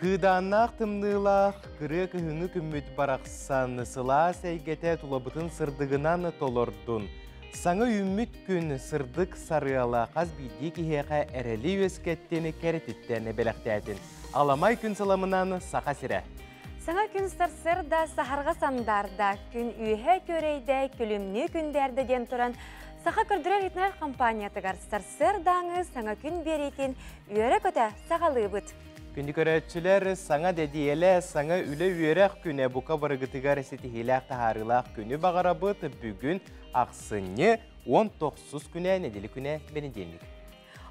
Кыыдааннаах тымныылаах кырыа кыһыҥҥы күммүт барахсан сылаас эйгэтэ тулабытын сырдыгынан толордун. Саҥа үүммүт күн сырдык сарыала хас биирдии киһиэхэ эрэли үөскэттин, кэрэтиттэн бэлэхтээтин. Аламай күн сыламынан Саха сирэ! Саҥа күн сарсыарда саһарҕа сандаарда, күн үөһэ күөрэйдэ, күлүмнүү күндээрдэ диэн туран, Саха көрдөрөр-иһитиннэрэр компаниятыгар сарсыардааҥы саҥа күн биэриитин үөрэ-көтө саҕалыыбыт. Күндү көрөөччүлэр, саҥа дэдиэлэ, саҥа үлэ-үөрэх күнэ бука барыгытыгар ситиһиилээх таһаарыылаах күнү баҕарабыт. Бүгүн ахсынньы 19 күнэ, нэдиэлэ күнэ, бэнидиэнньик.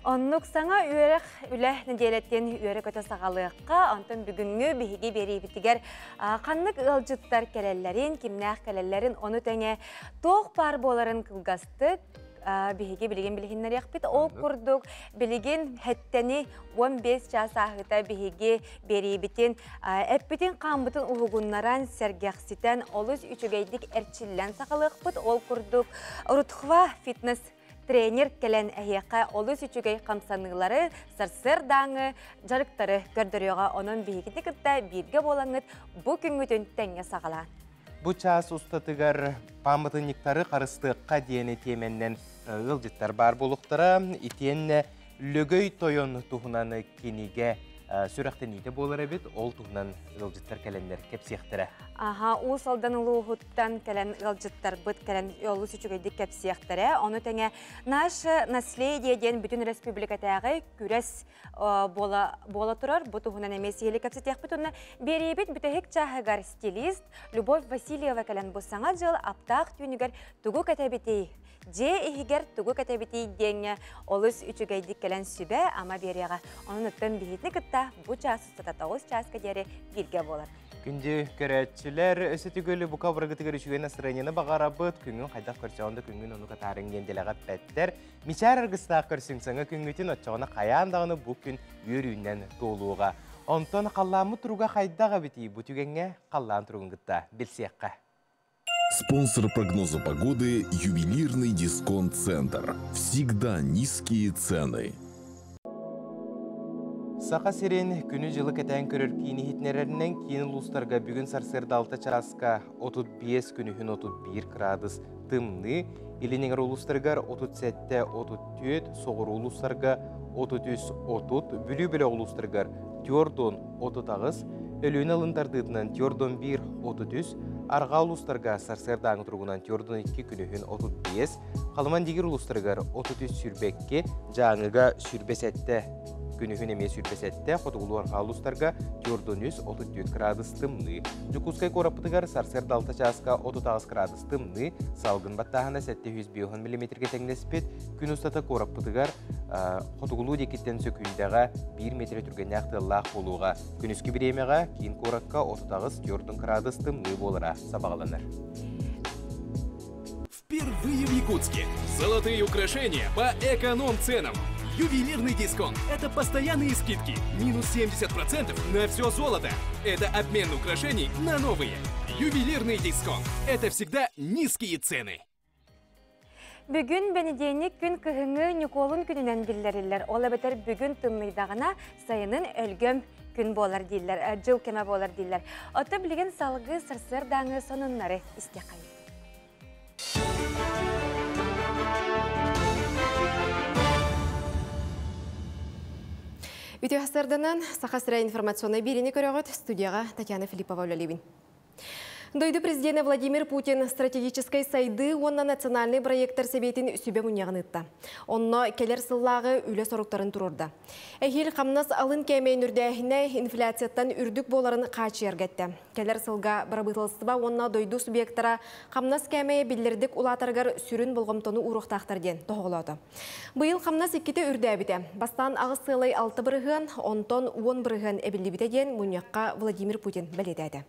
Оннук саҥа үөрэх үлэ нэдиэлэттэн үөрэ-көтө саҕалыахха, онтон бүгүҥҥү биһиги биэриибитигэр ханнык ыалдьыттар кэлэллэрин, кимнээх кэлэллэрин, ону тэҥэ туох баар буоларын кылгастык биһиги билигин билиһиннэриэхпит. Ол курдук билигин һэттэни 15 чаас ааһыыта биһиги биэриибитин эппитин-хааммытын уһугуннаран, сэргэхситэн, олус үчүгэйдик эрчиллэн саҕалыахпыт. Ол курдук Рутхва фитнес тренер кэлэн эһиэхэ олус үчүгэй хамсаныылары, сарсыардааҥы дьарыктары көрдөрүөҕэ. Онон биһигини кытта бииргэ буолаҥҥыт бу күҥҥүтүн тэҥҥэ саҕалаан. Бу чаас устатыгар пааматынньыктары харыстыахха диэни тиэмэннэн ыалдьыттар баар буолуохтара. Итиэннэ Лөгөй тойон туһунан кинигэ сүрэхтэниитэ буолар эбит. Ол туһунан ыалдьыттар кэлэннэр кэпсиэхтэрэ. Аха, Уус Алдан улууһуттан кэлэн ыалдьыттарбыт кэлэн олус үчүгэйдик кэпсиэхтэрэ. Ону тэҥэ «Наше наследие» диэн бүтүн республикатааҕы күрэс буола, буола турар. Бу туһунан эмиэ сиһили кэпсэтиэхпит уонна биэриибит бүтэһик чааһыгар стилист Любовь Васильева кэлэн бу Саҥа дьыл аптаах түүнүгэр тугу кэтэбитий? Дьиэ иһигэр тугу кэтэбитий диэҥҥэ олус үчүгэйдик кэлэн сүбэ-ама биэриэҕэ. Онон оттон биһигини кытта бу чаас устата 9 чааска диэри бииргэ буолар. Күндү көрөөччүлэр, өссө түгөл бука быргытыгар үчүгэй настроениены баҕарабыт. Күҥүн хайдах көрсөҕүн да күҥҥүн ону катаарыҥ диэн дэлэҕэ эппэттэр. Мичээр аргыстаах көрсүҥ саҥа күҥҥүтүн оччоҕуна хайаан даҕаны бу күн үөрүүнэн туолуоҕа. Онтон халлааммыт туруга хайдах эбитий? Бу түгэҥҥэ халлаан туругун кытта билсиэххэ. Спонсор прогноза погоды – ювелирный дисконт-центр. Всегда низкие цены. Саха сирин күнү-дьылы кэтээн көрөр киин иһитиннэрэринэн киин улуустарга бүгүн сарсыарда 6 чааска 35 күнүһүн 31 кыраадыс тымныы, Илин эҥэр улуустарыгар 37-34, соҕуруу улуустарга 33-30, Бүлүү бөлөх улуустарыгар 4-38, Өлүөнэ алын тардыытынан 41-33, арҕаа улуустарга сарсыардааҥы туругунан 42 күнүһүн 35, Халыман Дигир улуустарыгар 33-22, Дьааҥыга 27 күнүһүн эмиэ 27, хотугулуу арҕаа улуустарга 43-34 кыраадыс тымныы. Дьокуускай куораппытыгар сарсыарда 6 чааска 38 кыраадыс тымныы, салгын баттааһына 750 миллиметргэ тэҥнэспит. Күн устата куораппытыгар хотугулуу диэкиттэн сөкүүндэҕэ 1 метр түргэннээх тыаллаах буолуоҕа. Күнүскү бириэмэҕэ киин куоракка 38-40 кыраадыс тымныы буолара сабаҕаланар. Впервые в Якутске. Золотые украшения по эконом-ценам. Ювелирный дисконт – это постоянные скидки. Минус 70% на все золото. Это обмен украшений на новые. Ювелирный дисконт – это всегда низкие цены. Бүгүн бэнидиэнньик күн кыһыҥҥы Ньукуолун күнүнэн биллэриллэр. Ол эбэтэр бүгүн тымныйдаҕына сайынын өлгөм күн буолар дииллэр, дьыл кэмэ буолар дииллэр. Оттон билигин салгыы сарсыардааҥы сонуннары истиэххэйиҥ. Үтүө сарданан Саха сирэ информационнай биэриини көрөҕүт студияҕа Татьяна Филиппова үлэлиибин. Дойду президенэ Владимир Путин стратегическай сайдыы уонна национальнай проектар сэбиэтин сүбэ мунньаҕын ыытта. Онно кэлэр сыллааҕы үлэ соруктарын туруорда. Эһиил хамнас алын кээмэйин үрдээһинэ инфляцияттан үрдүк буоларын хааччыйарга эттэ. Кэлэр сылга бырабыыталыстыба уонна дойду субъектара хамнас кээмэйэ биллэрдик улаатарыгар сүрүн болҕомтону ууруохтаахтар диэн тоһоҕолоото. Быйыл хамнас иккитэ үрдээбитэ. Бастаан 8,6%, онтон 10% эбиллибитэ диэн мунньахха Владимир Путин бэлиэтээтэ.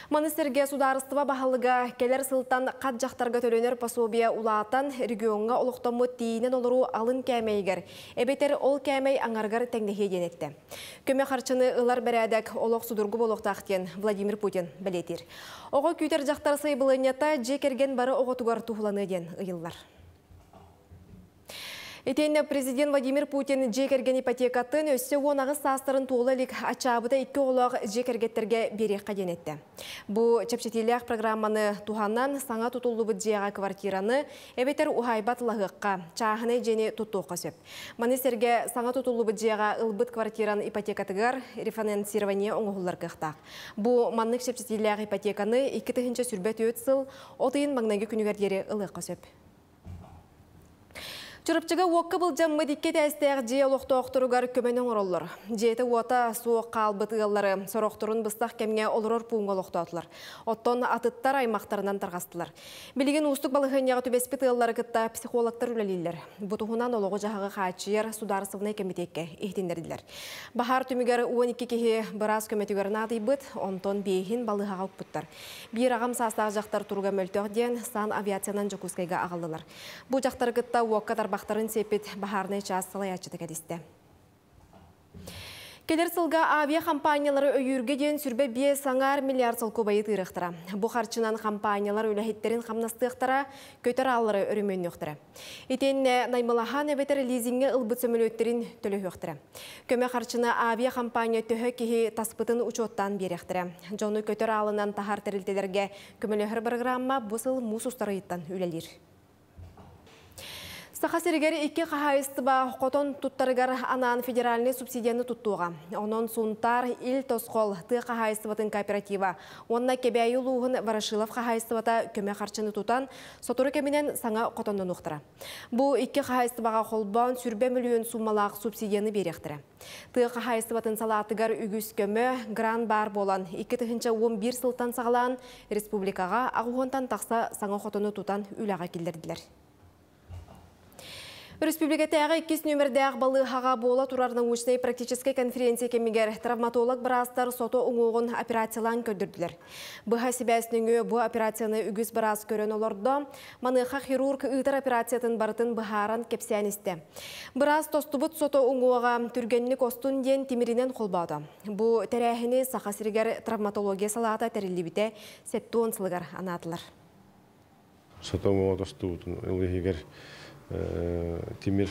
Маны сэргэ судаарыстыба баһылыга кэлэр сылтан хат дьахтарга төлөнөр пособие улаатан региоҥҥа олохтоммут тиийинэн олоруу алын кээмэйигэр эбэтэр ол кээмэй аҥарыгар тэҥнэһиэ диэн эттэ. Көмө харчыны ылар бэрээдэк олох судургу буолуохтаах диэн Владимир Путин бэлиэтиир. Оҕо күүтэр дьахтар сайбылыанньата дьиэ кэргэн бары оҕотугар туһуланыа диэн ыйыллар. Итиэннэ президент Владимир Путин дьиэ кэргэн ипотекатын өссө 18 саастарын туола илик аччаабыта 2 оҕолоох дьиэ кэргэттэргэ биэриэххэ диэн эттэ. Бу чэпчэтиилээх программаны туһанан саҥа тутуллубут дьиэҕэ квартираны эбэтэр уһаайба атыылаһыахха, чааһынай дьиэни туттуохха сөп. Маны сэргэ саҥа тутуллубут дьиэҕэ ылбыт квартиран ипотекатыгар рефинансирование оҥоһуллар кыахтаах. Бу маннык чэпчэтиилээх ипотеканы 2024 сыл от ыйын маҥнайгы күнүгэр диэри ылыахха сөп. Чурапчыга уокка былдьаммыт 2 этээстээх дьиэ олохтоохторугар көмөнү оҥороллор. Дьиэтэ уота суох хаалбыт ыаллары сорохторун быстах кэмҥэ олорор пууҥҥа олохтоотулар. Оттон атыттар аймахтарынан тарҕастылар. Билигин уустук балаһыанньаҕа түбэспит ыаллары кытта психологтар үлэлииллэр. Бу туһунан олоҕу-дьаһаҕы хааччыйар судаарыстыбаннай кэмитиэккэ иһитиннэрдилэр. Баһаар түмүгэр 12 киһи быраас көмөтүгэр наадыйбыт, онтон биэһин балыыһаҕа укпуттар. Биир аҕам саастаах дьахтар туруга мөлтөх диэн санавиациянан Дьокуускайга аҕаллылар. Бу дьахтары кытта уокка тарбахтарын сиэппит баһаарынай чаас салайааччыта кэдистэ. Кэлэр сылга авиа-компаниялары өйүүргэ диэн 25,5 миллиард солкуобайы тыырыахтара. Бу харчынан компаниялар үлэһиттэрин хамнастыахтара, көтөр ааллары өрөмүөннүөхтэрэ. Итиэннэ наймылаһан эбэтэр лизиҥҥэ ылбыт сөмөлүөттэрин төлөһүөхтэрэ. Көмө харчыны авиа-компания төһө киһи таспытын учуоттаан биэриэхтэрэ. Дьону көтөр аалынан таһар тэрилтэлэргэ көмөлөһөр программа бу сыл муус устар ыйыттан үлэлиир. Саха сиригэр 2 хаһаайыстыба хотон туттарыгар анаан федеральнай субсидияны туттуоҕа. Онон Сунтаар, Ил Тосхол тыа хаһаайыстыбатын кооператива уонна Кэбээйи улууһун Ворошилов хаһаайыстыбата көмө харчыны тутан, сотору кэминэн саҥа хотоннонуохтара. Бу 2 хаһаайыстыбаҕа холбоон 100 мөлүйүөн суумалаах субсидияны биэриэхтэрэ. Тыа хаһаайыстыбатын салаатыгар үгүс көмө, грант баар буолан, 2011 сылтан саҕалаан республикаҕа 80-тан тахса саҥа хотону тутан үлэҕэ киллэрдилэр. Республикатааҕы 2 нүөмэрдээх балыыһаҕа буола турар научнай практическай конференция кэмигэр травматолог быраастар сото уҥуоҕун операциялаан көрдөрдүлэр. Быһа сибээс нөҥүө бу операцияны үгүс быраас көрөн олордо. Маныаха хирург ыытар операциятын барытын быһааран кэпсээн истэ. Быраас тостубут сото уҥуоҕа түргэнник остун диэн тимиринэн холбоото. Бу тэрээһини Саха сиригэр травматология салаата тэриллибитэ 70 сылыгар анаатылар. Сото уҥуоҕа тостубутун ылыһыгар тимир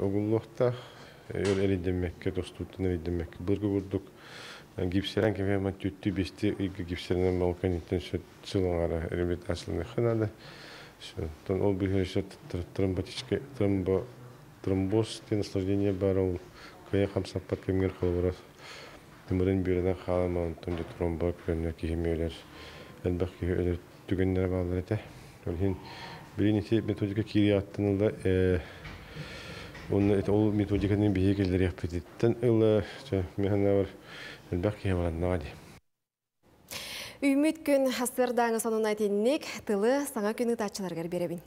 угуллуохтаах, өр эрийдэммэккэ, тостууттан эрийдэммэккэ. Былыргы курдук гипсерэн кэбиһэммэт түттүү бэсти ыйга гипсеринэн балкониттан сыл аҥара реабилитацияланыахха наада. Оттон ол быыһыгар еще тромботическай тромбоз диэн осложнение баар, ол кыайан хамсаппат кэмигэр холобура тымырын бүөрэнэн хаалан, онтон дьэ тромбо көрөннөр киһи өлөр, элбэх киһи өлөр түгэннэрэ бааллар этэ. Ол иһин билин ити методика киириэҕиттэн ыла уонна ол методиканы биһиги киллэриэхпититтэн ыла мин санаабар элбэх киһи бараннаҕа дии. Үүммүт күн сарсыардааҥы сонуна итинник тылы саҥа күн ыытааччыларыгар биэрэбин.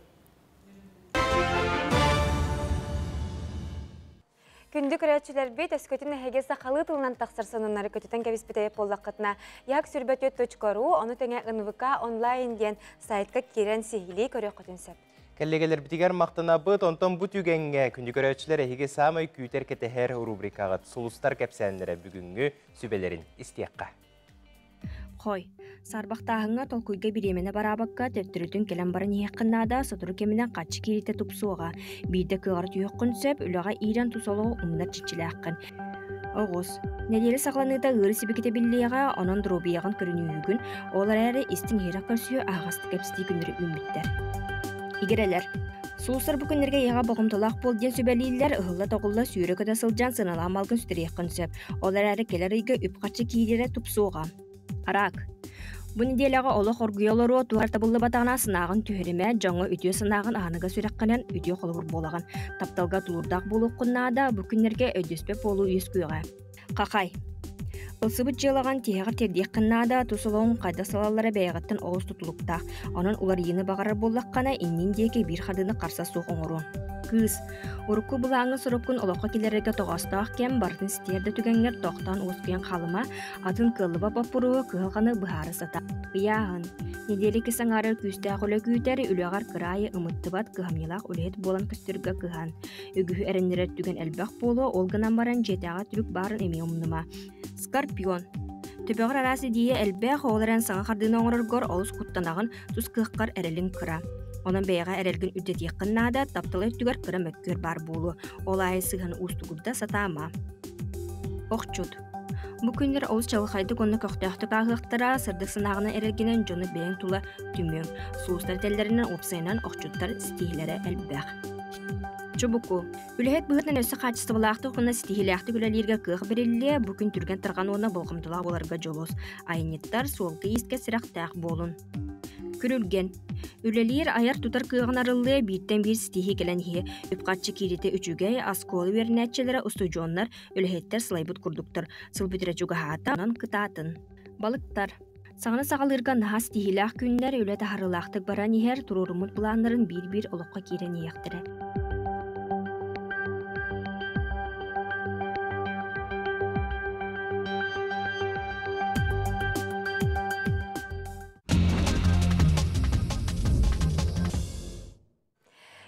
Күндү көрөөччүлэрбит, өскөтүн эһиги сахалыы тылынан тахсар сонуннары көтүтэн кэбиспит буоллаххытына, як сүрбэтүөт.ру, ону тэҥэ НВК онлайн диэн сайтка киирэн сиһилии көрүөххүтүн сөп. Кэллиэгэлэрбитигэр махтанабыт, онтон бу түгэҥҥэ күндү көрөөччүлэр эһиги саамай күүтэр кэтэһэр рубрикаҕыт Сулустар кэпсээннэрэ бүгүҥҥү сүбэлэрин истиэххэ. Хой, саарбахтааһыҥҥа толкуйга бириэмэни бараабакка төттөрүтүн кэлэн баран иһиэххин наада, сотору кэминэн хаччы кииритэ тупсуоҕа. Биирдэ кыаҕар түһүөххүн сөп, үлэҕэ иирэн тус олоҕу умнар чиччилээххин. Оҕус, нэдиэлэ саҕаланыыта ыары сибикитэ биллиэҕэ, онон доруобуйаҕын көрүнүүһүгүн, ол эрээри истиҥ иһирэх көрсүө аһаҕастык кэпсэтии күннэри үүммүттэр. Игирэлэр, сулустар бу күннэргэ эйиэхэ болҕомтолоох буол диэн сүбэлииллэр, ыһылла-тоҕулла сүүрэ-көтө сылдьан сыаналаах малгын сүтэриэххин сөп, ол эрээри кэлэр ыйга үп-харчы киирэрэ тупсуоҕа. Рак. Бу нэдиэлэҕэ олох оргуйа олоруо, туох табыллыбатаҕына санааҕын түһэримэ, дьоҥҥо үтүө санааҕын аһыныга сүрэххинэн үтүө холобур буолаҕын. Тапталга тулуурдаах буолуоххун наада, бу күннэргэ өйдөспөт буолуу үөскүөҕэ. Хахай. Ылсыбыт дьыалаҕын тиһэҕэр тиэрдиэххин наада, тус олоҕуҥ хайдах салаллара бэйэҕиттэн олус тутулуктаах. Онон уларыйыыны баҕарар буоллаххына, иннин диэки биир хардыыны харса суох оҥоруоҥ. Кыыс. Урукку былааҥҥын соруккун олоххо киллэрэргэ тоҕоостоох кэм, барытын ситиһэр да түгэҥҥэр тохтоон уоскуйан хаалыма, атын кыаллыбат боппуруоһу кыһалҕаны быһаара сата. Ыйааһын. Нэдиэлэ иккис аҥаарыгар күүстээх үлэ күүтэр, үлэҕэр кыраайы ымыттыбат, кыһамньылаах үлэһит буолан көстөргө кыһан. Үгүһү эрэннэрэр түгэн элбэх буолуо, ол гынан баран дьиэтээҕи түбүк баарын эмиэ умнума. Скорпион. Төбөҕөр араас идиэйэ элбэх, ол эрэн саҥа хардыыны оҥороргор олус куттанаҕын, тус кыаххар эрэлиҥ кыра. Онон бэйэҕэ эрэлгин үрдэтиэххин наада, таптал өттүгэр кыра мөккүөр баар буолуо. Ол аайы сыһыан уустугурда сатаама. Охчут. Бу күннэр олус чаҕылхайдык уонна көхтөөхтүк ааһыахтара, сырдык санааҕынан эрэлгинэн дьону бэйэҥ тула түмүөҥ. Сулустар этэллэринэн уопсайынан охчуттар ситиһиилэрэ элбэх. Чубуку. Үлэһит быһыытынан өссө хаачыстыбалаахтык уонна ситиһиилээхтик үлэлииргэ кыах бэриллиэ, бу күн түргэн-тарҕан уонна болҕомтолоох буоларга дьулус. Айанньыттар суолга-иискэ сэрэхтээх буолун. Күрүлгэн. Үлэлиир, айар-тутар кыаҕын арыллыа, бииртэн биир ситиһии кэлэн иһиэ. Үп-харчы киириитэ үчүгэй, оскуола үөрэнээччилэрэ, устудьуоннар, үлэһиттэр сылайбыт курдуктар. Сыл бүтэрэ чугаһаата, онон кытаатын. Балыктар. Саҥаны саҕалыырга наһаа ситиһиилээх күннэр, үлэ таһаарыылаахтык баран иһэр, туруоруммут былааннарын биир-биир олоххо киирэн иһиэхтэрэ.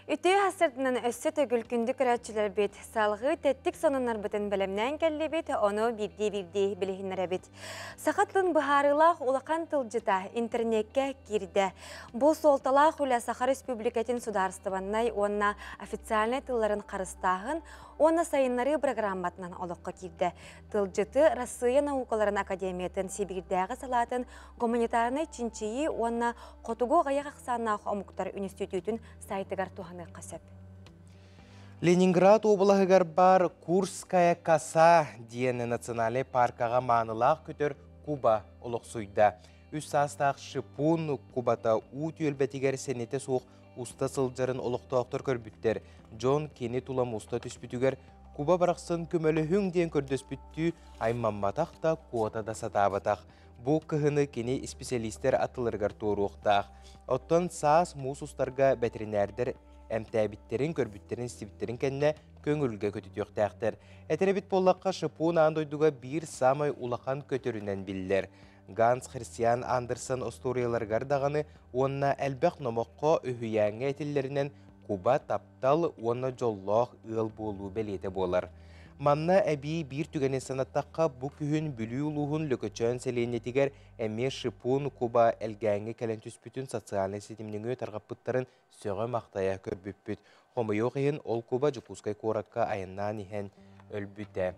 Үтүө сарсыарданан өссө төгүл күндү көрөөччүлэрбит, салҕыы тэттик сонуннарбытын бэлэмнээн кэллибит, ону биирдии-биирдии билиһиннэрэбит. Саха тылын быһаарыылаах улахан тылдьыта интернеккэ киирдэ. Бу суолталаах үлэ Саха Республикатын судаарыстыбаннай уонна официальнай тылларын харыстааһын уонна сайыннарыы программатынан олоххо киирдэ. Тылдьыты Россия наукаларын академиятын Сибиирдээҕи салаатын гуманитарнай чинчийии уонна хотугу аҕыйах ахсааннаах омуктар үнүстүтүүтүн сайтыгар туһаныахха сөп. Ленинград уобалаһыгар баар Курская коса диэн национальнай паркаҕа маанылаах көтөр куба олохсуйда. Үс саастаах шипун кубата уу түөлбэтигэр сэнэтэ суох уста сылдьарын олохтоохтор көрбүттэр. Дьон кини тула муста түспүтүгэр куба барахсан көмөлөһүҥ диэн көрдөспүттүү аймамматах да куота да сатаабатах. Бу кыһыны кини исписэлиистэр аттыларыгар туоруохтаах. Оттон саас муус устарга бэтэринээрдэр эмтээбиттэрин, көрбүттэрин, истибиттэрин кэннэ көҥүлгэ көтүтүөхтээхтэр. Этэр эбит буоллахха, шипун аан дойдуга биир саамай улахан көтөрүнэн биллэр. Ганс Христиан Андерсон остуоруйаларыгар даҕаны уонна элбэх номоххо үһүйээҥҥэ этиллэринэн куба таптал уонна дьоллоох ыал буолуу бэлиэтэ буолар. Манна эбии биир түгэни санаттахха, бу күһүн Бүлүү улууһун Лөкөчөөн сэлиэнньэтигэр эмиэ шипун куба Элгээҥҥэ кэлэн түспүтүн социальнай ситим нөҥүө тарҕаппыттарын сөҕө-махтайа көрбүппүт. Хомойуох иһин, ол куба Дьокуускай куоракка айаннаан иһэн өлбүтэ.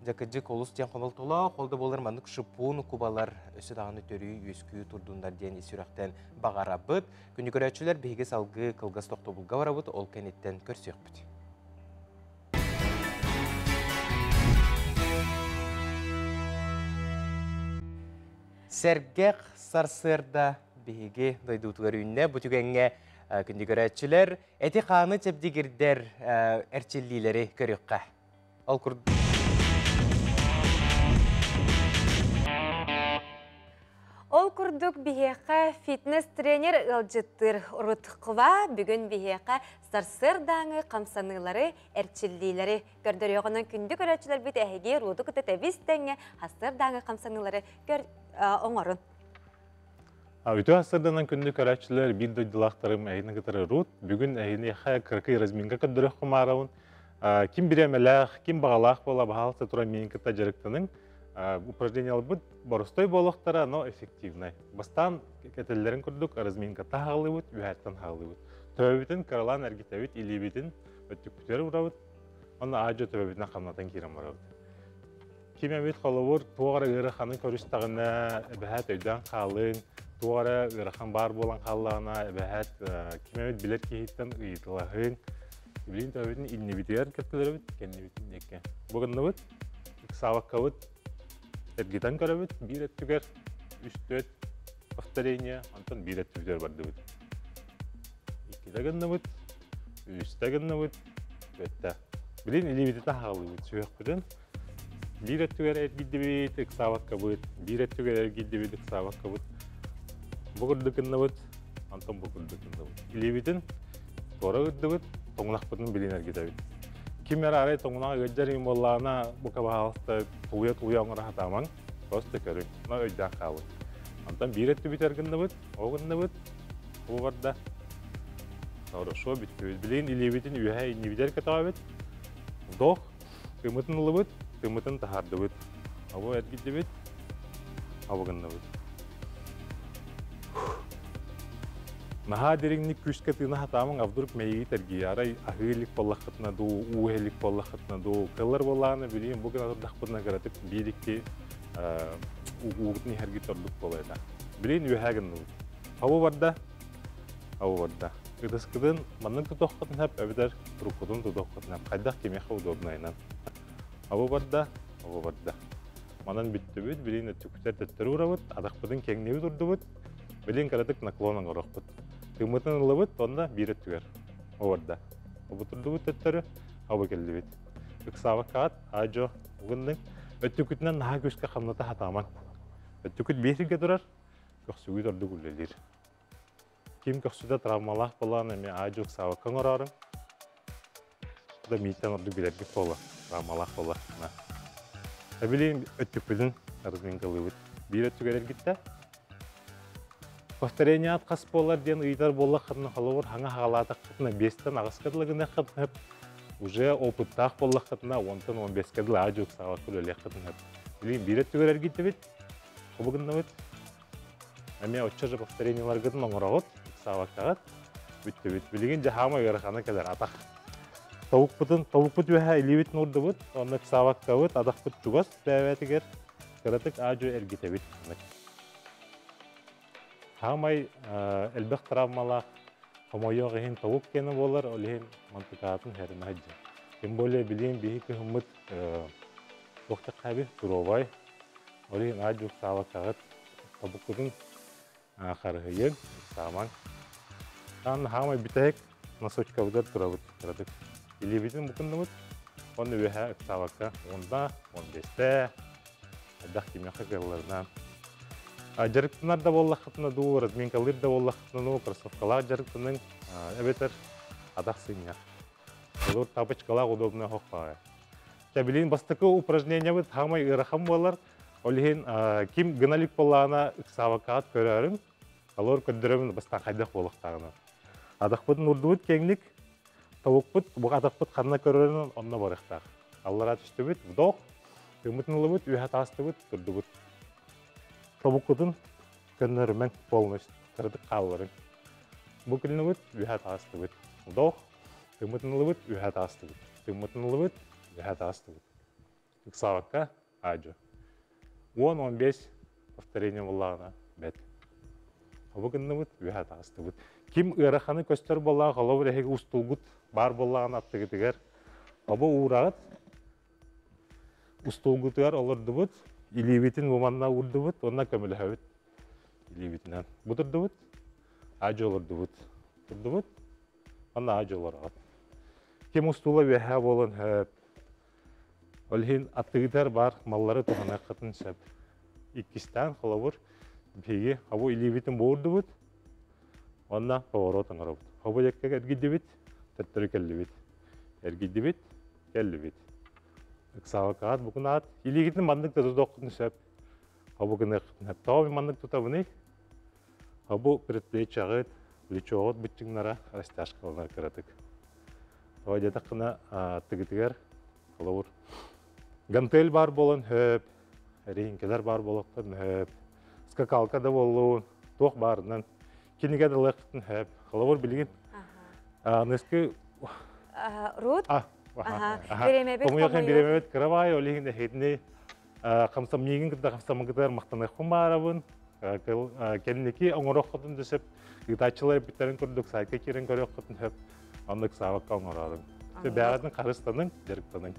Дьэ, кырдьык олус диэн хомолтолоох, ол да буоллар маннык шипун кубалар өссө даҕаны төрүү-үөскүү турдуннар диэн ис сүрэхтэн баҕарабыт. Күнү көрөөччүлэр биһиги салгыы кылгас тохтобулга барабыт, ол кэнниттэн көрсүөхпүт. Сэргэх сарсыарда биһиги дойдубутугар үүннэ. Бу түгэҥҥэ күндү көрөөччүлэр эти-хааны чэбдигирдэр эрчиллиилэри көрүөххэ. Ол курдук Ол курдук биһиэхэ фитнес-тренер ыалдьыттыыр Рутква бүгүн биһиэхэ сарсыардааҥы хамсаныылары, эрчиллиилэри көрдөрүөҕүнэн күндү көрөөччүлэрбит эһиги Руду кытта тэбис тэҥҥэ сарсыардааҥы хамсаныылары көр оҥорун. Үтүө сарсыарданан күндү көрөөччүлэр биир дойдулаахтарым эһини кытары Рут бүгүн эһиниэхэ кыракый разминка көрдөрүөх кумаарабын. Ким бириэмэлээх, ким баҕалаах буола баһаалыста туран миин кытта дьарыктаныҥ. Упражненияларбыт боростой буолуохтара, но эффективнай. Бастаан этэллэрин курдук разминката хааллыбыт, үһээттэн хааллыбыт. Төбөбүтүн кыралаан эргитэбит, илиибитин өттүкпүтүгэр урабыт, онно аадьа төбөбүтүнэн хамнатан киирэн барабыт. Ким эмит холобур туох эрэ ыараханы көрүстэҕинэ, эбэһээт өйдөөн хаалыҥ, туох эрэ ыарахан баар буолан хааллаҕына, эбэһээт ким эмит билэр киһиттэн ыйыталаһыҥ. Билигин төбөбүтүн иннибитигэр кэптэлэрэбит, кэннибитин диэки. Бу гынныбыт, ыксаабаккабыт эргитэн көрөбүт, биир өттүгэр үс-төрт повторение, онтон биир өттүбүтүгэр бардыбыт. Иккитэ гынныбыт, үстэ гынныбыт, бүттэ. Билин илиибитин хааллыбыт, сүһүөхпүтүн биир өттүгэр эргийдибит, ыксаабаккабыт, биир өттүгэр эргийдибит, ыксаабаккабыт. Бу курдук гынныбыт, онтон бу курдук гынныбыт. Илиибитин туора ырдыбыт, тоҥунахпытын билин эргитэбит. Ким эрэ арай тоҥунаҕа ыалдьар иһин буоллаҕына, бука баһаалыста тулуйа-тулуйа оҥоро сатаамаҥ, просто көрүҥ, но өйдөөх хаалыҥ. Онтон биир өттүбүт эргиннибит, ол гынныбыт, бу барда. Хорошо, бүттүбүт. Билигин илиибитин үөһэ иннибитигэр көтөҕөбүт. Вдох, тыммытын ыллыбыт, тыммытын таһаардыбыт. Абы эргийдибит, абы гынныбыт. Наһаа дириҥник күүскэ тыына сатаамаҥ, а вдруг мэйиги тэргийэ. Арай аһыы илик буоллаххытына дуу, уу иһэ илик буоллаххытына дуу, кыллар буоллаҕына билигин бу гына турдахпытына кыратык биир-икки уугутун иһэргит ордук буолуо этэ. Билигин үөһээ гынныбыт. Хабы барда, хабы барда. Ытыскытын маннык тутуоххутун сөп, эбэтэр трубкутун тутуоххутун сөп. Хайдах кимиэхэ удобнайынан. Хабы барда, хабы барда. Манан бүттүбүт, билигин өттүкпүтэр төттөрү урабыт, атахпытын кэҥниибит урдубут, билигин кыратык наклон оҥоруохпут. Тыыммытын ыллыбыт, онно биир өттүгэр оборда. Обутурдубут төттөрү, хабы кэллибит. Ыксаабаккаҕыт, аадьо угуннуҥ. Өттүкүтүнэн наһаа күүскэ хамната хатаамаҥ. Өттүкүт биир сиргэ турар, көхсүгүт ордук үлэлиир. Ким көхсүтэ травмалаах буолан эмиэ аадьо ыксаабакка оҥорооруҥ. Да мииттэн ордук билэргит буолла, травмалаах буолла. Эбилиин өттүкпүтүн разминкалыыбыт. Биир өттүгэр эргиттэ. Повторение ат хас буолар диэн ыйытар буоллаххытына, холобур, хаҥа хаҕалаатаххытына, биэстэн аҕыска дылы гыныаххытын сөп. Уже опыттаах буоллаххытына, онтон 15-ке дылы аадьы ыксаабакка үлэлиэххитин сөп. Билигин биир өттүгэр эргиттибит, хобугуннабыт. Эмиэ оччо же повторениеларгытын оҥороҕут, ыксаабаккаҕыт. Бүттүбүт. Билигин дьаһаама ыарахана кэлэр атах. Тобукпутун, тобукпут үөһэ илиибитин уурдубут, онно ыксаабаккабыт, атахпыт чугас бэйэбэтигэр кыратык аадьу эргитэбит. Хаамай элбэх травмалаах хомойуох иһин тобук киэнэ буолар, ол иһин мантыкаатын хэринэ сылдьар. Тем более билигин биһи кыһыммыт туох тэххээби суровай. Ол иһин аадьук саалакаҕыт тобуккутун харыһыйын, ыксаамаҥ. Таан хаамай бүтэһик носочкабытыгар турабыт кыратык. Илиибитин букуннубут, онно үөһэ ыксаабакка уонда, 15-тэ, элбэх кимиэхэ кыалларынан. Дьарыктанар да буоллаххытына дуу, разминкалыыр да буоллаххытына дуу, кроссовкалаах дьарыктаныҥ, эбэтэр атах сынньах. Олор тапочкалаах удобный оһох баҕайы. Чэ, билигин бастакы упражнениябыт хаамай ыарахан буолар. Ол иһин ким гына илик буоллаҕына ыксаабаккаҕыт көрөөрүҥ. Олор көрдөрөбүн бастаан хайдах буолуохтааҕынан. Атахпытын урдубут киэҥник, тобукпут, бу атахпыт ханна көрөрүнэн онно барыахтаах. Аллараа түстүбүт, вдох, тыыммытын ылыбыт, үөһэ таастыбыт, турдубут. Тобуккутун көннөрүмэҥ полностью, кыратык хаалларыҥ. Бу күннүбүт, үөһэ таастыбыт. Вдох, тыыммытын ылыбыт, үөһэ таастыбыт. Тыыммытын ылыбыт, үөһэ таастыбыт. Ыксаабакка, аадьы. 10-15 повторение буоллаҕына бэт. Хобу гынныбыт, үөһэ таҕыстыбыт. Ким ыараханы көстөр буоллаҕа, холобур эһиги устулгут баар буоллаҕына аттыгытыгар хобу уураҕыт, устуулгутугар олордубут, илиибитин бу манна уурдубут уонна көмөлөһөбүт илиибитинэн. Бу турдубут, аадьы олордубут. Турдубут, онно аадьы олороҕут. Ким устуула үөһээ буолан сөп, Ол иһин аттыгытар баар маллары туһаныаххытын сөп. Иккистээн, холобур, биһиги хабу илиибитин буурдубут, уонна поворот оҥоробут. Хобу дьэккэ эргийдибит, төттөрү кэллибит. Эргийдибит, кэллибит. Ыксаабаккаҕыт букунаат, илиигитин маннык да тутуоххутун сөп. Хобу гыныаххытын сөп. Тоҕо маннык тутабыный? Хобу предплечьеҕыт, плечоҕут быччыҥнара растяжкаланар кыратык. Тоҕо диэтэххинэ, аттыгытыгар, холобур, гантель баар буолан сөп, эриһиҥкэлэр баар буолуохтарын сөп, скакалка да буоллун, туох баарынан кинигэ да ылыаххытын сөп. Холобур, билигин аныскы Рут? Хомуйахын бириэмэбит кыра баай, ол иһин эһигини хамсамньыгын кытта хамсаммыкытыгар махтаныахпын баарабын. Кэнники оҥоруоххутун да сөп, ыытааччылар эппиттэрин курдук сайтка киирэн көрүөххүтүн сөп, оннук саабакка оҥороруҥ. Бэҕэтин харыстаныҥ, дьарыктаныҥ.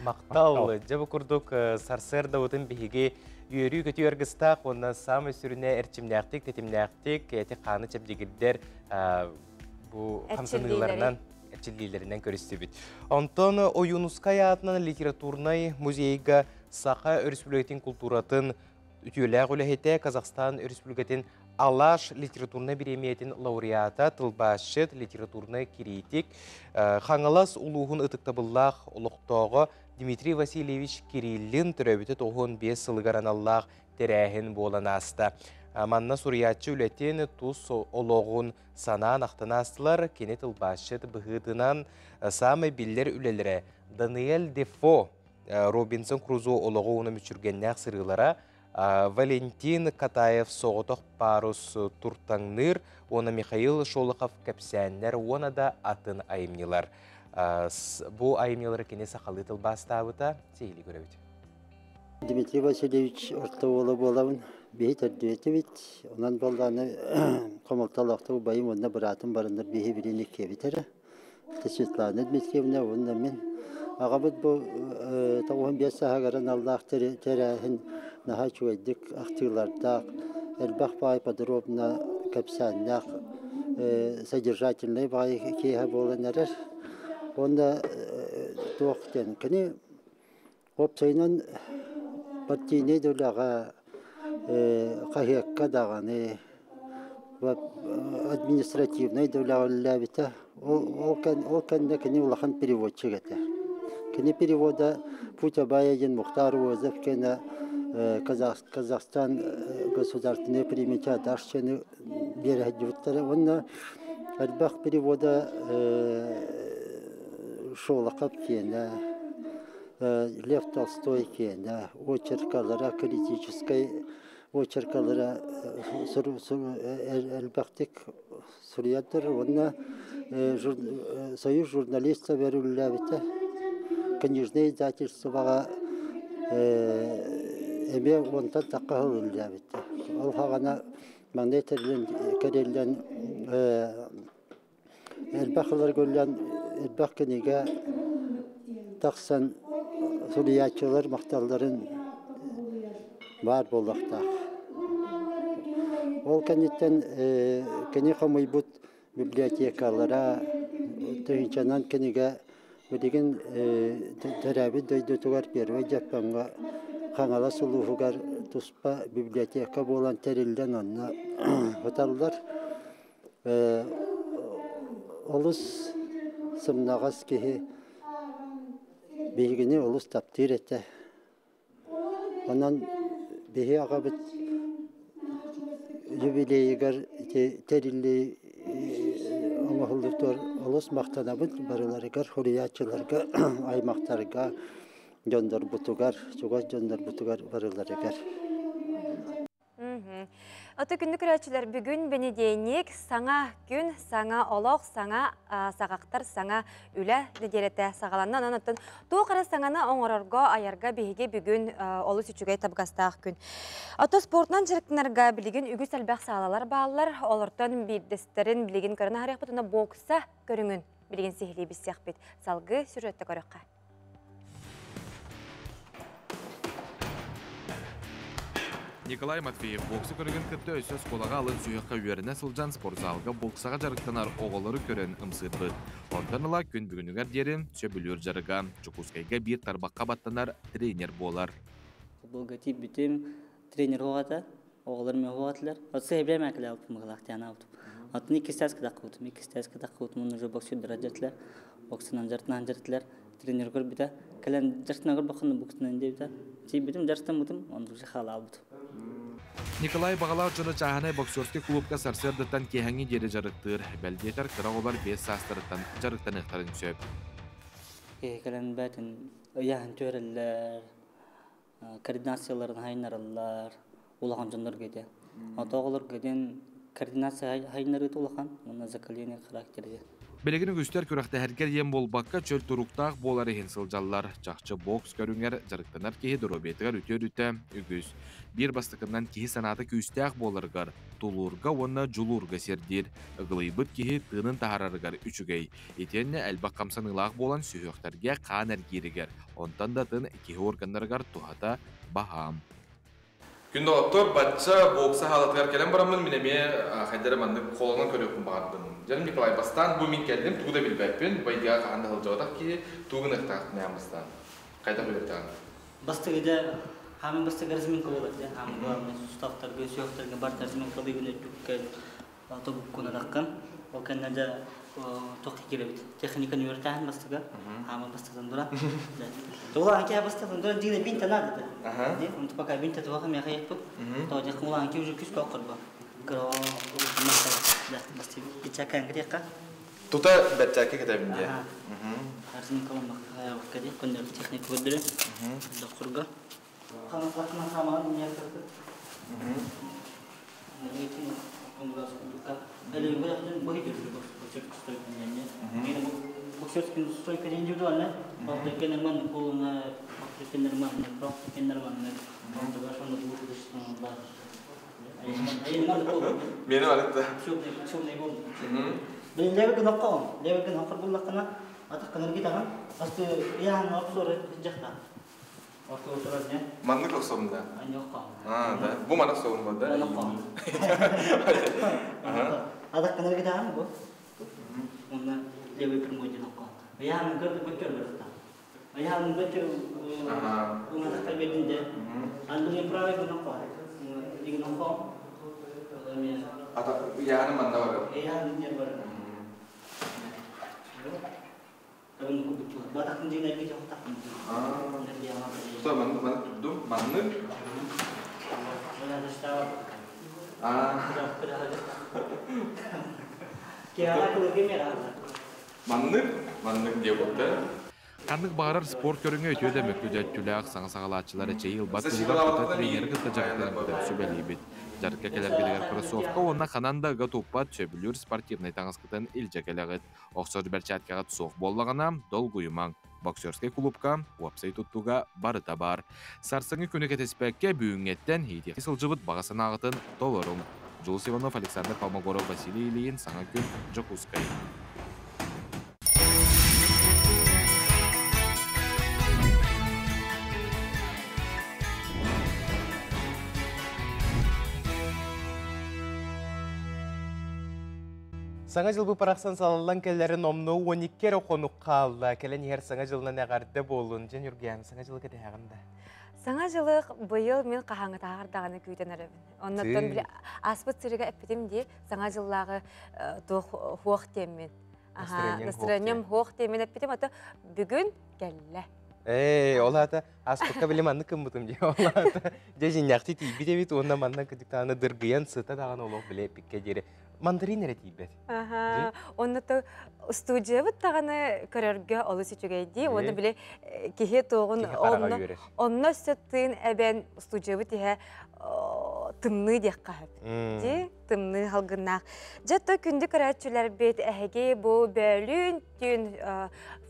Махтал. Дьэ бу курдук сарсыардабытын биһиги үөрүү-көтүү аргыстаах уонна саамай сүрүнэ эрчимнээхтик, тэтимнээхтик эти-хааны чэбдигирдэр бу хамсаныыларынан эрчиллиилэринэн көрүстүбүт. Онтон Ойуунускай аатынан литературнай музейга Саха Өрөспүүбүлүкэтин култууратын үтүөлээх үлэһитэ, Казахстан Өрөспүүбүлүкэтин Алаш литературнай бириэмийэтин лауреата, тылбаасчыт, литературнай кириитик, Хаҥалас улууһун ытыктабыллаах олохтооҕо Дмитрий Васильевич Кириллин төрөөбүтэ 95 сылыгар аналлаах тэрээһин буолан ааста. Манна суруйааччы үлэтин, тус олоҕун санаан ахтан аастылар. Кини тылбаасчыт быһыытынан саамай биллэр үлэлэрэ Даниэль Дефо, Робинсон Крузо олоҕу уонна мүччүргэннээх сырыылара, Валентин Катаев соҕотох парус туртаҥныыр уонна Михаил Шолохов кэпсээннэр уонна да атын айымньылар. Бу айымньылары кини сахалыы тылбаастаабыта сиһилии көрөбүт. Дмитрий Васильевич орто уола буолабын. Биһи төрдүөтүбүт. Онон буоллааны хомолтолоохтук убайым уонна быраатым бараннар биһи билин иккиэбит эрэ. Светлана Дмитриевна уонна мин. Аҕабыт бу 95 сааһыгар аналлаах тэрээһин наһаа үчүгэйдик ахтыылардаах, элбэх баай подробно кэпсээннээх, содержательнай баай киэһэ буолан эрэр. Уонна туох диэн, кини уопсайынан партийнай да үлэҕэ, хаһыакка даҕаны, административнай да үлэҕэ үлэлээбитэ. Ол кэннэ кини улахан переводчик этэ. Кини перевода Путь Абая диэн Мухтар Уазов кэнэ Казахстан государственной премия Дашчаны биэрэ сылдьыбыттара. Уонна элбэх перевода Шолохов киэнэ, Лев Толстой киэнэ, очеркалара, критическай очеркалара элбэхтик суруйардар уонна Союз журналистов үлэлээбитэ. Книжное издательствоҕа эмиэ онтон тахха сыл үлэлээбитэ. Ол хаҕана маҥнай тэриллэн кэриллэн элбэх ыларга үлэлээн элбэх кинигэ тахсан суруйааччылар махталларын баар буолуохтаах. Ол кэнниттэн кини хомуйбут библиотекалара тыһыынчанан кинигэ билигин төрөөбүт дойдутугар Первый Дьөппөҥҥө Хаҥалас улууһугар туспа библиотека буолан тэриллэн онно сыталлар. Олус сымнаҕас киһи биһигини олус таптыыр этэ. Онон биһи аҕабыт юбилейыгар ити тэриллии оҥоһуллубутугар олус махтанабыт барыларыгар, суруйааччыларга, аймахтарга, дьоннорбутугар, чугас дьоннорбутугар барыларыгар. Аты күндү көрөөччүлэр, бүгүн бэнидиэнньик, саҥа күн, саҥа олох, саҥа саҕахтар, саҥа үлэ нэдиэлэтэ саҕаланна. Онон оттон туох эрэ саҥаны оҥорорго, айарга биһиги бүгүн олус үчүгэй табыгастаах күн. Ото спортунан дьарыктанарга билигин үгүс элбэх саалалар бааллар. Олортон биирдэстэрин билигин көрөн аһарыахпыт уонна бокса көрүҥүн билигин сиһилии билсиэхпит. Салгыы сюжетте көрөххө. Николай Матвеев бокса көрүҥүн кытта өссө оскуолаҕа алын сүһүөххэ үөрэнэ сылдьан спортзалга боксаҕа дьарыктанар оҕолору көрөн ымсыырбыт. Онтон ыла күн бүгүнүгэр диэри сөбүлүүр дьарыга Дьокуускайга биир тарбахха баттанар тренер буолар. Футболга тиийбитим, тренер оҕата, оҕолор мен оҕатылар. Отсы хебре мәкеле алып мыгылах тяна алып. Атын икки кыдак кыбытым, икки кыдак кыбытым, уже боксер дьартылар. Боксынан жартынан жартылар. Тренер көрбүтэ. Кэлэн жартына көрбөххүнэ боксынан диэбитэ. Тиийбитим, жартаммытым, он уже хаала албытым. Николай баҕалаах дьону чааһынай боксерский клубка сарсыардаттан киэһэҥҥи диэри дьарыктыыр. Бэлдиэтэр кыра оҕолор 5 саастарыттан дьарыктаныахтарын сөп. Кэлэн бээтин ыйааһын түһэрэллэр, координацияларын хайнараллар, улахан дьоннорго диэн. Ото оҕолорго диэн координация хайнарыыта улахан, уонна закаление характера. Билигин үгүстэр күрэхтэһэргэ диэн буолбакка чөл туруктаах буолар иһин сылдьаллар. Чахчы бокс көрүҥэр дьарыктанар киһи доруобуйатыгар үтүө үгүс. Биир бастакынан киһи санаата күүстээх буоларыгар, тулуурга уонна дьулуурга сирдиир. Ыгылыйбыт киһи тыынын таһаарарыгар үчүгэй. Итиэннэ элбэх хамсаныылаах буолан сүһүөхтэргэ хаан эргииригэр, онтон да атын киһи органнарыгар туһата баһаам. Күн доҕоттор, бачча бокса хаалатыгар кэлэн бараммын мин эмиэ хайдары маннык холонон көрүөхпүн баҕардым. Дьэ, Николай, бастаан бу мин кэллим, тугу да билбэппин, байга хаһан да сылдьыбатах киһи тугу гыныахтаахпын бастаан. Хайдах үөрэтэҕин? Бастыгыда хамын бастыгы разминка болот да, хамын главный суставтарга, сүйөктөргө бар разминка лыгын өттүккэ тобуккун раккан. Ол кэннэ да тоқ киребит. Техниканы үөрэтээһин бастыга. Хамын бастыгын дура. Тула анки бастыгын дура дигне бинта надо да. Он пока бинта туга хам яхаяк. То жакын ула анки уже күс кокор бу. Кро да басты пичака ангрека. Тута бәттәке кетебин де. Разминка ломак каде коннер техника көдүрө. Докурга. Хаҥаслахтынан хаамаҕын инньэр кыргыт. Мені барытта. Маннык охсобун да? А, да. Бу мана охсобун бар да? Адакканар гитаҕын бу. Онна левый прямой ден окко. Ыйаһын көрдүк бөттөр барыта. Ыйаһын бөттөр уҥатахтар бердинде. Андыгын правый гын окко. Дигин окко. Ата ыйаһын манна барар. Ыйаһын дер барар. Что, маннык маннык турдум? Маннык? Аа. Маннык? Маннык диye болды. Ханнык баҕарар спорт көрүҥэ үтүө да мөкү дьөттүлээх саҥа саҕалааччылар эчэйии ылбат туһугар тута тренеры кытта дьарыктанарбытын сүбэлиибит. Дьарыкка кэлэргитигэр кроссовка уонна ханан да ыга туппат сөбүлүүр спортивнай таҥаскытын илдьэ кэлэҕит. Охсор бэрчээткэҕит суох буоллаҕына, долгуйумаҥ. Боксерскай кулуупка уопсай туттууга барыта баар. Сарсыҥҥы күнү кэтэспэккэ, бүгүҥҥэттэн иитиэхтии сылдьыбыт баҕа санааҕытын толоруҥ. Дьулус Иванов, Александр Холмогоров, Василий Ильин, Саҥа күн, Дьокуускай. Саҥа дьыл быпарахсан салаллан кэллэрин омно 12 эрэ хонук хаалла. Кэлэн иһэр саҥа дьылынан эҕэрдэ буоллун. Дьэ Ньургуйаана, саҥа дьылы кэтэһэҕин да? Саҥа дьылы быйыл мин хаһааҥҥытааҕар даҕаны күүтэн эрэбин. Оннуттан били ааспыт сырыга эппитим дии, саҥа дьыллааҕы туох хуох диэммин. Настроением хуох диэммин эппитим, ото бүгүн кэллэ. Ээ, ол аата ааспыкка били маннык гыммытым дии. Ол аата дьэ дьиннээхтии тиийбит эбит уонна манна кыдыктааны дыргыйан сыта даҕаны олох билэ эппиккэ диэри мандарин эрэ тиийбэт. Аха, онно то студиябыт даҕаны көрөргө олус үчүгэйдии. Уонна били киһи туоҕун онно онно өссө тыын эбэн студиябыт иһэ тымныы диэххэ сөп. Дии, тымныы халгыннаах. Дьэ то күндү көрөөччүлэрбит эһиги бу бөөлүүн түүн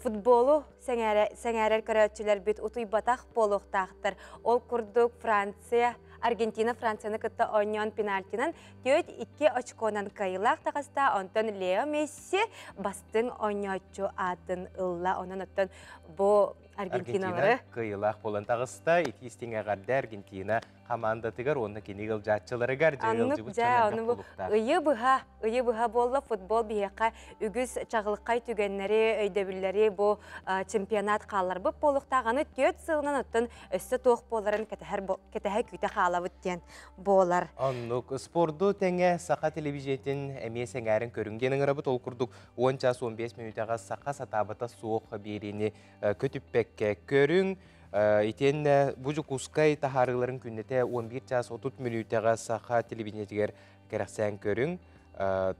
футболу сэҥээрэр көрөөччүлэрбит утуйбатах буолуохтаахтар. Ол курдук Франция Аргентина Францияны кытта оонньоон пенальтинан 4-2 очконан кыайыылаах таҕыста. Онтон Лео Месси бастыҥ оонньооччу аатын ылла. Онон оттон бу Аргентиналары кыайыылаах буолан таҕыста. Ити истиҥ эҕэрдэ Аргентина хамаандатыгар уонна кини ыалдьааччыларыгар Аннык дьэ, ону бу ыйы быһа, ыйы быһа буолла футбол биһиэхэ үгүс чаҕылхай түгэннэри, өйдөбүллэри бу чемпионат хаалларбыт буолуохтаах. Аны түөрт сылынан оттон өссө туох буоларын кэтэһэр кэтэһэ күүтэ хаалабыт диэн буолар. Оннук спорду тэҥэ саха телевизиятын эмиэ сэҥээрин көрүҥ диэн ыҥырабыт. Ол курдук 10 час 15 мүнүүтэҕэ саха сатаабата суох биэриини көтүппэккэ көрүҥ. Итиэннэ бу Дьокуускай таһаарыыларын күннэтэ 11 час 30 мүнүүтэҕэ саха телевидениетигэр кэрэхсээн көрүҥ.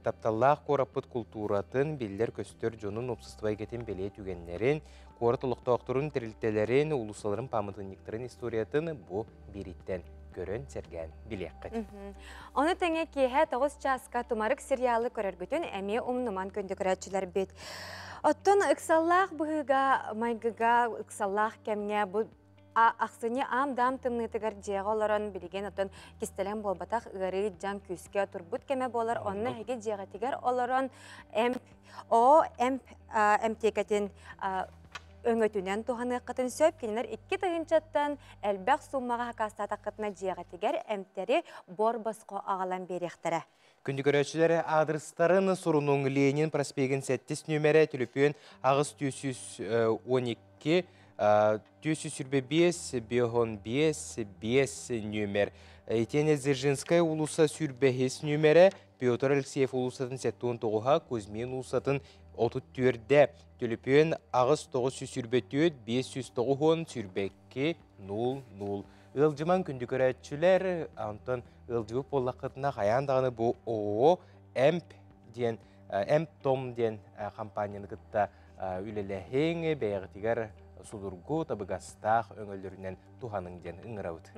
Тапталлаах куораппыт култууратын, биллэр-көстөр дьонун, уопсастыба эйгэтин бэлиэ түгэннэрин, куорат олохтоохторун, тэрилтэлэрин, уулуссаларын пааматынньыктарын историятын бу биэрииттэн көрөн, сэргээн билиэххит. Ону тэҥэ киэһэ 9 чааска Тумарык сериалы көрөргүтүн эмиэ умнуман күндү көрөөччүлэрбит. Оттон ыксаллаах быһыыга, майгыга, ыксаллаах кэмҥэ бу ахсынньы аам-даам тымныытыгар дьиэҕэ олорон билигин оттон кистэлэҥ буолбатах ыарыы дьаҥ күүскэ турбут кэмэ буолар. Онно эһиги дьиэҕитигэр олорон эмп, О эмп эмтиэкэтин өҥөтүнэн туһаныаххытын сөп. Кинилэр 2 тыһыынчаттан элбэх сууммаҕа хакаастаатаххытына дьиэҕитигэр эмтэри бор босхо аҕалан биэриэхтэрэ. Күндү көрөөччүлэр аадырыстарын сурунуҥ Ленин проспегын сэттис нүөмэрэ түлүпүөн 8 412 425 55 5 нүөмэр. Итиэннэ Дзержинская уулусса сүүрбэһис нүөмэрэ Петр Алексеев уулуссатын 79-һа Кузьмин уулуссатын 34-дэ түлүпүөн 8 924 590 22 00. Ыалдьымаҥ күндү көрөөччүлэр, онтон ыалдьыбыт буоллаххытына хайаан даҕаны бу ООО ЭМП диэн ЭМП-ТОМ диэн компанияны кытта үлэлэһиҥ, бэйэҕитигэр судургу табыгастаах өҥөлөрүнэн туһаныҥ диэн ыҥырабыт.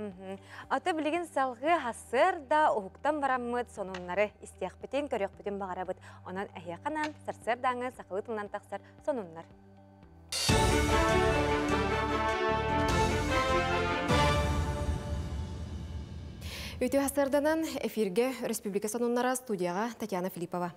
Аты билигин салгыы сарсыарда уһуктан бараммыт сонуннары истиэхпитин, көрүөхпүтүн баҕарабыт. Онон эһиэхэ сарсыардааҥы сахалыы тылынан тахсар сонуннар. Үтүө сарсыарданан эфиргэ Республика сонуннара студияҕа Татьяна Филиппова.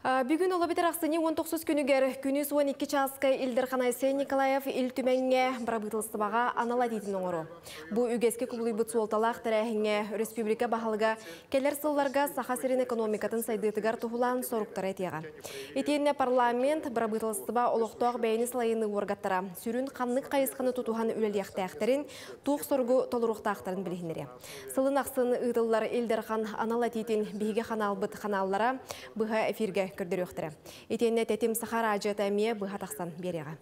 Бүгүн олобитер ахсыны 19 күнүгэр күнүс 12 чааска Ил Дархан Айсен Николаев Ил Түмэҥҥэ бырабыыталыстыбаҕа анал этиитин оҥоруо. Бу үгэскэ кубулуйбут суолталаах тэрээһиҥҥэ республика баһылыга кэлэр сылларга Саха сирин экономикатын сайдыытыгар туһулаан соруктары этиэҕэ. Итиэннэ парламент, бырабыыталыстыба олохтоох бэйэни салайыныы уоргаттара сүрүн ханнык хайысханы тутуһан үлэлиэхтээхтэрин, туох соругу толоруохтаахтарын билиһиннэриэ. Сылын ахсын ыытыллар Ил Дархан анал этиитин биһиги ханаалбыт ханааллара быһа эфиргэ көрдөрүөхтэрэ. Итиэннэ Тэтим Саха араадьыйата эмиэ быһа тахсан биэриэҕэ.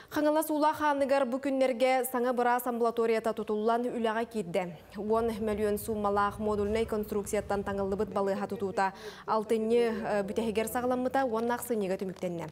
Хаҥалас Уулаах ааныгар бу күннэргэ саҥа быраас амбулаторията тутуллан үлэҕэ киирдэ. Уон мөлүйүөн сууммалаах модульнай конструкцияттан таҥыллыбыт балыыһа тутуута алтынньы бүтэһигэр саҕаламмыта уонна ахсынньыга түмүктэннэ.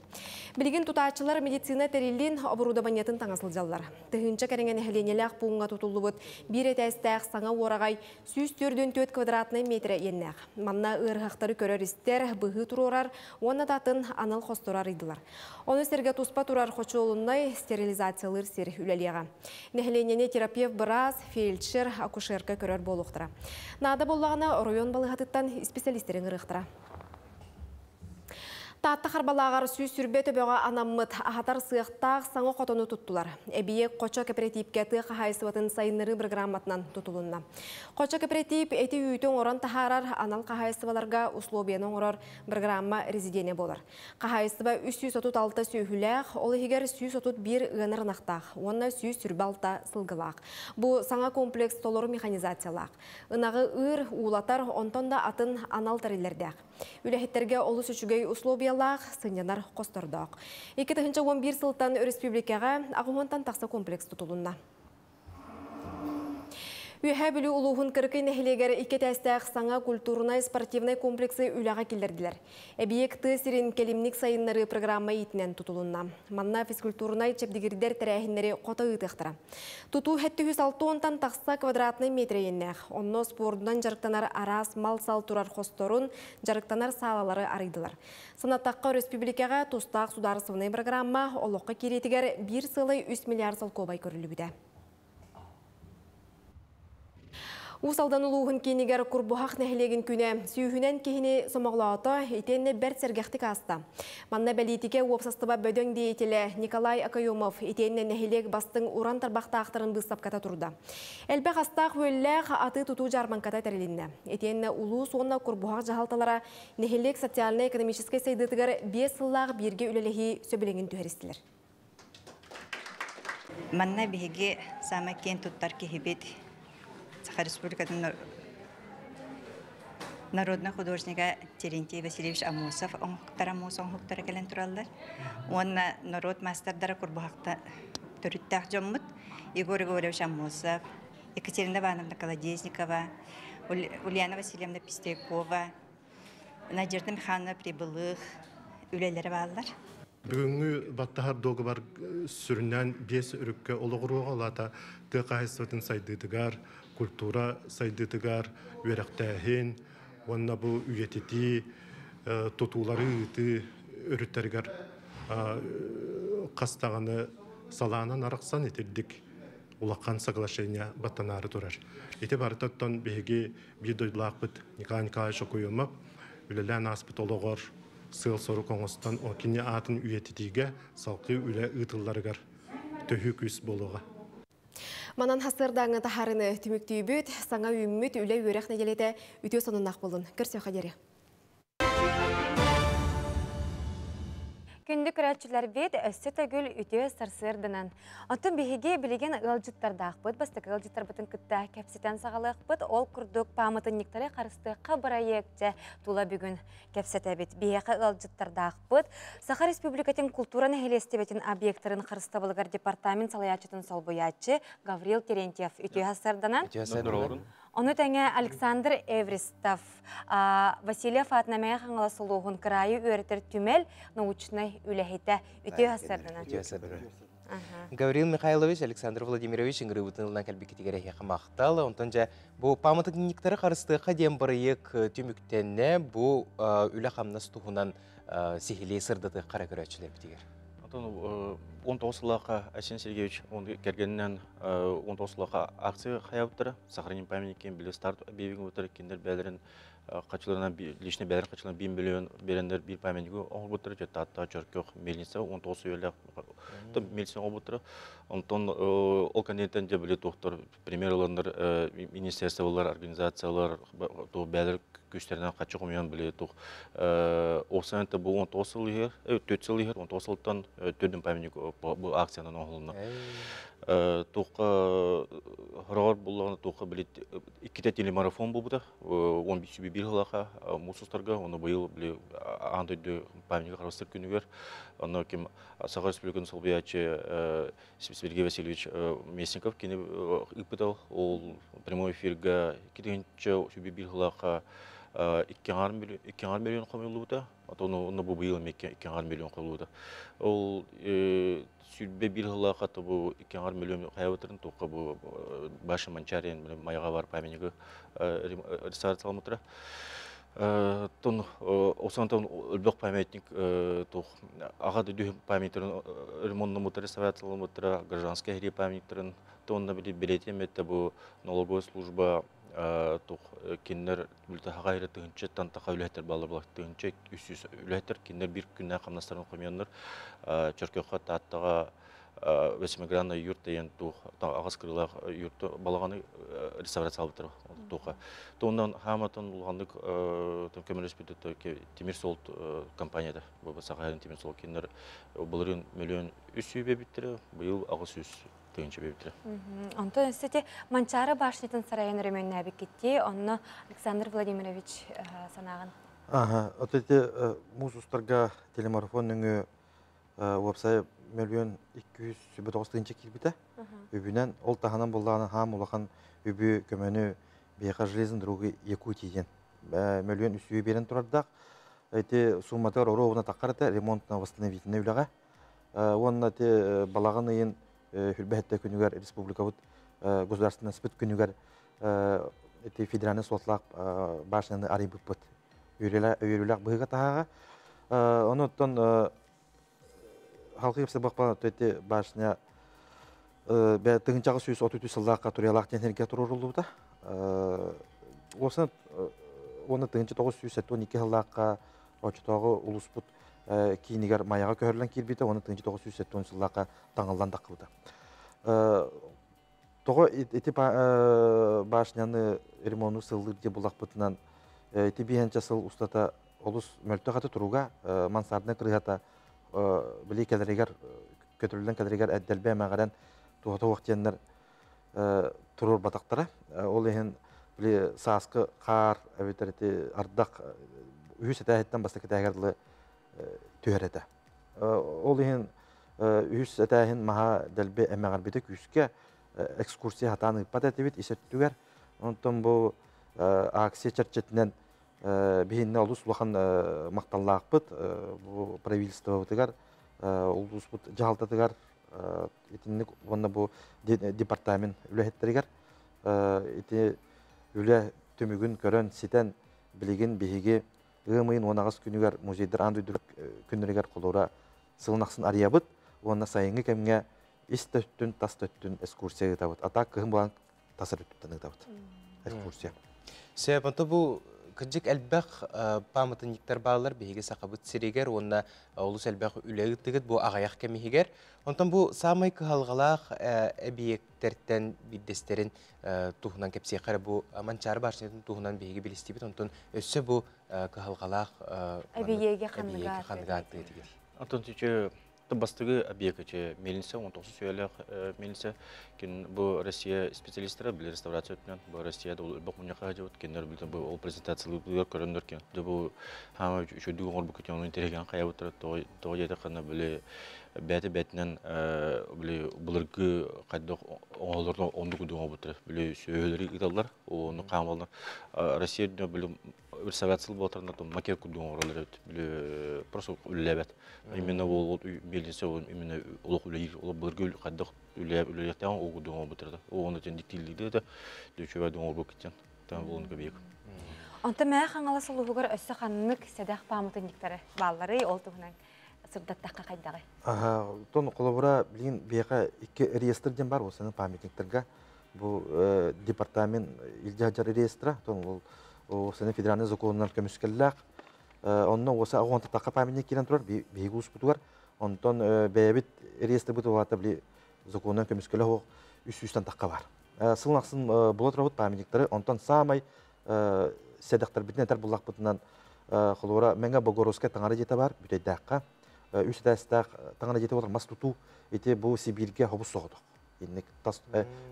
Билигин тутааччылар медицина тэрилин оборудованиетын таҥа сылдьаллар. Тыһыынча кэриҥэ нэһилиэнньэлээх пууҥҥа тутуллубут биир этээстээх саҥа уораҕай 144 квадратнай метрэ иэннээх. Манна ыарыһахтары көрөр-истэр, быһыы туруорар уонна да атын анал хостору арыйдылар. Ону сэргэ туспа турар хочуолунай стерилизациялыыр сир үлэлиэҕэ. Нэһилиэнньэни терапевт быраас, фельдшер, акушерка көрөр буолуохтара. Наада буоллаҕына оройуон балыыһатыттан исписэлиистэри ыҥырыахтара. Таатта Харбалааҕар 120 төбөҕө анаммыт аһатар сыахтаах саҥа хотону туттулар. Эбийиэк Хочо кэпэрэтиипкэ тыа хаһаайыстыбатын сайыннарыы бырагырааматынан тутулунна. Хочо кэпэрэтиип эти үүтү оҥорон таһаарар анал хаһаайыстыбаларга условияны оҥорор бырагыраамма резиденэ буолар. Хаһаайыстыба 336 сүөһүлээх, ол иһигэр 131 ыанар ынахтаах уонна 126 сылгылаах. Бу саҥа комплекс толору механизациялаах. Ынаҕы ыыр, уулатар, онтон да атын анал тэриллэрдээх. Үлэһиттэргэ олус үчүгэй условиялаах, сынньанар хостордоох. 2011 сылтан өрөспүүбүлүкэҕэ аҕыс тахса комплекс тутулунна. Үөһээ Бүлүү улууһун Кырыкый нэһилиэгэр икки этээстээх саҥа культурнай-спортивнай комплексы үлэҕэ киллэрдилэр. Эбийиэк тыа сирин кэлимник сайыннарыы программа иитинэн тутулунна. Манна физкультурнай чэбдигирдэр тэрээһиннэри хото ыытыахтара. Тутуу 760-тан тахса квадратнай метр иэннээх. Онно спордунан дьарыктанар араас мал-сал турар хосторун, дьарыктанар саалалары арыйдылар. Санаттахха өрөспүүбүлүкэҕэ тустаах судаарыстыбаннай программа олоххо киириитигэр биир сыалай 3 миллиард солкуобай көрүллүбүтэ. Уус Алдан улууһун киинигэр Курбуһах нэһилиэгин күнэ сүүһүнэн киһини сомоҕолоото, итиэннэ бэрт сэргэхтик ааста. Манна бэлиитикэ уопсастыба бөдөҥ деятелэ Николай Окоемов итиэннэ нэһилиэк бастыҥ уран тарбахтаахтарын быыстапката турда. Элбэх астаах-үөллээх атыы-тутуу дьаарбаҥката тэрилиннэ. Итиэннэ улуус уонна Курбуһах дьаһалталара нэһилиэк социальнай-экономическай сайдыытыгар биэс сыллаах бииргэ үлэлэһии сөбүлэҥин түһэристилэр. Манна биһиги саамай киэн туттар киһибит Саха Республикатын народнай художнига Терентий Васильевич Аммосов оҥоһуктара муус оҥоһуктара кэлэн тураллар. Уонна норуот маастардара Курбуһахта төрүттээх дьоммут Егор Егорович Аммосов, Екатерина Ивановна Колодезникова, Ульяна Васильевна Пестрякова, Надежда Михайловна Прибылых үлэлэрэ бааллар. Бүгүҥҥү баттаһар дуогабар сүрүннээн биэс өрүккэ олоҕуруоҕа улаата тыа хаһаайыстыбатын сайдыытыгар, культура сайдыытыгар, үөрэхтээһин уонна бу үйэтитии, тутуулары ыытыы өрүттэригэр хас даҕаны салаанан арахсан итирдик улахан соглашение баттанаары турар. Ити барыта оттон биһиги биир дойдулаахпыт Николай Николаевич Окоемов үлэлээн ааспыт олоҕор сыал-сорук оҥостон кини аатын үйэтитиигэ салгыы үлэ ыытылларыгар төһүү күүс буолуоҕа. Манан сарсыардааҥҥы таһаарыыны түмүктүүбүт, саҥа үүммүт үлэ-үөрэх нэдиэлэтэ үтүө сонуннаах буоллун. Көрсүөххэ диэри. Күндү көрөөччүлэрбит өссө төгүл үтүө сарсыарданан. Оттон биһиги билигин ыалдьыттардаахпыт, бастакы ыалдьыттарбытын кытта кэпсэтэн саҕалыахпыт. Ол курдук пааматынньыктары харыстыахха бырайыак дьэ тула бүгүн кэпсэтэбит. Биһиэхэ ыалдьыттардаахпыт. Саха Республикатын култуура нэһилиэстибэтин объектарын харыстабылыгар департамент салайааччытын солбуйааччы Гаврил Терентьев үтүө сарсыарданан. Үтүө сарсыарданан. Ону тэҥэ Александр Эвристов, Васильев аатынан Мэҥэ Хаҥалас улууһун кыраайы үөрэтэр түмэл научнай үлэһитэ. Үтүө сарсыарданан. Үтүө сарсыарданан. Гаврил Михайлович, Александр Владимирович ыҥырыыбытын ылынан кэлбиккитигэр эһиэхэ махтал. Онтон дьэ бу пааматынньыктары харыстыахха диэн бырайыак түмүктэннэ. Бу үлэ-хамнас туһунан сиһилии сырдатыахха эрэ көрөөччүлэрбитигэр. Онтон 19 сыллаахха Айсен Сергеевич кэргэнинэн 19 сыллаахха акция хайабыттара. Сохраним памятники били старт объявил бутар кинилэр бээлэрин хачыларынан личный бээлэр хачыларынан 1 миллион береннер бир памятнигы оҥорбуттара Таатта Чөркөх мельница 19 үйэлээх мельница оҥорбуттара. Онтон ол кэнниттэн дьэ били туохтар пример ыланнар министерстволар, организациялар туох бээлэр күүстэринэн хаччы хомуйан били туох уопсайынан бу 19 сыл иһэр, 4 сыл иһэр, 19 сылтан төрдүн памятник бу акциянан оҥоһулунна. Туохха хороҕор буллаҕына туохха били иккитэ телемарафон буолбута 11 сылаха муус устарга, ону быйыл били аан дойду памятника харыстыр күнүгэр онно ким Саха Республикатын солбуйааччы Сергей Васильевич Местников кини ыыппыта ол прямой эфирга 2001 сылаха 2,5 миллион хомуйуллубута, онно бу быйыл эмиэ 2,5 миллион хомуйуллубута. Ол 21 сыллаахха бу 2,5 миллион хайабытырын туохха бу Баша Манчарин майаҕа бар памятнигы реставрацияламмыттара. Тон осонтон өлбөх памятник туох аҕа дойду памятниктарын ремонтнаммыттара, реставрацияламмыттара, гражданскай сэрии памятниктарын тонна били билетим это бу налоговая служба туох кинилэр Бүлтэһэҕэ эрэ тыһыынчаттан таха үлэһиттэр бааллар буолар. Тыһыынча үс үлэһиттэр кинилэр биир күннээх хамнастарын хомуйаннар Чөркөөххө Тааттаҕа Восьмигранная юрта диэн туох аҕыс кырыылаах юрта балаҕаны реставрациялаабыттар туохха. Туоннан хааматын улаханнык көмөлөспүт тимир суол компанията бу Саха тимир суол кинилэр былырыын миллион үс сүүс биэрбиттэрэ, быйыл 800 тыһыынча биэрбиттэрэ. Онтон өссө Манчаары башнятын сарайын өрөмүөннээбиккитти, онно Александр Владимирович санааҕын. Ага, вот эти муус устарга телемарафон нөҥүө уопсай миллион 209 тыһыынча киирбитэ. Үбүнэн ол таһынан буллаҕына хаам улахан үбү көмөнү биһиэхэ железный дороги Якутии диэн миллион үсүһү биэрэн турардаах. Эти сумматыгар оруобуна таххар этэ ремонтно восстановительный үлэҕэ. Уонна ити балаҕан ыйын хүрбэһэттэ күнүгэр республикабыт государственность күнүгэр ити федеральный суотлаах башняны арыйбыппыт. Үөрүүлээх быһыыга таһааҕа. Онуттан халқы кэпсэ ити башня тыһыынчаҕа 133 сыллаахха туриялаах диэн сиргэ туруоруллубута. Уосан уонна тыһыынча 972 сыллаахха оччотооҕу улууспут киинигэр Майаҕа көһөрүлэн киирбитэ уонна 1970 сыллаахха таҥыллан таххыбыта. Тоҕо ити башняны ремонту сыллыыр диye буллахпытынан ити биһэнчэ сыл устата олус мөлтөх аты туруга мансардына кырыһата били кэлэригэр көтүрүллэн кэлэригэр эддэлбэ эмэҕэрэн туһата уох диэннэр туруорбатахтара. Ол иһин били сааскы хаар эбэтэр ити ардах үһүс этээһиттэн бастакы этээһигэр дылы түһэр этэ. Ол иһин үһүс этээһин маһа дэлби эмэҕэрбитэ күүскэ экскурсия хатаан ыыппат этибит ис өттүгэр. Онтон бу акция чэрчитинэн биһиннэ олус улахан махталлаахпыт бу правительствобытыгар улууспут дьаһалтатыгар итинник уонна бу департамент үлэһиттэригэр ити үлэ түмүгүн көрөн ситэн билигин биһиги ыам ыйын 18 күнүгэр музейдар аан дойду күннэригэр холура сылын ахсын арыйабыт уонна сайыҥҥы кэмҥэ ис төттүн тас төттүн экскурсия ыытабыт а так кыһын буолан тас өттүттэн ыытабыт экскурсия. Сөп, онто бу кырдьык элбэх пааматынньыктар бааллар биһиги сахабыт сиригэр уонна олус элбэх үлэ ыыттыгыт бу аҕыйах кэм иһигэр. Онтон бу саамай кыһалҕалаах эбийиэктэртэн биирдэстэрин туһунан кэпсиэххэ эрэ бу Манчаары башнятын туһунан биһиги билистибит. Онтон өссө бу кыһалҕалаах эбийиэги ханныга ааттыытыгар. Онтон түчө Бастыгы объект мельница, 19 сүйелек мельница. Кин бу Россия специалисттары били реставрация өтүнөн, бу Россияда ол бок муньяка жабыт, киндер билден бу ол презентациялы көрөндөр кен. Бу хама үчөдүг оңор бу күтөн интереген каябыттыр, того жете кана били бәте бәтинен били булыргы кайдык оңолордон ондук дүңө буттыр. Били сөөлөрү италлар, оны камалар. Россия дүнө били реставрация болотарында макет кудуң оролор били просто үлләбәт. Именно ол мельница именно улук үлейир, ол булыргы кайдык үлләп үлләктән ол кудуң буттыр. Оны тен диктилди да дөчөбә дүңө бу китен. Там болун көбейик. Онта мә хаңала сулугар өссө ханнык седах памутынниктары баллары ол туһунан сырдаттаққа қайдағы. Ага, тон қолыбыра билин бияка икки реестр ден бар, осыны памятниктерге. Бу департамент илжажар реестра, тон ол осыны федеральный законнар көмүскелләк. Онно оса агонта така памятник кирен турар, биги успутугар. Онтон бәйбит реестр буту вата били законнан көмүскелләк үс үстен такка бар. Сылын аксын була турабыт памятниктары, онтон самай седактар битнетер буллак бутунан холура менге Богородская таңары жете бар, бүтәйдәккә. Үс дәстәк таңары жете болар мас туту, ите бу Сибирге хобус согдок. Инник тас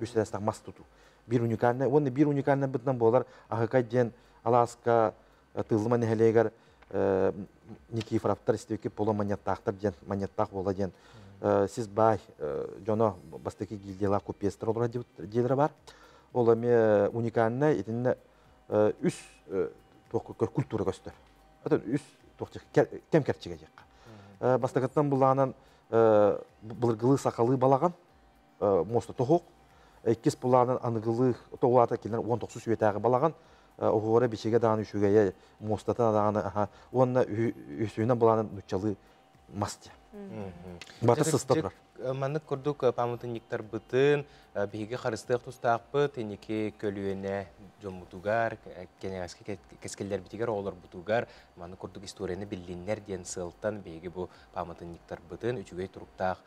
үс дәстәк мас туту. Бир уникальный, оны бир уникальный бутунан болар ахыкай ден Аласка тылма нехелегер Никифоровтар истеки полуманьяттахтар ден, маньяттах бола ден. Сиз бай жоно бастыки гильдияла купестер олар дилер бар. Ол эме уникальный, итинне үс культура көстөр. Атын үс кем керчиге жакка. Бастакаттан буланан былыргылы сакалы балаган моста тохок. Иккис буланан аныгылы тоғлата келер 19 сүйетәгы балаган. Оғора бичеге даганы үшүгө мостата даганы, онна үсүнөн буланан нучалы масти. Баты сыста турар. Маннык курдук памутынниктар бытын, биһиги харыстык тустаакпыт, иники көлүөнэ жоммутугар, кенегаски кескеллер битигер оолор бутугар, маннык курдук историяны биллиннер диэн сылтан биһиги бу памутынниктар бытын, үчүгэй туруктаах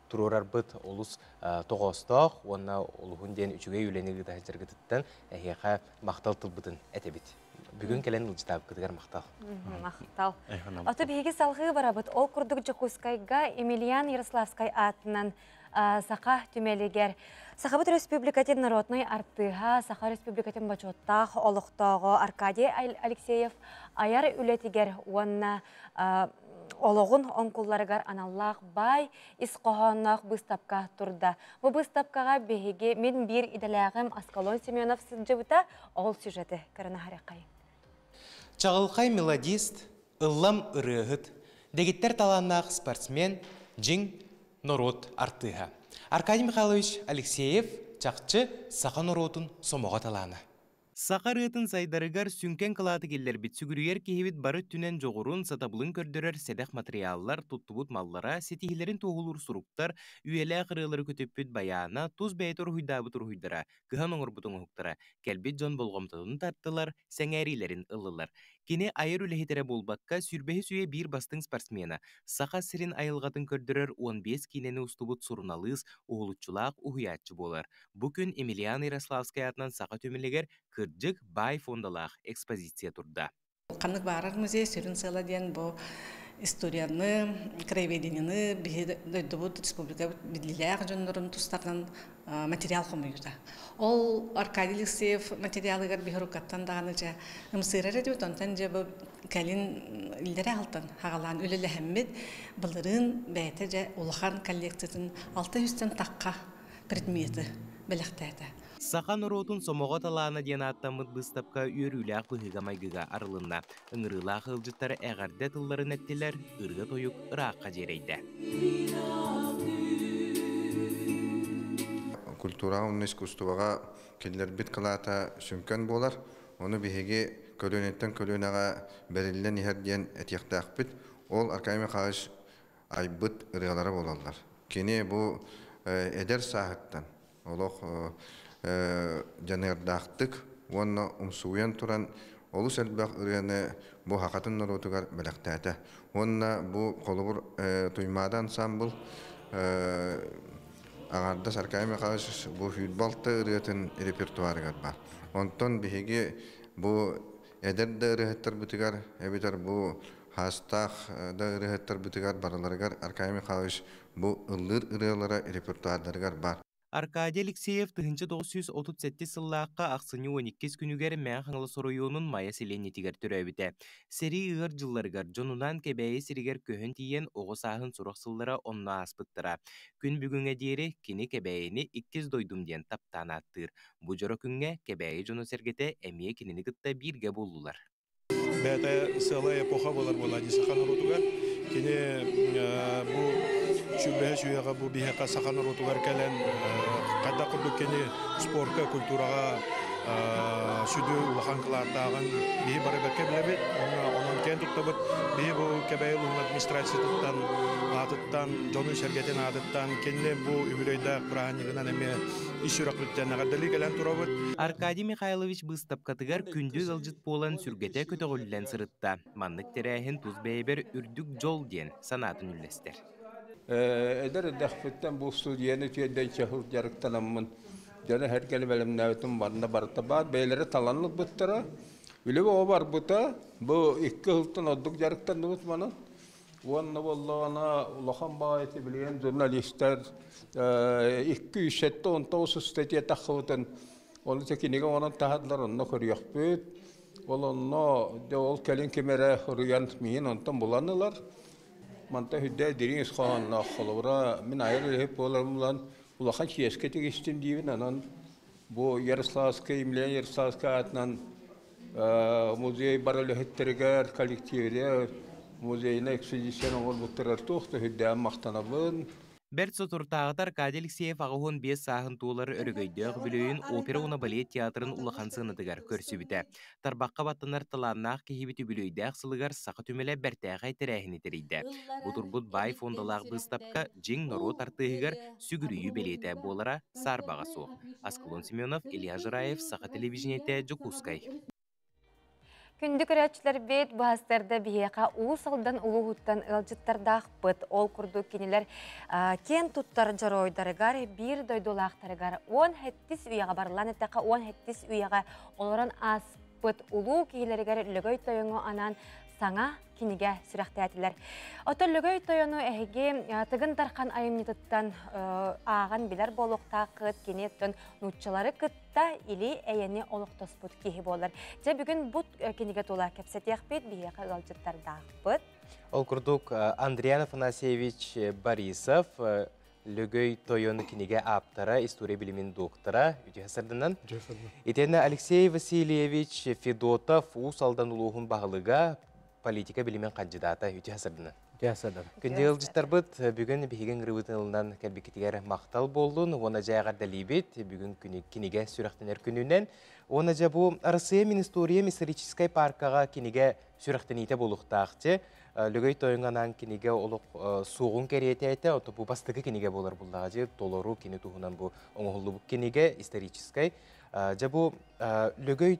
турурар быт олус тоҕостоох, уонна олуһун диэн үчүгэй үлэни гытаһычаргытыттан эһиэхэ махтал тылбытын этебит. Бүгүн келен ылжытаабыкытыгар махтал. Махтал. Ото биһиги салгыы барабыт ол курдук Жокускайга Емельян Ярославскай атынан Саха түмелигер. Сахабыт Республикатын народный артыха, Саха Республикатын бачоттах олохтоого Аркадий Алексеев аяр үлетигер уонна ологун оңкулларыгар аналлаах бай исқоһоонноох быстапка турда. Бу быстапкага биһиги мин бир иделээгим Аскалон Семенов сылдьыбыта ол сюжеты көрөнө. Чағылқай мелодист, ыллам ырыгыт, дегиттер таланнаах спортсмен, жиң народ артыха. Аркадий Михайлович Алексеев чақчы саха народун сомоға таланы. Саха рытын сайдарыгар сүнкен кылааты келлербит сүгүрүйер киһибит бары түнен жоғырун сатабылын көрдөрөр седех материаллар, туттубут маллара, сетихилерин туһулур суруктар, үйелээ кырыылары көтөппүт баяна, туз бэйтор хуйдаабыт уруһуйдара, кыһан оҥорбутун оһуктара, кэлбит дьон болҕомтотун тартылар, сэҥээрилэрин ыллылар. Кини айыр үлэһитере буолбакка сүрбэһи сүе биир бастыҥ спортсмена, саха сирин айылҕатын көрдөрөр 15 киинени устубут суруналыыс, уһулуччулаах уһуйааччы буолар. Бу күн Емельян Ярославскай атынан саха түмэлигэр кырдьык бай фондалаах экспозиция турда. Қаннык барар музей сүрүн сыла диэн бу историяны, краеведениены, биһи дойдубут республика билилээх дьоннорун тустарынан материал хомуйда. Ол Аркадий Алексеев материалыгар биһи рукаттан даҕаны дьэ ымсыырар этибит, онтон дьэ бу кэлин иллэрэ алтан хагалаан үлэлэһэммит былырыын бэйэтэ дьэ улахан коллекциятын 600 таққа предмети бэлэхтээтэ. Саха норуотун сомоҕо талаана диэн ааттаммыт быыстапка үөрүүлээх быһыыга майгыга арылынна. Ыҥырыылаах ыалдьыттар эҕэрдэ тылларын эттилэр, ырыа тойук ыраахха дьиэрэйдэ. Культура уонна искусствоҕа кинилэрбит кылаата сүҥкэн буолар. Ону биһиги көлүөнэттэн көлүөнэҕэ бэриллэн иһэр диэн этиэхтээхпит. Ол Аркадий Михайлович айбыт ырыалара буолаллар. Кини бу эдэр сааһыттан олох дьаныардаахтык уонна умсугуйан туран олус элбэх ырыаны бу хакатын норуотугар бэлэхтээтэ. Уонна бу холобур Туймаада ансамбл аҥардас Аркадий Михайлович бу футболта ырыатын репертуарыгар бар. Онтон биһиги бу эдэр да ырыһыттар бытыгар, эбитер бу Хаастаах да ырыаһыттарбытыгар барыларыгар Аркадий Михайлович бу ыллыыр ырыалара репертуардарыгар баар. Аркадий Алексеев 1937 сыллаахха ахсынньы 12 күнүгэр Мэҥэ Хаҥалас оройуонун Майа сэлиэнньэтигэр төрөөбүтэ. Сэрии ыар дьылларыгар дьонунаан Кэбээйи сиригэр көһөн тиийэн оҕо сааһын сурах сыллара онно ааспыттара. Күн бүгүҥҥэ диэри кини Кэбээйини иккис дойдум диэн таптаан ааттыыр. Бу дьоро күҥҥэ Кэбээйи дьоно-сэргэтэ эмиэ кинини кытта бииргэ буоллулар. Бэйэтэ сыалай эпоха буолар буолла дии саха норуотугар. Кини бу сүүрбэһис үйэҕэ бу биһиэхэ саха норуотугар кэлэн хайдах курдук кини спорка, культураҕа сүдү улахан кылааттааҕын биһи бары бэркэ билэбит. Онон киэн туттабыт. Биһи бу Кэбээйи улууһун администрациятыттан аатыттан, дьонун-сэргэтин аатыттан кинини бу үбүлүөйдээх бырааһынньыгынан эмиэ ис сүрэхпиттэн эҕэрдэлии кэлэн турабыт. Аркадий Михайлович быыстапкатыгар күндү ыалдьыт буолан сүргэтэ көтөҕүллэн сырытта. Маннык тэрээһин тус бэйэбэр үрдүк дьол диэн санаатын үллэстэр. Эдэр эрдэхпиттэн бу студияны үтүөдэй чаһыл дьарыктанаммын дьоно эргэни бэлэмнээбитим манна барыта баар бэйэлэрэ талан ылбыттара. Үлэ оҕо барбыта. Бу икки сылтан ордук дьарыктанныбыт манан. Уонна буоллаҕына улахан баҕайы билигин журналистар 279 ыстатыйа тахсыбытын Ол ити кинигэ оҥорон таһаардылар, онно көрүөхпүт. Ол онно дьэ ол кэлин ким эрэ суруйан миигин онтон булан ылар. Манта үрдээ дириҥ ис хоһоонноох холобура мин айар үлэһит буоларым булан улахан чиэскэ тигистим диибин. Онон бу Ярославскай, Емельян Ярославскай аатынан музей бар үлэһиттэригэр, коллективигэр музейнай экспедицияны оҥорбуттарыгар туох да үрдээн махтанабын. Бэрт соторутааҕыта Аркадий Алексеев 85 сааһын туолар өрөгөйдөөх үбүлүөйүн Опера уонна балет театрын улахан сыанатыгар көрсүбүтэ. Тарбахха баттанар талааннаах киһибит үбүлүөйдээх сылыгар Саха түмэлэ бэртээхэй тэрээһини тэрийдэ. Бу турбут баай фондалаах быыстапка дьиҥ норуот артыыһыгар сүгүрүйүү бэлиэтэ буолара саарбаҕа суох. Аскалон Семенов, Илья Жираев, Саха телевидениетэ, Дьокуускай. Күндү көрөөччүлэрбит, бу астарда биһиэхэ Уус Алдан улууһуттан ыалдьыттардаахпыт. Ол курдук кинилэр киэн туттар дьоруойдарыгар, биир дойдулаахтарыгар 17 үйэҕэ барыллаан эттэххэ 17 үйэҕэ олорон ааспыт улуу киһилэригэр Лөгөй Тойоҥҥо анаан саҥа кинигэ сүрэхтээтилэр. Оттон Лөгөй Тойону эһиги Тыгын Дархан айымньытыттан ааҕан билэр буолуохтааххыт. Кини оттон нууччалары кытта или эйэни олохтоспут киһи буолар. Дьэ бүгүн бу кинигэ тула кэпсэтиэхпит, биһиэхэ ыалдьыттардаахпыт. Ол курдук Андриан Афанасьевич Борисов Лөгөй Тойон кинигэ ааптара, история билимин доктора, үтүө сарданан. Итиэннэ Алексей Васильевич Федотов Уус Алдан улууһун баһылыга, политика билимин хандьыдаата, үтүө сарданан. Күндү ыалдьыттарбыт, бүгүн биһиги ыҥырыыбытын ылынан кэлбиккитигэр махтал буоллун уонна дьэ эҕэрдэлиибит. Бүгүн кинигэ сүрэхтэнэр күнүнэн. Уонна дьэ бу Арассыыйа мин историям историческай паркаҕа кинигэ сүрэхтэниитэ буолуохтаах. Лөгөй тойоҥҥо анаан кинигэ олох суоҕун кэриэтээтэ, ото бу бастакы кинигэ буолар буллаҕа дьэ толору кини туһунан бу оҥоһуллубут кинигэ историческай. Дьэ бу Лөгөй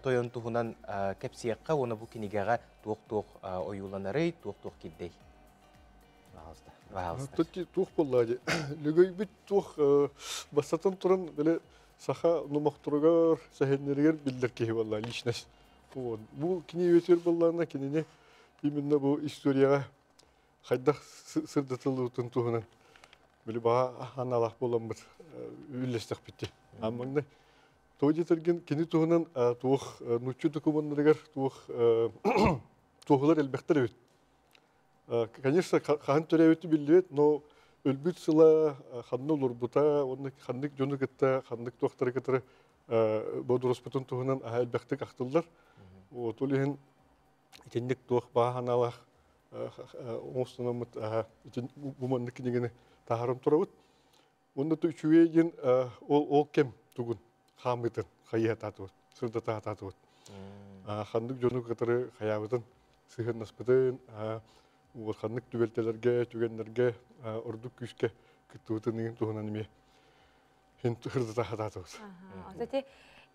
тойон туһунан кэпсиэххэ уонна бу кинигэҕэ туох-туох ойууланарый, туох-туох кирдэй? Пожалуйста. Туох буолла дии. Лөгөйбүт туох бастатан туран били саха номохторугар, сэһэннэригэр биллэр киһи буолла личность. Бу кини үөтүөр буоллаҕына кинини именно бу историяҕа хайдах сырдатыллыбытын туһунан били баҕа аналаах буоламмыт үллэстэхпит дии. Аммаҥнай Тоҕо диэтэргин кини туһунан туох нуучча докумуоннарыгар туох туоһулар элбэхтэр эбит. Конечно, хаһан төрөөбүтү биллибэт, но өлбүт сыла ханна олорбута, уонна ханнык дьону кытта, ханнык туохтары кытары бодуруспутун туһунан аһа элбэхтик ахтыллар. Вот ол иһин итинник туох баҕа санаалаах оҥостунаммыт итин бу маннык кинигэни таһааран турабыт. Уонна үчүгэй диэн ол ол кэм тугун хаамыытын хайыһатаатыбыт, сырдатаатаатыбыт. Ханнык дьону кытары хайаабытын сыһыаннаспытын, ханнык түбэлтэлэргэ, түгэннэргэ ордук күүскэ кыттыбытын ыйын туһунан эмиэ сырдатаатаатыбыт. Ити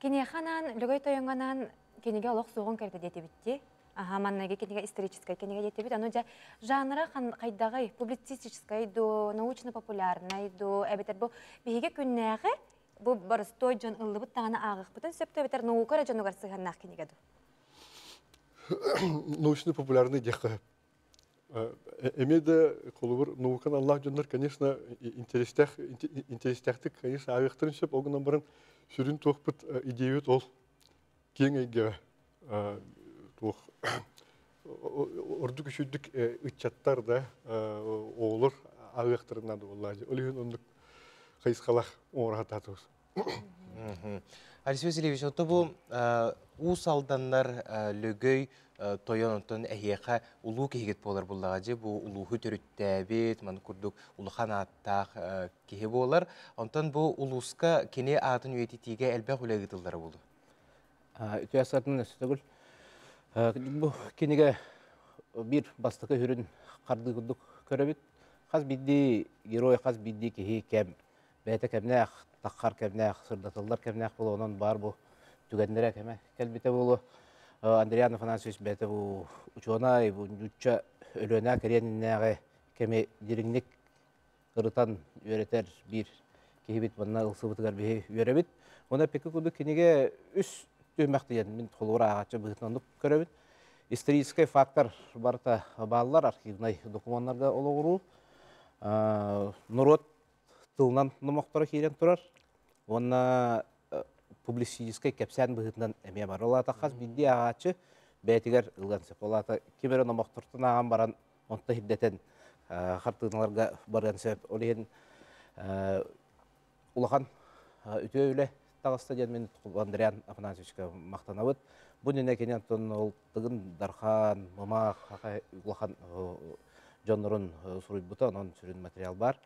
киниэхэ анаан, Лөгөй тойоҥҥо анаан кинигэ олох суоҕун кэрэтэ диэтибит Аха, манныгы кинигэ историческай кинигэ диэтибит. Аны дьэ жанра хайдаҕый? Публицистическай дуу, научно-популярнай дуу, эбэтэр бу биһиги күннээҕи бу боростуой дьон ыллыбыт даҕаны ааҕыахпытын сөптөө эбэтэр наука эрэ дьонугар сыһыаннаах кинигэ дуу? Научно-популярный диэххэ. Эмиэ да холобур науканы аллаах дьоннор, конечно, интерестэх интерестээхтик, конечно, ааҕыахтарын сөп, ол гынан баран сүрүн туохпут идеябыт ол киэҥ эйгэҕэ туох ордук үчүгдүк ыччаттар да оҕолор ааҕыахтарын наада буоллаа. Ол иһин оннук хайысхалаах оҥоро сатаатыбыт. Алексей Васильевич, ото бу Уус Алданнар Лөгөй тойон онтон эһиэхэ улуу киһигит буолар буллаҕа дьи бу улууһу төрүттээбит, маны курдук улахан ааттаах киһи буолар. Онтон бу улууска кини аатын үйэтитиигэ элбэх үлэ ыытыллара буолуо. Үтүө сардан өссө Бу кинигэ биир бастакы үрүн хардыы курдук көрөбүт. Хас биирдии герой, хас биирдии киһи кэм бэйэтэ кэмнээх, таххар кэмнээх, сырдатыллар кэмнээх буолуо, онон баар бу түгэннэрэ кэмэ кэлбитэ буолуо. Андриан Афанасьевич бэйэтэ бу учуонай, бу нуучча Өлүөнэ кэриэнинээҕи кэми дириҥник ырытан үөрэтэр биир киһибит манна ылсыбытыгар биһи үөрэбит. Уонна эппикки курдук кинигэ үс түһүмэх диэн мин холобур ааҕааччы быһыытынан оннук көрөбүн. Историческай фактор барыта бааллар, архивнай докумуоннарга олоҕуруу. Норуот тылынан номохторо киирэн турар уонна публицистическай кэпсээн быһыытынан эмиэ бар. Ол аата хас биирдии ааҕааччы бэйэтигэр ылыан сөп. Ол аата ким эрэ номохтортон ааҕан баран онто ирдэтэн хартыыналарга барыан сөп. Ол иһин улахан үтүө үлэ таҕыста диэн мин Андриан Афанасьевичка махтанабыт. Бу иннинэ кини онтон ол Тыгын Дархан, Мымах улахан дьоннорун суруйбута, онон сүрүн материал бар.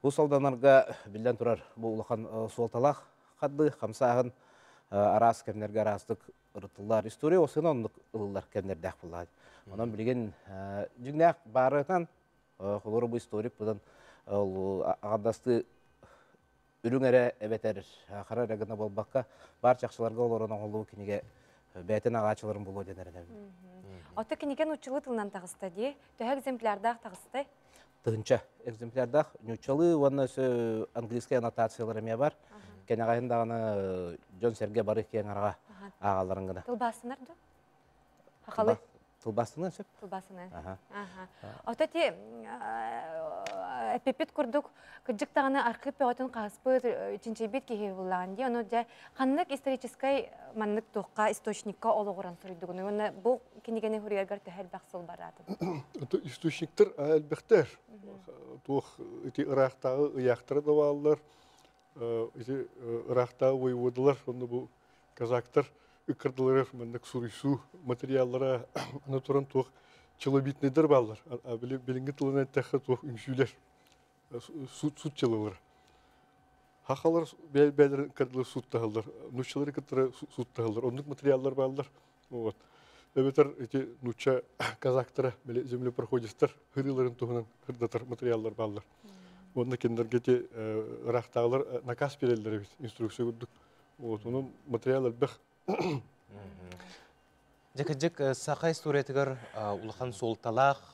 Уус Алданарга биллэн турар бу улахан суолталаах хардыы, хамсааһын араас кэмнэргэ араастык ырытыллар. История осына оннук ылыллар кэмнэрдээх буоллаҕа. Онон билигин дьиҥнээх баарытан холобура бу историк будан ол аҕардастыы үрүҥ эрэ эбэтэр хара эрэ гына буолбакка баар чахчыларга олорон оҥоһуллубут кинигэ бэйэтин аҕааччыларын булуо диэн эрэнэбин. Ото кинигэ нууччалыы тылынан таҕыста дии. Төһө экземплярдаах таҕыстай? Тыһынча экземплярдаах нууччалыы уонна өссө английскай аннотациялар эмиэ бар. Кэнэҕэһин даҕаны дьон-сэргэ бары киэҥ араҕа ааҕалларын гына. Тылбаастанар дуо? Хахалы? Тылбаастаныан сөп. Тылбаастаныан. Ото ти эппиппит курдук кырдьык даҕаны архыып бөҕөтүн хаһыспыт, чинчийбит киһи буллаҕын дии. Ону дьэ ханнык историческай маннык туохха источникка олоҕуран суруйдугунуй уонна бу кинигэни суруйаргар төһө элбэх сыл бараатын? Источниктар элбэхтэр. Туох ити ыраахтааҕы ыйаахтара да бааллар, ити ыраахтааҕы воеводалар, онно бу казактар ыккардыларыгар маннык суруйсуу материаллара аны туран туох челобитныйдар бааллар. Билиҥҥи тылынан эттэххэ туох үҥсүүлэр суут дьыалалара. Хахалар бэйэлэрин ыккардылар сууттаһаллар, нууччалары кытары сууттаһаллар. Оннук материаллар бааллар. Вот. Эбэтэр ити нуучча казактара, землепроходецтар хырыыларын туһунан кырдатар материаллар бааллар. Уонна кинилэргэ ити ыраахтааҕылар наказ биэрэллэр эбит, инструкция курдук. Вот, онон материал элбэх. Дьэ, кырдьык, саха историятыгар улахан суолталаах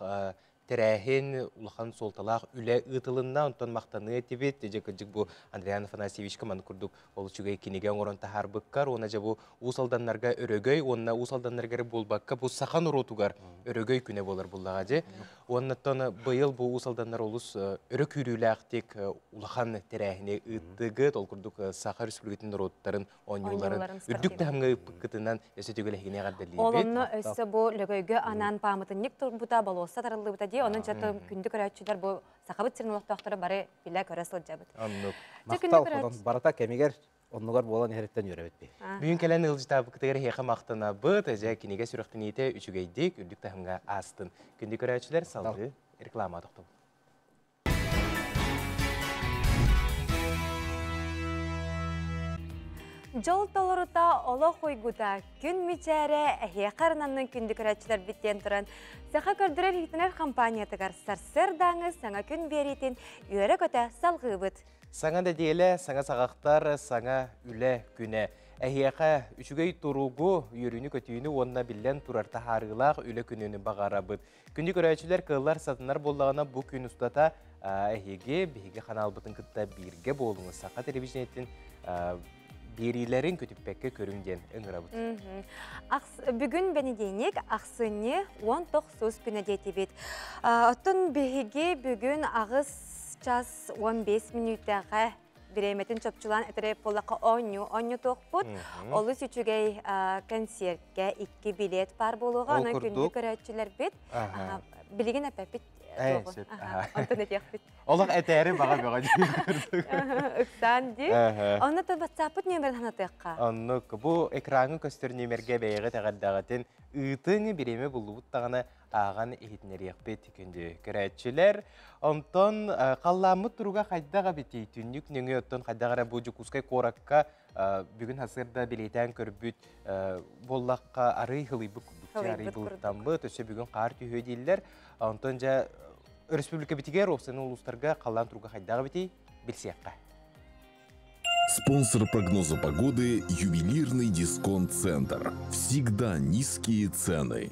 тэрээһин, улахан суолталаах үлэ ыытылынна, онтон махтаныа этибит. Дьэ, кырдьык бу Андриан Афанасьевичка маны курдук ол үчүгэй кинигэ оҥорон таһаарбыккар уонна дьэ бу Уус Алданнарга өрөгөй уонна Уус Алданнарга буолбакка бу саха норуотугар өрөгөй күнэ буолар буллаҕа дьэ. Уоннаттан быйыл бу Уус Алданнар олус өрө күүрүүлээхтик улахан тэрээһини ыыттыгыт. Ол курдук Саха Республикатын норуоттарын оонньууларын үрдүк таһымҥа ыыппыккытынан өссө төгүл эһигини эҕэрдэлиибит. Ол онно өссө бу Лөгөйгө анаан пааматынньык турбута, болуоссат арыллыбыта дии. Онон чато күндү көрөөччүлэр бу Сахабыт сирин олохтоохторо бары билэ-көрө сылдьабыт. Оннук. Махтал, барыта кэмигэр оннугар буолан иһэриттэн үөрэбит би. Бүгүн кэлэн ыалдьытаабыкытыгар эһиэхэ махтанабыт. Эдьэ кинигэ сүрэхтэниитэ үчүгэйдик, үрдүк таһымҥа аастын. Күндү көрөөччүлэр, салгыы реклама тохтобут. Дьол толорута, олох уйгута, күн мичээрэ эһиэхэ арынаннын күндү көрөөччүлэрбит диэн туран, Саха көрдөрөр иһитинэр компаниятыгар сарсыардааҥы саҥа күн биэриитин үөрэ-көтө салҕыыбыт. Саҥа нэдиэлэ, саҥа саҕахтар, саҥа үлэ күнэ. Эһиэхэ үчүгэй туругу, үөрүүнү-көтүүнү уонна биллэн турар таһаарыылаах үлэ күнүн баҕарабыт. Күндү көрөөччүлэр кыаллар сатанар буоллаҕына бу күн устата эһиги биһиги ханаалбытын кытта бииргэ буолуҥ. Саха телевидениетин Биэриилэрин көтүппэккэ көрүҥ диэн ыҥырабыт. Бүгүн бэнидиэнньик ахсынньы 19 күнэ диэтибит. Оттон биһиги бүгүн аҕыс час 15 мүнүүтэҕэ бириэмэтин чопчулаан этэрэ буоллахха оонньуу оонньотуохпут. Олус үчүгэй концертка икки билет баар буолуоҕа. Онон күндү көрөөччүлэрбит билигин эппэппит Онтон этиэхпит. Олох этээри баҕа бөҕө дии. Ыксаан дии. Онно то WhatsApp-пыт нүөмэрин санатыахха. Оннук. Бу экраҥҥа көстөр нүөмэргэ бэйэҕит эҕэрдэҕитин ыытыҥ, бириэмэ буллубут даҕаны ааҕан иһитиннэриэхпит күндү көрөөччүлэр. Онтон халлааммыт туруга хайдах эбитий? Түннүк нөҥүө оттон хайдах эрэ бу Дьокуускай куоракка бүгүн сарсыарда бэлиэтээн көрбүт буоллахха арый хылыйбыт курдук арый былыттаммыт, өссө бүгүн хаар түһүө дииллэр. Онтон дьэ өрөспүүбүлүкэбитигэр уопсайынан улуустарга халлаан туруга хайдах эбитий билсиэххэ. Спонсор прогноза погоды – ювелирный дисконт-центр. Всегда низкие цены.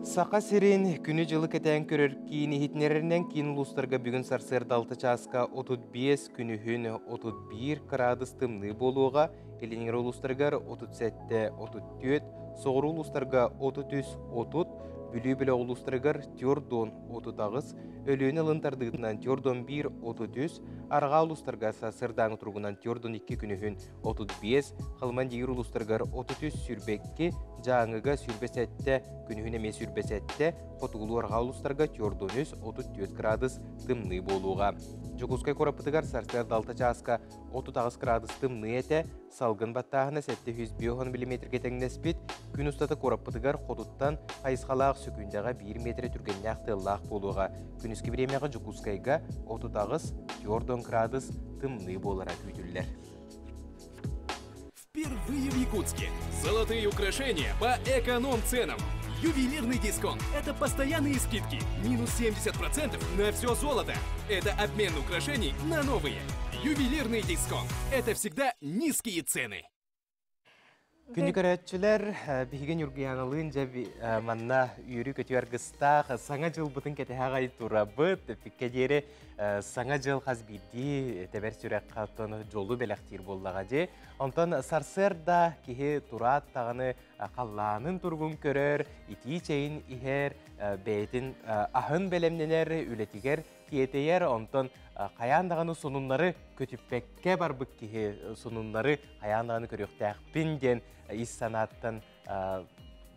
Саха сирин күнү-дьылы кэтээн көрөр киин иһитиннэрэринэн киин улуустарга бүгүн сарсыарда 6 чааска 35, күнүһүн 31 кыраадыс тымныы буолуоҕа. Илиҥҥи улуустарыгар 37-34, соҕуруу улуустарга 33-30, Бүлүү бөлөх улуустарыгар 4 38, Өлүөнэ ылын тардыытынан 41 33, Арҕаа улуустарга сарсыардааҥы туругунан 42 күнүһүн 35, Халыман диир улуустарыгар 33 22, Дьааҥыга 27, күнүһүн эмиэ 27, хотугулуу-арҕаа улуустарга 43 34 градус тымныы буолуоҕа. Дьокуускай куораппытыгар сарсыарда 6 чааска 38 градус тымныы этэ, салгын баттааһына 705 миллиметргэ тэҥнэспит, күн устата куораппытыгар хотуттан хайысхалаах сөкүүндэҕэ 1 метрэ түргэннээх тыаллаах буолуоҕа. Күнүскү бириэмэҕэ Дьокуускайга 38 40 градус тымныы буолара күүтүллэр. Впервые в Якутске. Золотые украшения по эконом-ценам. Ювелирный дисконт – это постоянные скидки. Минус 70% на все золото. Это обмен украшений на новые. Ювелирный дисконт – это всегда низкие цены. Күнү көрөөччүлэр, биһиги Ньургуйааналыын дьэ манна үөрүү-көтүү аргыстаах саҥа дьылбытын кэтэһэ аҕай турабыт. Эппиккэ диэри саҥа дьыл хас биирдии тэбэр сүрэххэ оттон дьолу бэлэхтиир буоллаҕа дии. Онтон сарсыарда киһи тураат даҕаны халлаанын туругун көрөр, итии чэйин иһэр, бэйэтин аһын бэлэмнэнэр, үлэтигэр тиэтэйэр, онтон хайаан даҕаны сонуннары көтүппэккэ барбыт киһи сонуннары хайаан даҕаны көрүөхтээхпин диэн ис санааттан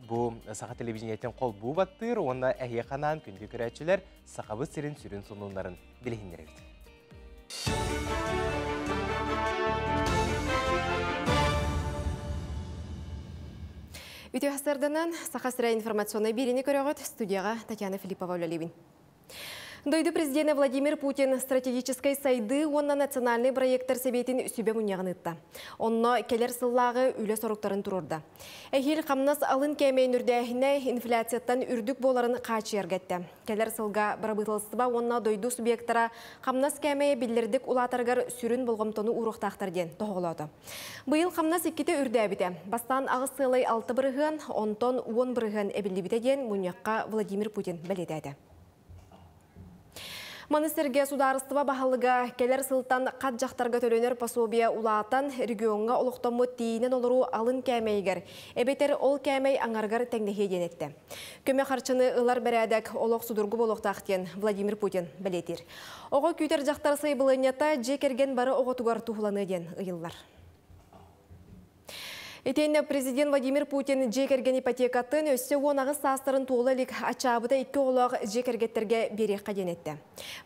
бу саха телевидениетин холбуу баттыыр уонна эһиэхэ анаан күндү көрөөччүлэр Сахабыт сирин сүрүн сонуннарын билиһиннэрэбит. Үтүө сарданан Саха сирэ информационнай биэриини көрөҕүт студияҕа Татьяна Филиппова үлэлиибин. Дойду президенэ Владимир Путин стратегическай сайдыы уонна национальнай проекттар сэбиэтин сүбэ мунньаҕын ыытта. Онно кэлэр сыллааҕы үлэ соруктарын туруорда. Эһиил хамнас алын кээмэйин үрдээһинэ инфляцияттан үрдүк буоларын хааччыйарга эттэ. Кэлэр сылга бырабыыталыстыба уонна дойду субъектара хамнас кээмэйэ биллэрдик улаатарыгар сүрүн болҕомтону ууруохтаахтар диэн тоһоҕолоото. Быйыл хамнас иккитэ үрдээбитэ. Бастаан 8,6%, онтон 10% эбиллибитэ диэн мунньахха Владимир Путин бэлиэтээтэ. Маны сэргэ судаарыстыба баһылыга кэлэр сылтан хат дьахтарга төлөнөр пособие улаатан региоҥҥа олохтоммут тиийинэн олоруу алын кээмэйигэр эбэтэр ол кээмэй аҥарыгар тэҥнэһиэ диэн эттэ. Көмө харчыны ылар бэрээдэк олох судургу буолуохтаах диэн Владимир Путин бэлиэтиир. Оҕо күүтэр дьахтар сайбылыанньата дьиэ кэргэн бары оҕотугар туһуланыа диэн ыйыллар. Итиэннэ президент Владимир Путин дьиэ кэргэн ипотекатын өссө 18 саастарын туола илик аччаабыта икки оҕолоох дьиэ кэргэттэргэ биэриэххэ диэн эттэ.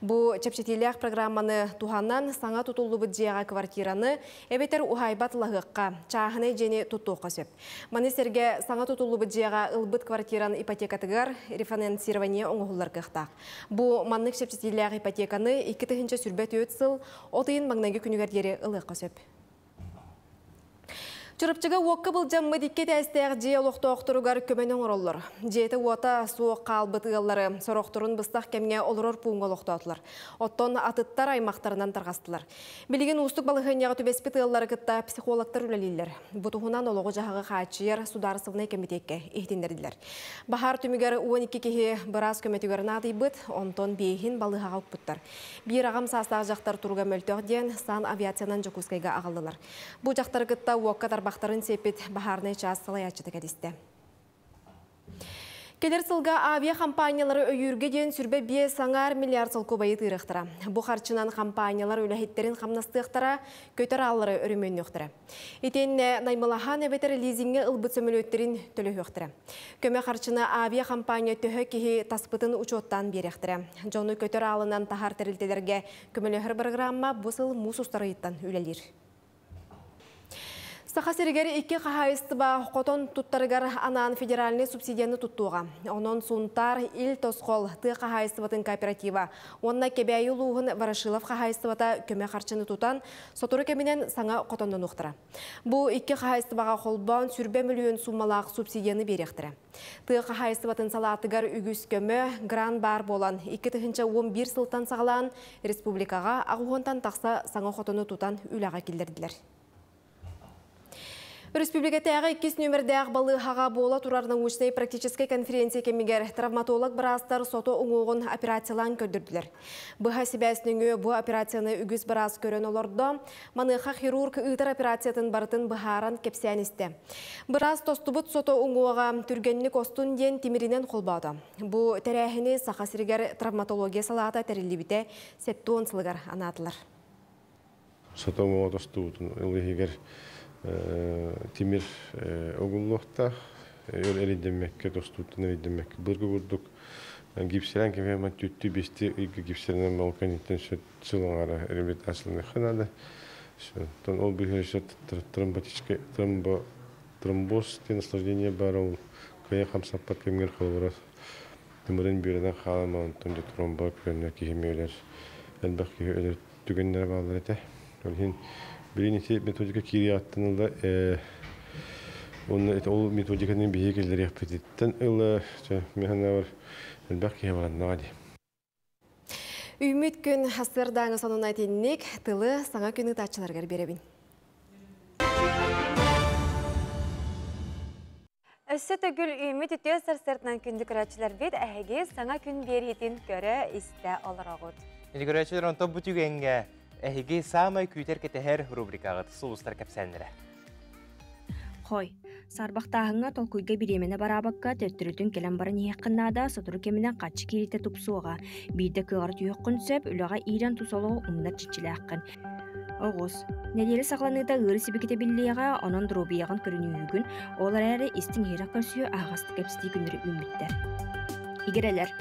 Бу чэпчэтиилээх программаны туһанан саҥа тутуллубут дьиэҕэ квартираны эбэтэр уһаайба атылаһыахха, чааһынай дьиэни туттуохха сөп. Маны сэргэ саҥа тутуллубут дьиэҕэ ылбыт квартиран ипотекатыгар рефинансирование оҥоһуллар кыахтаах. Бу маннык чэпчэтиилээх ипотеканы 2024 сыл от ыйын маҥнайгы күнүгэр диэри ылыахха сөп. Чурапчыга уокка былдьаммыт икки этээстээх дьиэ олохтоохторугар көмөнү оҥороллор. Дьиэтэ уота суох хаалбыт ыаллары сорохторун быстах кэмҥэ олорор пууҥҥа олохтоотулар. Оттон атыттар аймахтарынан тарҕастылар. Билигин уустук балаһыанньаҕа түбэспит ыаллары кытта психологтар үлэлииллэр. Бу туһунан олоҕу-дьаһаҕы хааччыйар судаарыстыбаннай кэмитиэккэ иһитиннэрдилэр. Баһаар түмүгэр 12 киһи быраас көмөтүгэр наадыйбыт, онтон биэһин балыыһаҕа укпуттар. Биир аҕам саастаах дьахтар туруга мөлтөх диэн санавиациянан Дьокуускайга аҕаллылар. Бу дьахтары кытта уокка тарбахтарын сиэппит баһаарынай чаас салайааччыта кэдистэ. Кэлэр сылга авиа-хампаанньалары өйүүргэ диэн 25 миллиард солкуобайы тыырыахтара. Бу харчынан хампаанньалар үлэһиттэрин хамнастыахтара, көтөр ааллары өрөмүөннүөхтэрэ. Итиэннэ наймылаһан эбэтэр лизиҥҥэ ылбыт сөмөлүөттэрин төлөһүөхтэрэ. Көмө харчыны авиа-хампаанньа төһө киһи таспытын учуоттаан биэриэхтэрэ. Дьону көтөр аалынан таһар тэрилтэлэргэ көмөлөһөр бырагыраамма бу сыл муус устар ыйыттан үлэлиир. Саха сиригэр икки хаһаайыстыба хотон туттарыгар анаан федеральнай субсидияны туттуоҕа. Онон Сунтаар Ил Тосхол тыа хаһаайыстыбатын кооператива уонна Кэбээйи улууһун Ворошилов хаһаайыстыбата көмө харчыны тутан, сотору кэминэн саҥа хотоннонуохтара. Бу икки хаһаайыстыбаҕа холбоон 20 мөлүйүөн суумалаах субсидияны биэриэхтэрэ. Тыа хаһаайыстыбатын салаатыгар үгүс көмө, грант баар буолан, 2011 сылтан саҕалаан республикаҕа 80-тан тахса саҥа хотону тутан үлэҕэ киллэрдилэр. Республикатааҕы иккис нүөмэрдээх балыыһаҕа буола турар научнай практическай конференция кэмигэр травматолог быраастар сото уҥуоҕун операциялаан көрдөрдүлэр. Быһа сибээс нөҥүө бу операцияны үгүс быраас көрөн олордо. Маныаха хирург ыытар операциятын барытын быһааран кэпсээн истэ. Быраас тостубут сото уҥуоҕа түргэнник остун диэн тимиринэн холбоото. Бу тэрээһини Саха сиригэр травматология салаата тэриллибитэ 70 сылыгар анаатылар. Сото уҥуоҕа тостубутун ол иһигэр тимир угуллуохтаах, өр эрэйдэммэккэ, тостууттан эрэйдэммэккэ. Былыргы курдук гипсэлээн кэбиһэн түттүү биэстии ыйга гипсэлэнэн ол кэнниттэн сыл аҥаара реабилитацияланыахха наада. Оттон ол быыһыгар еще тромботическай тромбоз диэн осложнение баар, ол кыайан хамсаппат кэмҥэр холобура тымырын бүөрэнэн хаалан онтон дьэ тромбо күөннэр киһи өлөр, элбэх киһи өлөр түгэннэрэ бааллар этэ. Ол иһин билигин ити методика киириэҕиттэн ыла уонна ол методиканы биһиги киллэриэхпититтэн ыла мин санаабар элбэх киһи бараннаҕа дии. Үүммүт күн сарсыардааҥы сонуна итинник, тылы саҥа күн ыытааччыларыгар биэрэбин. Өссө төгүл үүммүт үтүө сарсыарданан күндү көрөөччүлэрбит, эһиги саҥа күн биэриитин көрө, истэ олороҕут. Ити көрөөччүлэр онтон бу түгэҥҥэ эһиги саамай күүтэр кэтэһэр рубрикаҕыт сулустар кэпсээннэрэ. Хой, саарбахтааһыҥҥа толкуйга бириэмэни бараабакка төттөрүтүн кэлэн баран иһиэххин наада, сотору кэминэн харчы киириитэ тупсуоҕа. Биирдэ кыаҕар түһүөххүн сөп, үлэҕэ иирэн тус олоҕу умнар чиччилээххин. Оҕус. Нэдиэлэ саҕаланыыта ыарыы сибикитэ биллиэҕэ, онон доруобуйаҕын көрүнүүһүгүн, ол эрээри истиҥ иһирэх көрсүө аһаҕастык кэпсэтии күннэри үүммүттэр. Игирэлэр.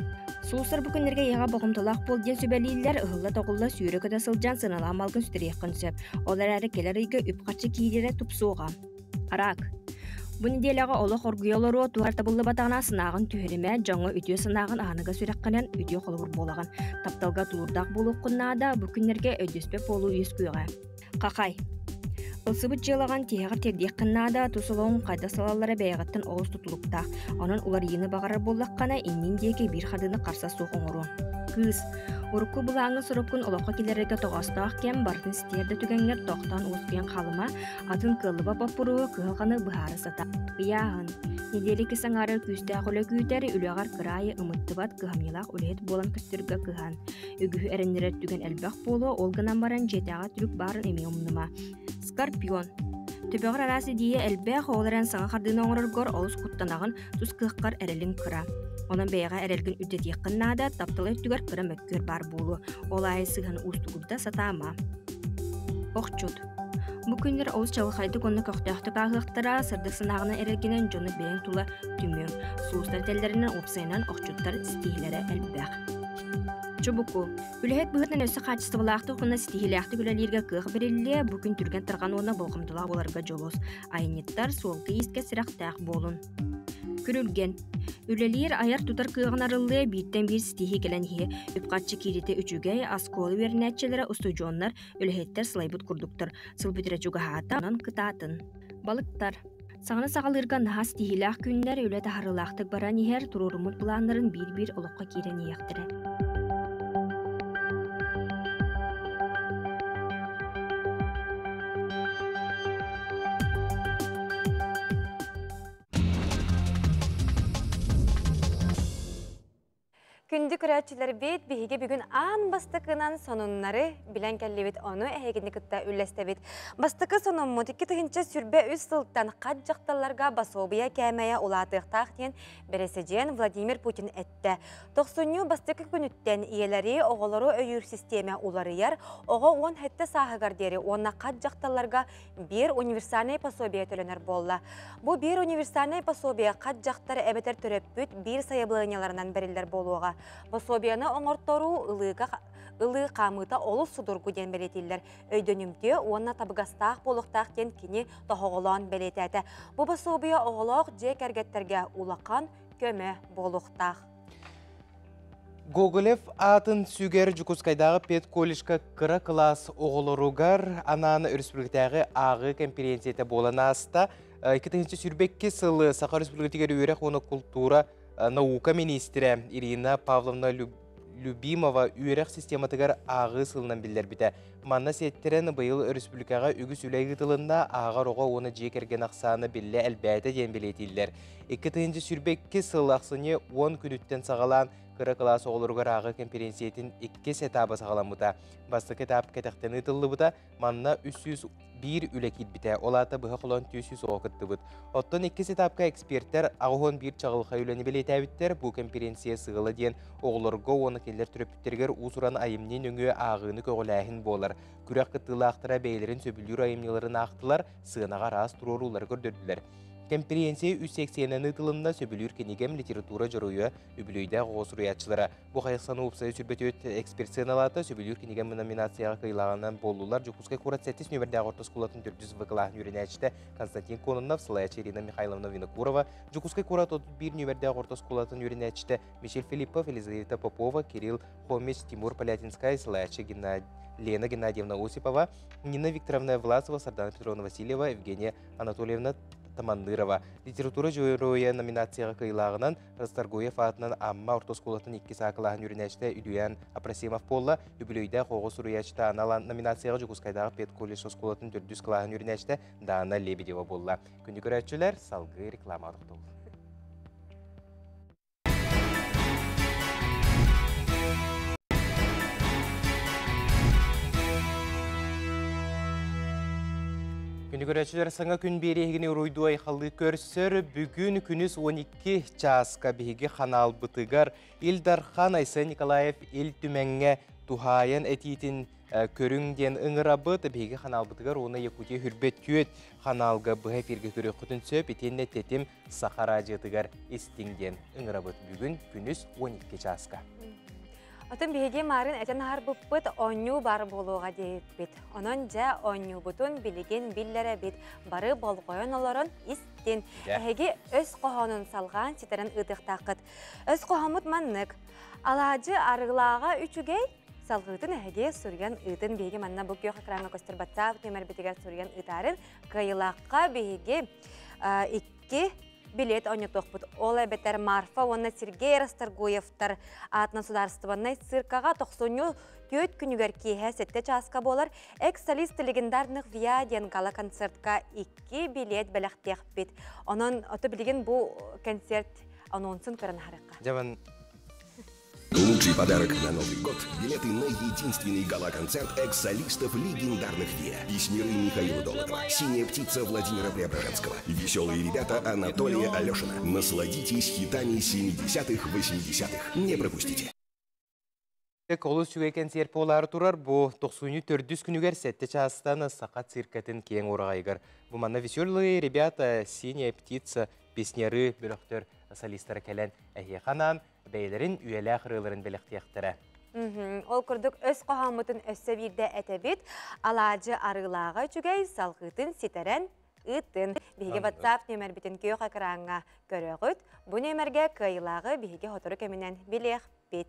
Сулустар бу күннэргэ эйиэхэ болҕомтолоох буол диэн сүбэлииллэр, ыһылла-тоҕулла сүүрэ-көтө сылдьан сыаналаах малгын сүтэриэххин сөп. Ол эрээри кэлэр ыйга үп-харчы киирэрэ тупсуоҕа. Араак. Бу нэдиэлэҕэ олох оргуйа олоруо, туох эрэ табыллыбатаҕына санааҕын түһэримэ, дьоҥҥо үтүө санааҕын аһыныгас сүрэххинэн үтүө холобур буолаҕын. Тапталга тулуурдаах буолуоххун наада, бу күннэргэ өйдөспөт буолуу үөскүөҕэ. Хахай. Ылсыбыт дьыалаҕын тиһэҕэр тиэрдиэххин наада, тус олоҕуҥ хайдах салаллара бэйэҕиттэн олус тутулуктаах. Онон уларыйыыны баҕарар буоллаххына, иннин диэки биир хардыыны харса суох оҥоруоҥ. Кыыс. Урукку былааҥҥын соруккун олоххо киллэрэргэ тоҕоостоох кэм барытын ситиһэр да түгэҥҥэр тохтоон уоскуйан хаалыма, атын кыаллыбат боппуруоһу кыһалҕаны быһаара сата. Ыйааһын. Нэдиэлэ иккис аҥаарыгар күүстээх үлэ күүтэр, үлэҕэр кыраайы ымыттыбат, кыһамньылаах үлэһит буолан көстөргө кыһан. Үгүһү эрэннэрэр түгэн элбэх буолуо, ол гынан баран дьиэтээҕи түбүк баарын эмиэ умнума. Скорпион. Төбөҕөр араас идиэйэ элбэх, ол эрэн саҥа хардыыны оҥороргор олус куттанаҕын, тус кыаххар эрэлиҥ кыра. Онон бэйэҕэ эрэлгин үрдэтиэххин наада, таптал өттүгэр кыра мөккүөр баар буолуо. Ол аайы сыһыаны уустугурда сатаама. Охчут. Бу күннэр олус чаҕылхайдык уонна көхтөөхтүк ааһыахтара, сырдык санааҕынан эрэлгинэн дьону бэйэҥ тула түмүөҥ. Сулустар этэллэринэн уопсайынан охчуттар ситиһиилэрэ элбэх. Чубуку. Үлэһит быһыытынан өссө хаачыстыбалаахтык уонна ситиһиилээхтик үлэлииргэ кыах бэриллиэ, бу күн түргэн тарҕан уонна болҕомтолоох буоларга дьулус. Айанньыттар суолга-иискэ сэрэхтээх буолун. Күрүлгэн. Үлэлиир, айар-тутар кыаҕын арыллыа, бииртэн биир ситиһии кэлэн иһиэ. Үп-харчы киириитэ үчүгэй, оскуола үөрэнээччилэрэ, устудьуоннар, үлэһиттэр сылайбыт курдуктар. Сыл бүтэрэ чугаһаата, онон кытаатын. Балыктар. Саҥаны саҕалыырга наһаа ситиһиилээх күннэр үлэ таһаарыылаахтык баран иһэр, туруоруммут былааннарын биир-биир олоххо киирэн иһиэхтэрэ. Күндү көрөөччүлэрбит, биһиги бүгүн аан бастакынан сонуннары билэн кэллибит, ону эһигини кытта үллэстэбит. Бастакы сонуммут 2023 сылтан хат дьахталларга басуобуйа кээмэйэ улаатыахтаах диэн бэрэсидьиэн Владимир Путин эттэ. Тохсунньу бастакы күнүттэн ийэлэри, оҕолору өйүүр систиэмэ уларыйар, оҕо 17 сааһыгар диэри уонна хат дьахталларга биир универсальнай пособие төлөнөр буолла. Бу биир универсальнай пособие хат дьахтар эбэтэр төрөппүт биир сайабылыанньаларынан бэриллэр буолуоҕа. Пособиены оҥорторуу ылыыга ылыы хаамыыта олус судургу диэн бэлиэтииллэр. Өйдөнүмтүө уонна табыгастаах буолуохтаах диэн кини тоһоҕолоон бэлиэтээтэ. Бу пособие оҕолоох дьиэ кэргэттэргэ улахан көмө буолуохтаах. Гоголев аатын сүгэр Дьокуускайдааҕы педколледжка кыра кылаас оҕолоругар анаан өрөспүүбүлүкэтээҕи ааҕыы кэмпириэнсийэтэ буолан ааста. 2022 сылы Саха Өрөспүүбүлүкэтигэр үөрэх уонна култуура наука миниистирэ Ирина Павловна Любимова үөрэх систематыгар ааҕыы сылынан биллэрбитэ. Манна сиэттэрэн быйыл өрөспүүбүлүкэҕэ үгүс үлэ ыытылынна, ааҕар оҕо уонна дьиэ кэргэн ахсаана биллэ элбээтэ диэн бэлиэтииллэр. 2022 сыл ахсынньы 10 күнүттэн саҕалаан кыра кылаас оҕолоругар ааҕыы кэмпириэнсийэтин иккис этаба саҕаламмыта. Бастакы этап кэтэхтэн ыытыллыбыта, манна 301 үлэ киирбитэ, ол аата быһа холоон 400 оҕо кыттыбыт. Оттон иккис этапка экспертэр 81 чаҕылхай үлэни бэлиэтээбиттэр. Бу кэмпириэнсийэ сыала диэн оҕолорго уонна кинилэр төрөппүттэригэр уус-уран айымньы нөҥүө ааҕыыны көҕүлээһин буолар. Күрэх кыттыылаахтара бэйэлэрин сөбүлүүр айымньыларын аахтылар, сыанаҕа араас туруоруулары көрдөрдүлэр. Кэмпириэнсийэ үс секциянан ыытылынна сөбүлүүр кинигэм литература дьоруойа үбүлүөйдээх оҕо суруйааччылара. Бу хайысханы уопсайа сүрбэтүөт эксперт сыаналаата сөбүлүүр кинигэм номинацияҕа кыайыылааҕынан буоллулар Дьокуускай куорат сэттис нүөмэрдээх орто оскуолатын төрдүс В кылааһын үөрэнээччитэ Константин Кононов, салайааччы Ирина Михайловна Винокурова, Дьокуускай куорат 31 нүөмэрдээх орто оскуолатын үөрэнээччитэ Мишель Филиппов, Елизавета Попова, Кирилл Хомич, Тимур Полятинскай, салайааччы Геннадий Лена Геннадьевна Осипова, Нина Викторовна Власова, Сардана Петровна Васильева, Евгения Анатольевна Таманнырова. Литература дьоруойа номинацияҕа кыайыылааҕынан Расторгуев аатынан Амма орто оскуолатын икки саакылааһын үөрэнээччитэ Үдүйээн Апросимов буолла. Үбүлүөйдээх оҕо суруйааччыта анал номинацияҕа Дьокуускайдааҕы педколледж оскуолатын төрдүс кылааһын үөрэнээччитэ Дана Лебедева буолла. Күндү көрөөччүлэр, салгыы реклама тохтобул. Күнү көрөөччүлэр саҥа күн биэриэһигини уруйдуу айхаллыы көрсөр. Бүгүн күнүс 12 чааска биһиги ханаалбытыгар Ил Дархан Айсен Николаев Ил Түмэҥҥэ туһаайан этиитин көрүҥ диэн ыҥырабыт. Биһиги ханаалбытыгар уонна Якутия хүрбэт түөт ханаалга быһа эфиргэ көрүөххүтүн сөп. Итиэннэ тэтим Саха радиотыгар истиҥ диэн ыҥырабыт бүгүн күнүс 12 чааска. Отон биһиги маарын этэн аһарбыппыт оонньуу бар буолуоҕа диэбиппит. Онон дьэ оонньуубутун билигин биллэрэбит. Бары болҕойон олорон истин. Эһиги өс хоһоонун салҕаан ситэрэн ыытыахтааххыт. Өс хоһооммут маннык. Алаадьы арыгылааҕа үчүгэй, салҕыытын эһиги суруйан ыытын биһиги манна бу күөх экраҥҥа көстөр батсаап нүөмэрбитигэр суруйан ыытаарын кыайыылаахха биһиги икки билет оонньотуохпут. Ол эбэтэр Марфа уонна Сергей Расторгуевтар аатынан судаарыстыбаннай циркаҕа тохсунньу түөрт күнүгэр киэһэ сэттэ чааска буолар экс-солист легендарных ВИА диэн гала-концертка икки билет бэлэхтиэхпит. Онон ото билигин бу концерт анонсун көрөн аһарыахха. Дьабан Лучший подарок на Новый год – билеты на единственный гала-концерт экс-солистов легендарных ВИА. Песняры Михаила Долотова, «Синяя птица» Владимира Преображенского, «Веселые ребята» Анатолия Алешина. Насладитесь хитами 70-х, 80-х. Не пропустите. Олус үчүгэй кэнсиэр буолаары турар бу тохсунньу төрдүс күнүгэр сэттэ чаастан Саха циркэтин киэҥ ураҕайыгар. Бу манна «Веселые ребята», «Синяя птица», «Песняры» бөлөхтөр солистара кэлэн эһиэхэ анаан бэйэлэрин үйэлээх ырыаларын бэлэхтиэхтэрэ. Ол курдук өс хоһооммутун өссө биирдэ этэбит. Алаадьы арыылааҕа үчүгэй, салҕыытын ситэрэн ыытын. Биһиги WhatsApp нүөмэрбитин күөх экраҥҥа көрөҕүт. Бу нүөмэргэ кыайыылааҕы биһиги сотору кэминэн билиэхпит.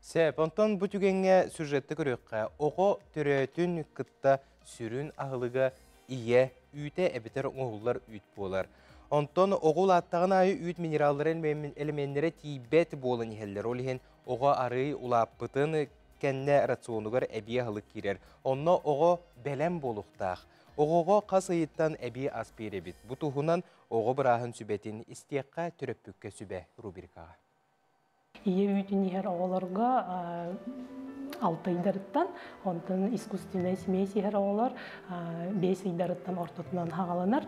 Сөп, онтон бу түгэҥҥэ сюжетты көрүөххэ. Оҕо төрөөтүн кытта сүрүн аһылыга ийэ үүтэ эбэтэр оҥоһуллар үүт буолар. Онтон оҕо улааттаҕын аайы үүт минераллара элеменнэрэ тиийбэт буолан иһэллэр. Ол иһин оҕо арыый улааппытын кэннэ рационугар эбии аһылык киирэр. Онно оҕо бэлэм буолуохтаах. Оҕоҕо хас ыйыттан эбии ас биэрэбит. Бу туһунан оҕо бырааһын сүбэтин истиэххэ төрөппүккэ сүбэ рубрикаҕа. Ийэ үүтүн иһэр оҕолорго алта ыйдарыттан, онтон искусственнай смесь иһэр оҕолор 5 ыйдарыттан ортотунан хаҕаланар.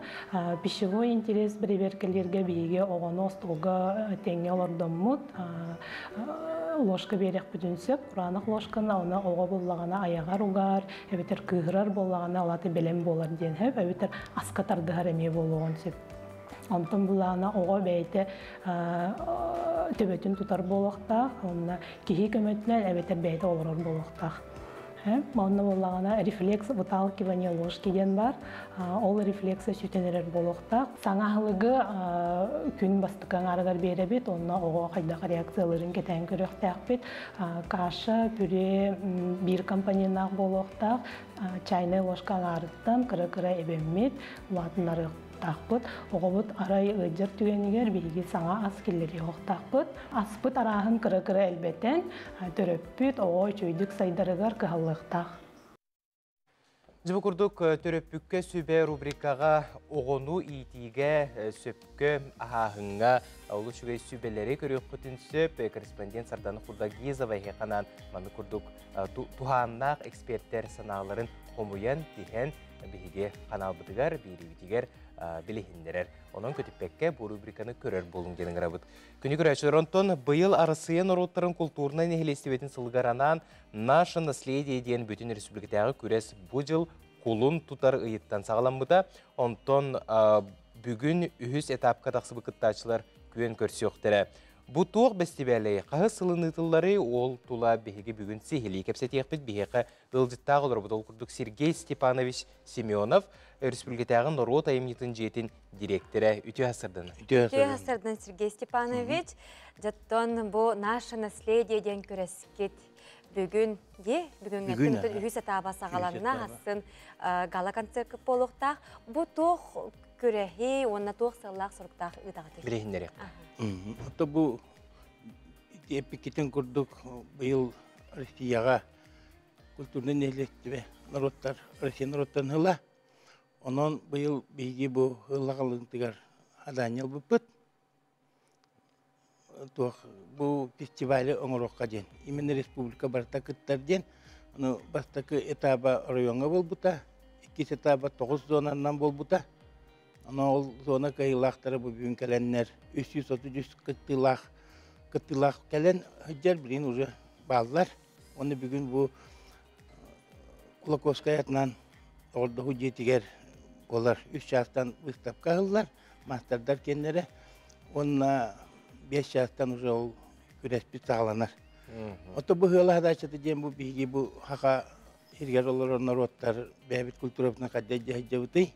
Пищевой интерес бэрэбиэркэлииргэ биһиги оҕону остуолга тэҥҥэ олордоммут ложка биэриэхпитин сөп. Кураанах ложканы оны оҕо буллаҕына айаҕар угар, эбэтэр кыыһырар буоллаҕына алаты бэлэм буолар диэн сөп, эбэтэр аска тардыһар эмиэ буолуоҕун сөп. Онтон булаана оҕо бэйэтэ төбөтүн тутар буолуохтаах, уонна киһи көмөтүнэн эбэтэр бэйэтэ олорор буолуохтаах. Онно буоллаҕына рефлекс выталкивание ложки диэн баар. Ол рефлекса сүтэн эрэр буолуохтаах. Саҥа аһылыгы күн бастакы аҥаарыгар биэрэбит, онно оҕо хайдах реакциялыырын кэтээн көрүөхтээхпит. Каша, пюре биир компоненнаах буолуохтаах. Чайная ложка аҥаарыттан кыра-кыра эбэммит, улаатыннарыах Таахпыт. Оҕобут арай ыалдьар түгэнигэр биһиги саҥа ас киллэриэхтаахпыт. Аспыт арааһын кыра-кыра элбэтэн, төрөппүт оҕо үчүгэйдик сайдарыгар кыһаллыахтаах. Дьэ бу курдук төрөппүккэ сүбэ рубрикаҕа оҕону иитиигэ сөпкө аһааһыҥҥа олус үчүгэй сүбэлэри көрүөххүтүн сөп. Корреспондент Сардана Хурдагизова эһиэхэ маннык курдук туһааннаах экспертэр санааларын хомуйан, тиһэн биһиги ханаалбытыгар, биэриибитигэр билиһиннэрэр. Онон көтүппэккэ бу рубриканы көрөр буолуҥ диэн ыҥырабыт. Күнү көрөөччүлэр онтон быйыл Арассыыйа норуоттарын култуурунай нэһилиэстибэтин сылыгар анаан «Наше наследие» диэн бүтүн республикатааҕы күрэс бу дьыл кулун тутар ыйыттан саҕаламмыта. Онтон бүгүн үһүс этапка тахсыбыт кыттааччылар күөн көрсүөхтэрэ. Бу туох бэстибээлэй, хаһыс сылын ыытылларый, ол тула биһиги бүгүн сиһилии кэпсэтиэхпит. Биһиэхэ ыалдьыттаах олоробут. Ол курдук Сергей Степанович Семенов, Өрөспүүбүлүкэтээҕи норуот айымньытын дьиэтин дириэктэрэ. Үтүө сардан. Үтүө сардан Сергей Степанович. Дьоттон бу «Наше наследие» диэн күрэскит бүгүн ди бүгүҥҥэттэн үһүс этаба саҕаланна асын гала концерт буолуохтаах. Бу туох күрэһи уонна туох сыаллаах соруктаах ыытаҕытый? Билиһиннэри. Ото бу эпикитин курдук быйыл Россияҕа культурнай нэһилиэстибэ норуоттар Россия норуоттарын ыла. Онон быйыл биһиги бу ыллаҕалыытыгар адаанньа ылбыппыт. Туох бу фестивали оҥоруохха диэн. Именно республика барыта кыттар диэн. Ону бастакы этаба оройуоҥҥа буолбута, иккис этаба тоҕус зонанан буолбута. Онон ол зона кыайыылаахтара бу бүгүн кэлэннэр 333 кыттыылаах кыттыылаах кэлэн сылдьар билигин уже бааллар. Уонна бүгүн бу Кулаковскай атынан Оҕордоһуу дьиэтигэр буолар үс чаастан выставка аһыллар, маастардар киэннэрэ уонна 5 чаастан уже ол күрэспит саҕаланар. Ото бу ыала хадааччыта диэн бу биһиги бу хаха сиригэр олорор норуоттар бэйэбит культурабытын хайдах дьаһайдьабытый,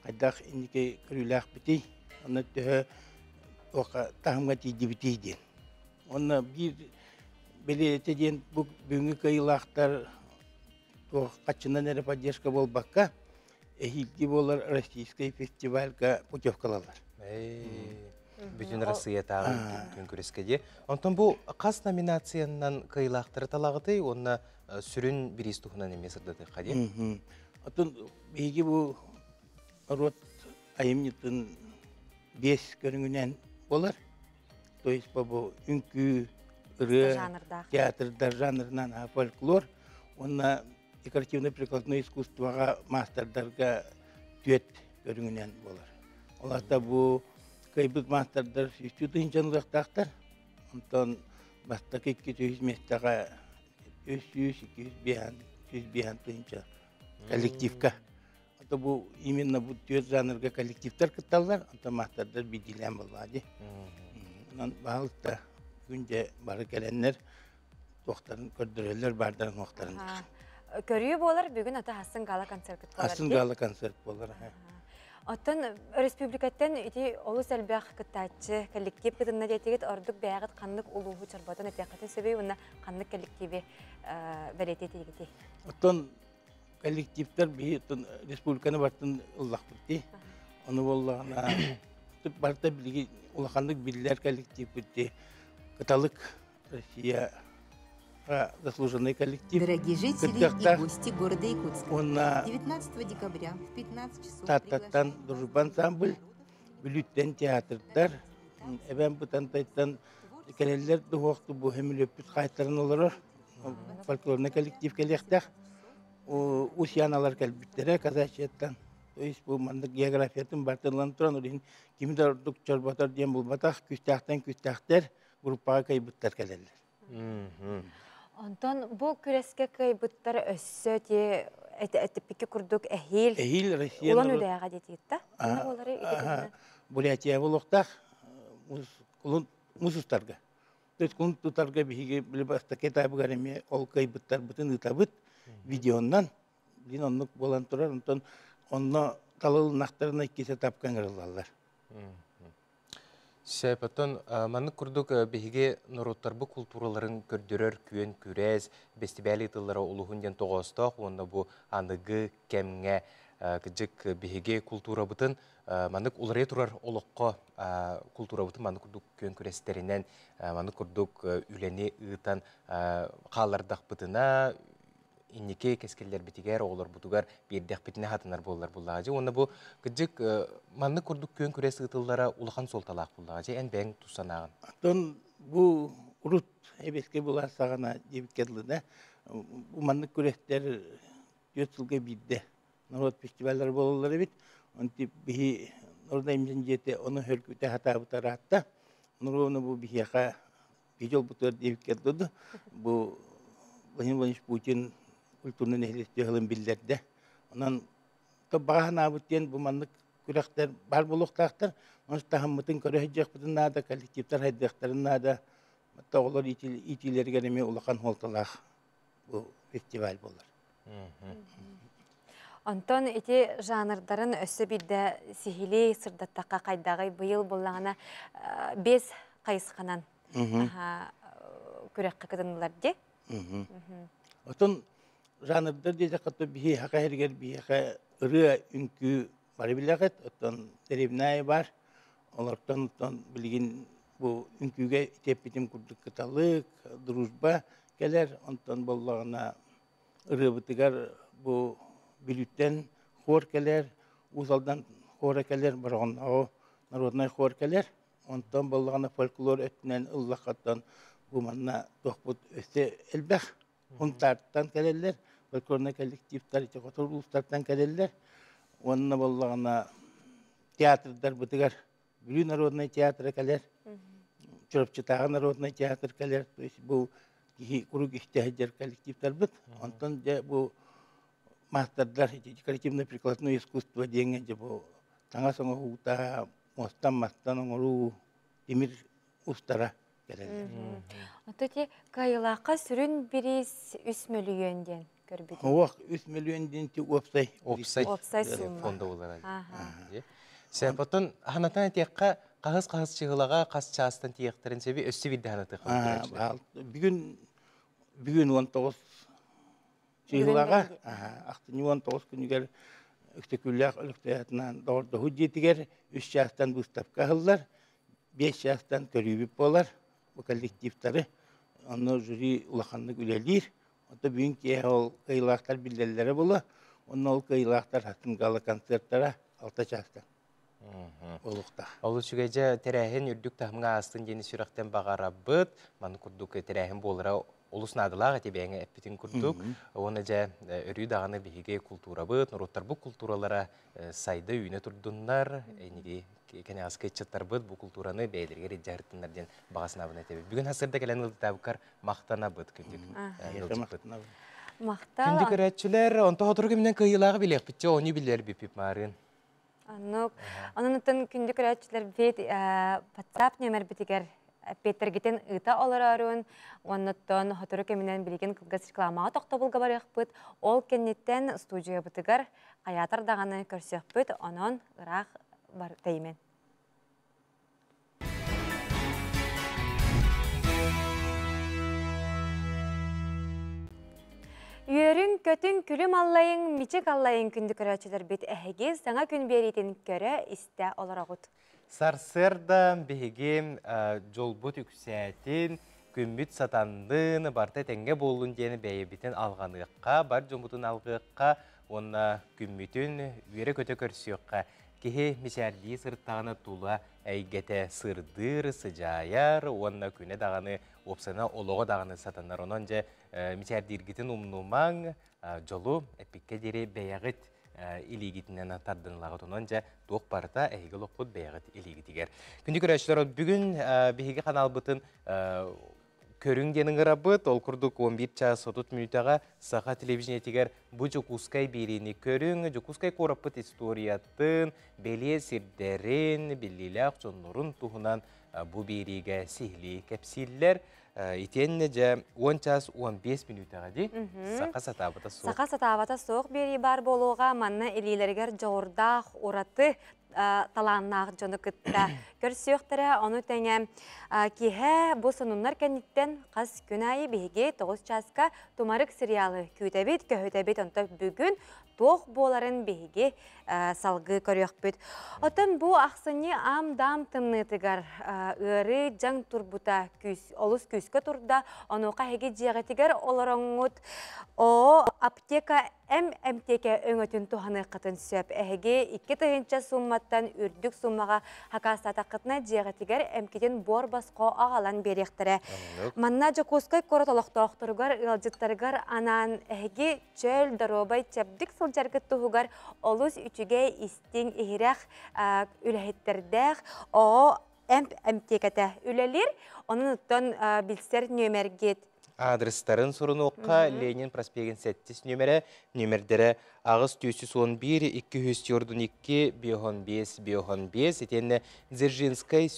хайдах инники көрүүлээхпитий, онно төһө туохха таһымҥа тиийдибитий диэн. Уонна биир бэлиэтэ диэн бу бүгүҥҥү кыайыылаахтар туох хаччынан эрэ поддержка буолбакка, эһиилги буолар российскай фестивальга путевкалалар. Бүтүн Россиятааҕы күн күрэскэ дии. Онтон бу хас номинациянан кыайыылаахтары талаҕытый уонна сүрүн бириис туһунан эмиэ сырдатыахха дии. Оттон биһиги бу норуот айымньытын биэс көрүҥүнэн буолар. То есть бу үҥкүү, ырыа, театрдар жанрынан фольклор уонна декоративно-прикладной искусствоҕа маастардарга түөт көрүҥүнэн буолар. Ол аата бу кыайбыт маастардар сүүстүү тыһыынчаны ылыахтаахтар. Онтон бастакы 200 миэстэҕэ 300, 205, 105 тыһыынча коллективка. Это бу именно бу түөрт жанрга коллективтар кытталлар, онтон маастардар биирдиилээн буоллаҕа дии. Онон баһылыкта күн дьэ бары кэлэннэр туохтарын көрдөрөллөр, баардарын уохтарын. Көрүү буолар бүгүн ата Асын гала концерт буолар. Асын гала концерт буолар. Оттон республикаттан ити олус элбэх кыттааччы коллектив кытынна диэтигит ордук бэйэҕит ханнык улууһу чорботон этиэххитин сөбүй уонна ханнык коллективи бэлиэтиэтигитий? Оттон Коллективтар биһи республиканы бартын ыллахпыт дии. Ону буоллаҕына барыта билиги улаханнык биллэр коллективпит дии. Кыталык Россия заслуженный коллектив. Дорогие жители и гости города Якутска, 19 декабря в 15 часов Тааттаттан Дружба ансамбль, Бүлүүттэн театрдар, Эбээн Бытантайтан кэлэллэр дуһуохту бу хөмүлүөппүт хаайтаран олорор фольклорный коллектив кэлиэхтээх. Усьяналар кэлбиттэрэ казачьяттан. То есть бу маннык географиятын барытын ылан туран, ол иһин кими да ордук чорботор диэн булбатах, күстээхтэн күстээхтэр группаҕа кыайбыттар кэлэллэр. Онтон бу күрэскэ кыайбыттар өссө ти этиппикки курдук эһиил Эһиил Россия Улан Үдээҕэ диэтиитта. Бурятия буолуохтаах мус устарга. То есть кулун тутарга биһиги били бастакы этабыгар эмиэ ол кыайбыттарбытын ыытабыт видеоннан. Билин оннук буолан турар. Онтон онно талылыннахтарына иккис этапка ыҥырыллаллар. Сөп, оттон маннык курдук биһиги норуоттарбыт култуураларын көрдөрөр күөн күрэс, бэстибээл ыытыллара улуһун диэн тоҕоостоох уонна бу аныгы кэмҥэ кыдьык биһиги култуурабытын маннык уларыйа турар олоххо култуурабытын маннык курдук күөн күрэстэринэн маннык курдук үлэни ыытан хааллардахпытына инники кэскиллэрбитигэр, оҕолорбутугар биэрдэхпитинэ хатанар буоллар буллаҕа дьэ. Уонна бу кырдьык маннык курдук күөн күрэс ыытыллара улахан суолталаах буллаҕа дьэ. Эн бэйэҥ тус санааҕын. Оттон бу урут эбиэскэ былаас саҕана диэбиккэ дылы да, бу маннык күрэстэр 4 сылга биирдэ норуот фестиваллара буолаллар эбит. Онтип биһи народнай имдьин дьиэтэ ону хөргүтэ сатаабыта ыраатта. Ону бу биһиэхэ Видеолбутугар диэбиккэ дылы, бу Владимир Владимирович Путин культурнай нэһилиэстибэ сылын биллэрдэ. Онон баҕа санаабыт диэн бу маннык күрэхтэр баар буолуохтаахтар. Онон таһыммытын көрө сылдьыахпытын наада, коллективтар хайдыахтарын наада. Оҕолор иитиилэригэр эмиэ улахан суолталаах бу фестиваль буолар. Онтон ити жанрдарын өссө биирдэ сиһилии сырдаттахха хайдаҕый быйыл буллаҕына бес хайысханан күрэххэ кытыннылар дии. Отон жанрдар диэтэххэ биһиэхэ иһигэр биһиэхэ ырыа, үҥкүү бары билэҕит. Оттон дэриэбинэ бар. Олортон оттон билигин бу үҥкүүгэ итиэппитим курдук кыталык, дружба кэлэр. Онтон буоллаҕына ырыабытыгар бу Бүлүүттэн хор кэлэр, Уус Алдан хора кэлэр, Бороҕоннооҕу народнай хор кэлэр. Онтон буоллаҕына фольклор өттүнэн ыллаххаттан бу манна туохпут өссө элбэх. Хунтаартан кэлэллэр, фольклорнай коллективтар ити хоту улуустартан кэлэллэр. Уонна буоллаҕына театрдарбытыгар Бүлүү народнай театра кэлэр, Чурапчытааҕы народнай театр кэлэр. То есть бу киһи куруук истэ сылдьар коллективтарбыт. Онтон дьэ бу маастардар декоративно-прикладное искусство диэҥҥэ дьэ бу таҥас оҥоһуута, муостан-мастан оҥоруу, тимир устара кэлэллэр. Ото ити кыайыылаахха сүрүн бириис 3 мөлүйүөн диэн көрбүтүм. Уох 3 мөлүйүөн диэн ти уопсай. Уопсай. Уопсай сумма. Фонда булар. Сепотон ханатан этиэххэ хаһыс-хаһыс чыһылаҕа хас чаастан тиийэхтэрин сөбү өссө биирдэ ханатыахха. Бүгүн бүгүн 19 чыһылаҕа ахтынньы 19 күнүгэр Өктөкүллээх Өлөктөйатынан доҕордоһуу дьиэтигэр 3 чаастан выставка аһыллар, 5 чаастан көрүүбүт буолар бу коллективтары. Онно жюри улаханнык үлэлиир. Ото бүгүн киэһэ ол кыайыылаахтар биллэллэрэ буолуо. Онно ол кыайыылаахтар хатын гала-концертара 6 чаастан буолуохтаах. Ол үчүгэй дьэ тэрээһин үрдүк таһымҥа аастын диэни сүрэхтэн баҕарабыт. Маннык курдук тэрээһин буолара олус наадалаах эти бэйэҥэ эппитин курдук. Уонна дьэ өрүү даҕаны биһиги култуурабыт, норуоттарбыт култууралара сайда үүнэ турдуннар, эниги кэнэҕэски ыччаттарбыт бу култуураны бэйэлэригэр илдьэ сырыттыннар диэн баҕа санаабын этэбит. Бүгүн сарсыарда кэлэн ыалдьытаабыккар махтанабыт күндүк ыалдьыппыт. Махтал. Күндү көрөөччүлэр, онто сотору кэминэн кыайыылааҕы билиэхпит, чэ оонньуу билэр бүппүт маарыын. Оннук. Онон оттон күндү көрөөччүлэрбит WhatsApp нүөмэрбитигэр эппиэттэргитин ыыта олороорун, оннуттан сотору кэминэн билигин кылгас рекламаҕа тохтобулга барыахпыт. Ол кэнниттэн студиябытыгар хайаатар даҕаны көрсүөхпүт, онон ыраах бар тэйимэн. Үөрүҥ, көтүҥ, күлүм аллайыҥ, мичик аллайыҥ күндү көрөөччүлэрбит эһиги саҥа күн биэриитин көрө, истэ олороҕут. Сарсыарда биһиги дьолбут үксээтин, күммүт сатаннын, барыта этэҥҥэ буоллун диэн бэйэбитин алҕаныахха, бар дьоммутун алҕыахха уонна күммүтүн үөрэ-көтө көрсүөххэ. Киһи мичээрдии сырыттаҕына тула эйгэтэ сырдыыр, сыдьаайар уонна күнэ даҕаны, уопсайынан олоҕо даҕаны сатанар. Онон дьэ мичээрдииргитин умнумаҥ, дьолу эппиккэ диэри бэйэҕит илиигитинэн тардынылаҕыт. Онон дьэ туох барыта эһиги олоххут бэйэҕит илиигитигэр. Күндү көрөөччүлэр, бүгүн биһиги ханаалбытын көрүҥ диэн ыҥырабыт. Ол курдук 11 чаас 30 мүнүүтэҕэ Саха телевидениетигэр бу Дьокуускай биэриини көрүҥ. Дьокуускай куораппыт историятын, бэлиэ сирдэрин, биллиилээх дьоннорун туһунан бу биэриигэ сиһилии кэпсииллэр. Итиэннэ дьэ 10 чаас 15 мүнүүтэҕэ дии саха сатаабата суох. Саха сатаабата суох биэрии баар буолуоҕа. Манна илиилэригэр дьоҕурдаах ураты талааннаах дьону кытта көрсүөхтэрэ. Ону тэҥэ киэһэ бу сонуннар кэнниттэн хас күн аайы биһиги 9 чааска Тумарык сериалы күүтэбит, көһүтэбит. Онтон бүгүн туох буоларын биһиги салгыы көрүөхпүт. Оттон бу ахсынньы аам-даам тымныытыгар ыарыы дьаҥ турбута күүс, олус күүскэ турда. Онуоха эһиги дьиэҕитигэр олороҥҥут Оо, аптека М эмтиэкэ өҥөтүн туһаныаххытын сөп. Эһиги 2000 суумматтан үрдүк сууммаҕа хакаастаатаххытына дьиэҕитигэр эмкитин буор босхо аҕалан биэриэхтэрэ. Манна Дьокуускай куорат олохтоохторугар, ыалдьыттарыгар анаан эһиги чөл, доруобай, чэбдик сылдьаргыт туһугар олус үчүгэй, истиҥ, иһирэх үлэһиттэрдээх Оо эмп эмтиэкэтэ үлэлиир. Онон оттон билсэр нүөмэргит Адрестарын сурунуохха Ленин проспегын сэттис нүөмэрэ, нүөмэрдэрэ 8 111 242 55 55 итиэннэ Дзержинскай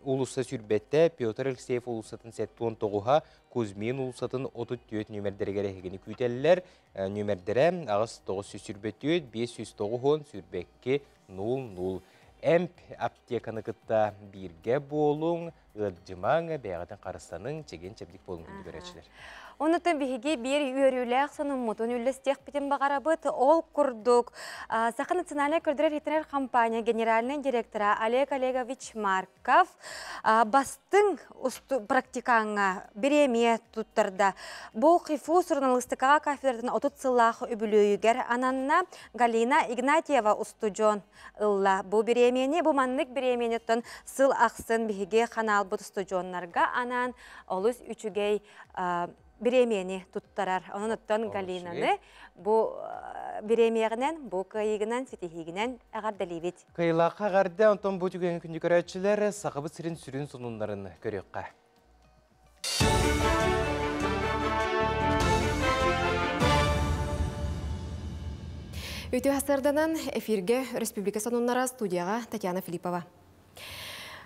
уулусса сүүрбэттэ, Петр Алексеев уулуссатын 79-һа, Кузьмин уулуссатын 34 нүөмэрдэригэр эһигини күүтэллэр. Нүөмэрдэрэ 8 924 590 22 00. Эмп аптеканы кытта бииргэ буолуҥ, ыалдьымаҥ, бэйэҕитин харыстаныҥ, чэгиэн-чэбдик буолуҥ күндү көрөөччүлэр. Онутан биһиги биир үөрүүлээх сонуммутун үллэстиэхпитин баҕарабыт. Ол курдук, Саха национальнай көрдөрөр-иһитиннэрэр компания генеральнай директора Олег Олегович Марков бастыҥ практикаҥҥа бириэмийэ туттарда. Бу ХИФУ суруналыыстыкаҕа кафедратын 30 сыллаах үбүлүөйүгэр ананна. Галина Игнатьева устудьуон ылла. Бу бириэмийэни, бу маннык бириэмийэниттэн сыл ахсын биһиги ханаалбыт устудьуоннарга анаан олус үчүгэй бириэмийэни туттарар. Онон оттон Галинаны бу бириэмийэҕинэн, бу кыайыыгынан, ситиһиигинэн эҕэрдэлиибит. Кыайыылаахха эҕэрдэ, онтон бу түгэҥҥэ күндү көрөөччүлэр Сахабыт сирин сүрүн сонуннарын көрүөххэ. Үтүө сарсыарданан эфиргэ Республика сонуннара студияҕа Татьяна Филиппова.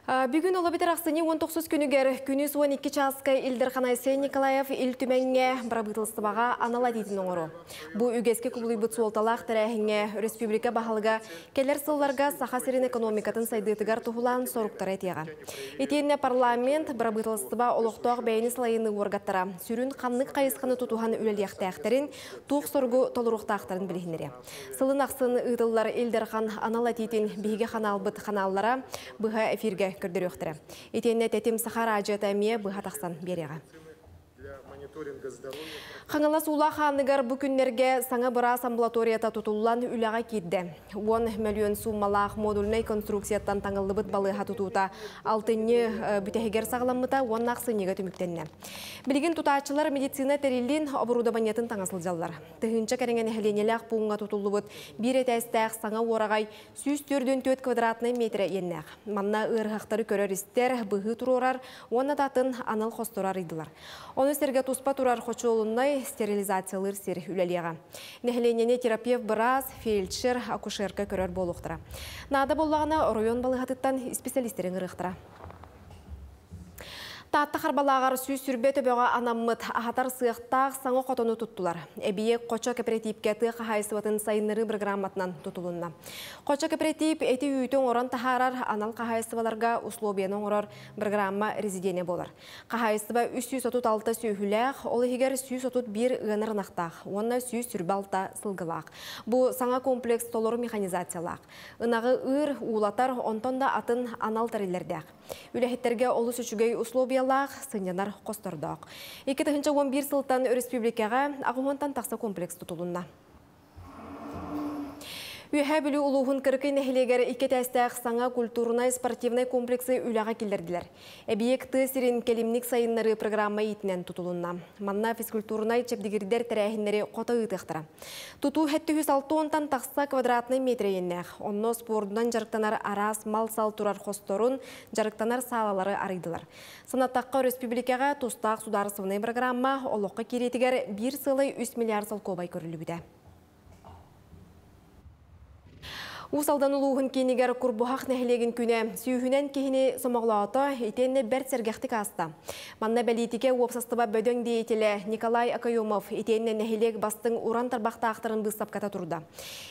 Бүгүн ол эбэтэр ахсынньы 19 күнүгэр күнүс 12 чааска Ил Дархан Айсен Николаев Ил Түмэҥҥэ бырабыыталыстыбаҕа анал этиитин оҥоруо. Бу үгэскэ кубулуйбут суолталаах тэрээһиҥҥэ республика баһылыга кэлэр сылларга Саха сирин экономикатын сайдыытыгар туһулаан соруктары этиэҕэ. Итиэннэ парламент, бырабыыталыстыба олохтоох бэйэни салайыныы уоргаттара сүрүн ханнык хайысханы тутуһан үлэлиэхтээхтэрин, туох соругу толоруохтаахтарын билиһиннэриэ. Сылын ахсын ыытыллар Ил Дархан анал этиитин биһиги ханаалбыт ханааллара быһа эфиргэ көрдөрүөхтэрэ. Итиэннэ Тэтим Саха араадьыйата эмиэ быһа тахсан биэриэҕэ. Хаҥалас Уулаах Ааныгар бу күннэргэ саҥа быраас амбулаторията тутуллан үлэҕэ киирдэ. Уон мөлүйүөн сууммалаах модульнай конструкцияттан таҥыллыбыт балыыһа тутуута алтынньы бүтэһигэр саҕаламмыта уонна ахсынньыга түмүктэннэ. Билигин тутааччылар медицина тэрилин оборудованиетын таҥа сылдьаллар. Тыһыынча кэриҥэ нэһилиэнньэлээх пууҥҥа тутуллубут биир этээстээх саҥа уораҕай 144 квадратнай метрэ иэннээх. Манна ыарыһахтары көрөр-истэр, быһыы туруорар уонна да атын анал хостору арыйдылар. Ону сэргэ туспа турар хочуолунай стерилизациялыыр сир үлэлиэҕэ. Нэһилиэнньэни терапевт быраас, фельдшер, акушерка көрөр буолуохтара. Наада буоллаҕына оройуон балыыһатыттан исписэлиистэри ыҥырыахтара. Таатта Харбалааҕар 120 төбөҕө анаммыт аһатар сыахтаах саҥа хотону туттулар. Эбийиэк Хочо кэпэрэтиипкэ тыа хаһаайыстыбатын сайыннарыы бырагырааматынан тутулунна. Хочо кэпэрэтиип эти-үүтү оҥорон таһаарар анал хаһаайыстыбаларга услуобуйаны оҥорор бырагыраамма резиденэ буолар. Хаһаайыстыба 336 сүөһүлээх, ол иһигэр 131 ыанар ынахтаах уонна 126 сылгылаах. Бу саҥа комплекс толору механизациялаах. Ынаҕы ыыр, уулатар, онтон да атын анал тэриллэрдээх. Үлэһиттэргэ олус үчүгэй условиялаах, сынньанар хостордоох. 2011 сылтан өрөспүүбүлүкэҕэ 80-тан тахса комплекс тутулунна. Үөһээ Бүлүү улууһун Кырыкый нэһилиэгэр икки этээстээх саҥа культурнай-спортивнай комплексы үлэҕэ киллэрдилэр. Эбийиэк тыа сирин кэлимник сайыннарыы программа иитинэн тутулунна. Манна физкультурнай чэбдигирдэр тэрээһиннэри хото ыытыахтара. Тутуу 760-тан тахса квадратнай метр иэннээх. Онно спордунан дьарыктанар араас мал-сал турар хосторун, дьарыктанар саалалары арыйдылар. Санаттахха, өрөспүүбүлүкэҕэ тустаах судаарыстыбаннай программа олоххо киириитигэр биир сыалай 3 миллиард солкуобай көрүллүбүтэ. Уус Алдан улууһун киинигэр Курбуһах нэһилиэгин күнэ сүүһүнэн киһини сомоҕолоото, итиэннэ бэрт сэргэхтик ааста. Манна бэлиитикэ уопсастыба бөдөҥ деятелэ Николай Окоемов итиэннэ нэһилиэк бастыҥ уран тарбахтаахтарын быыстапката турда.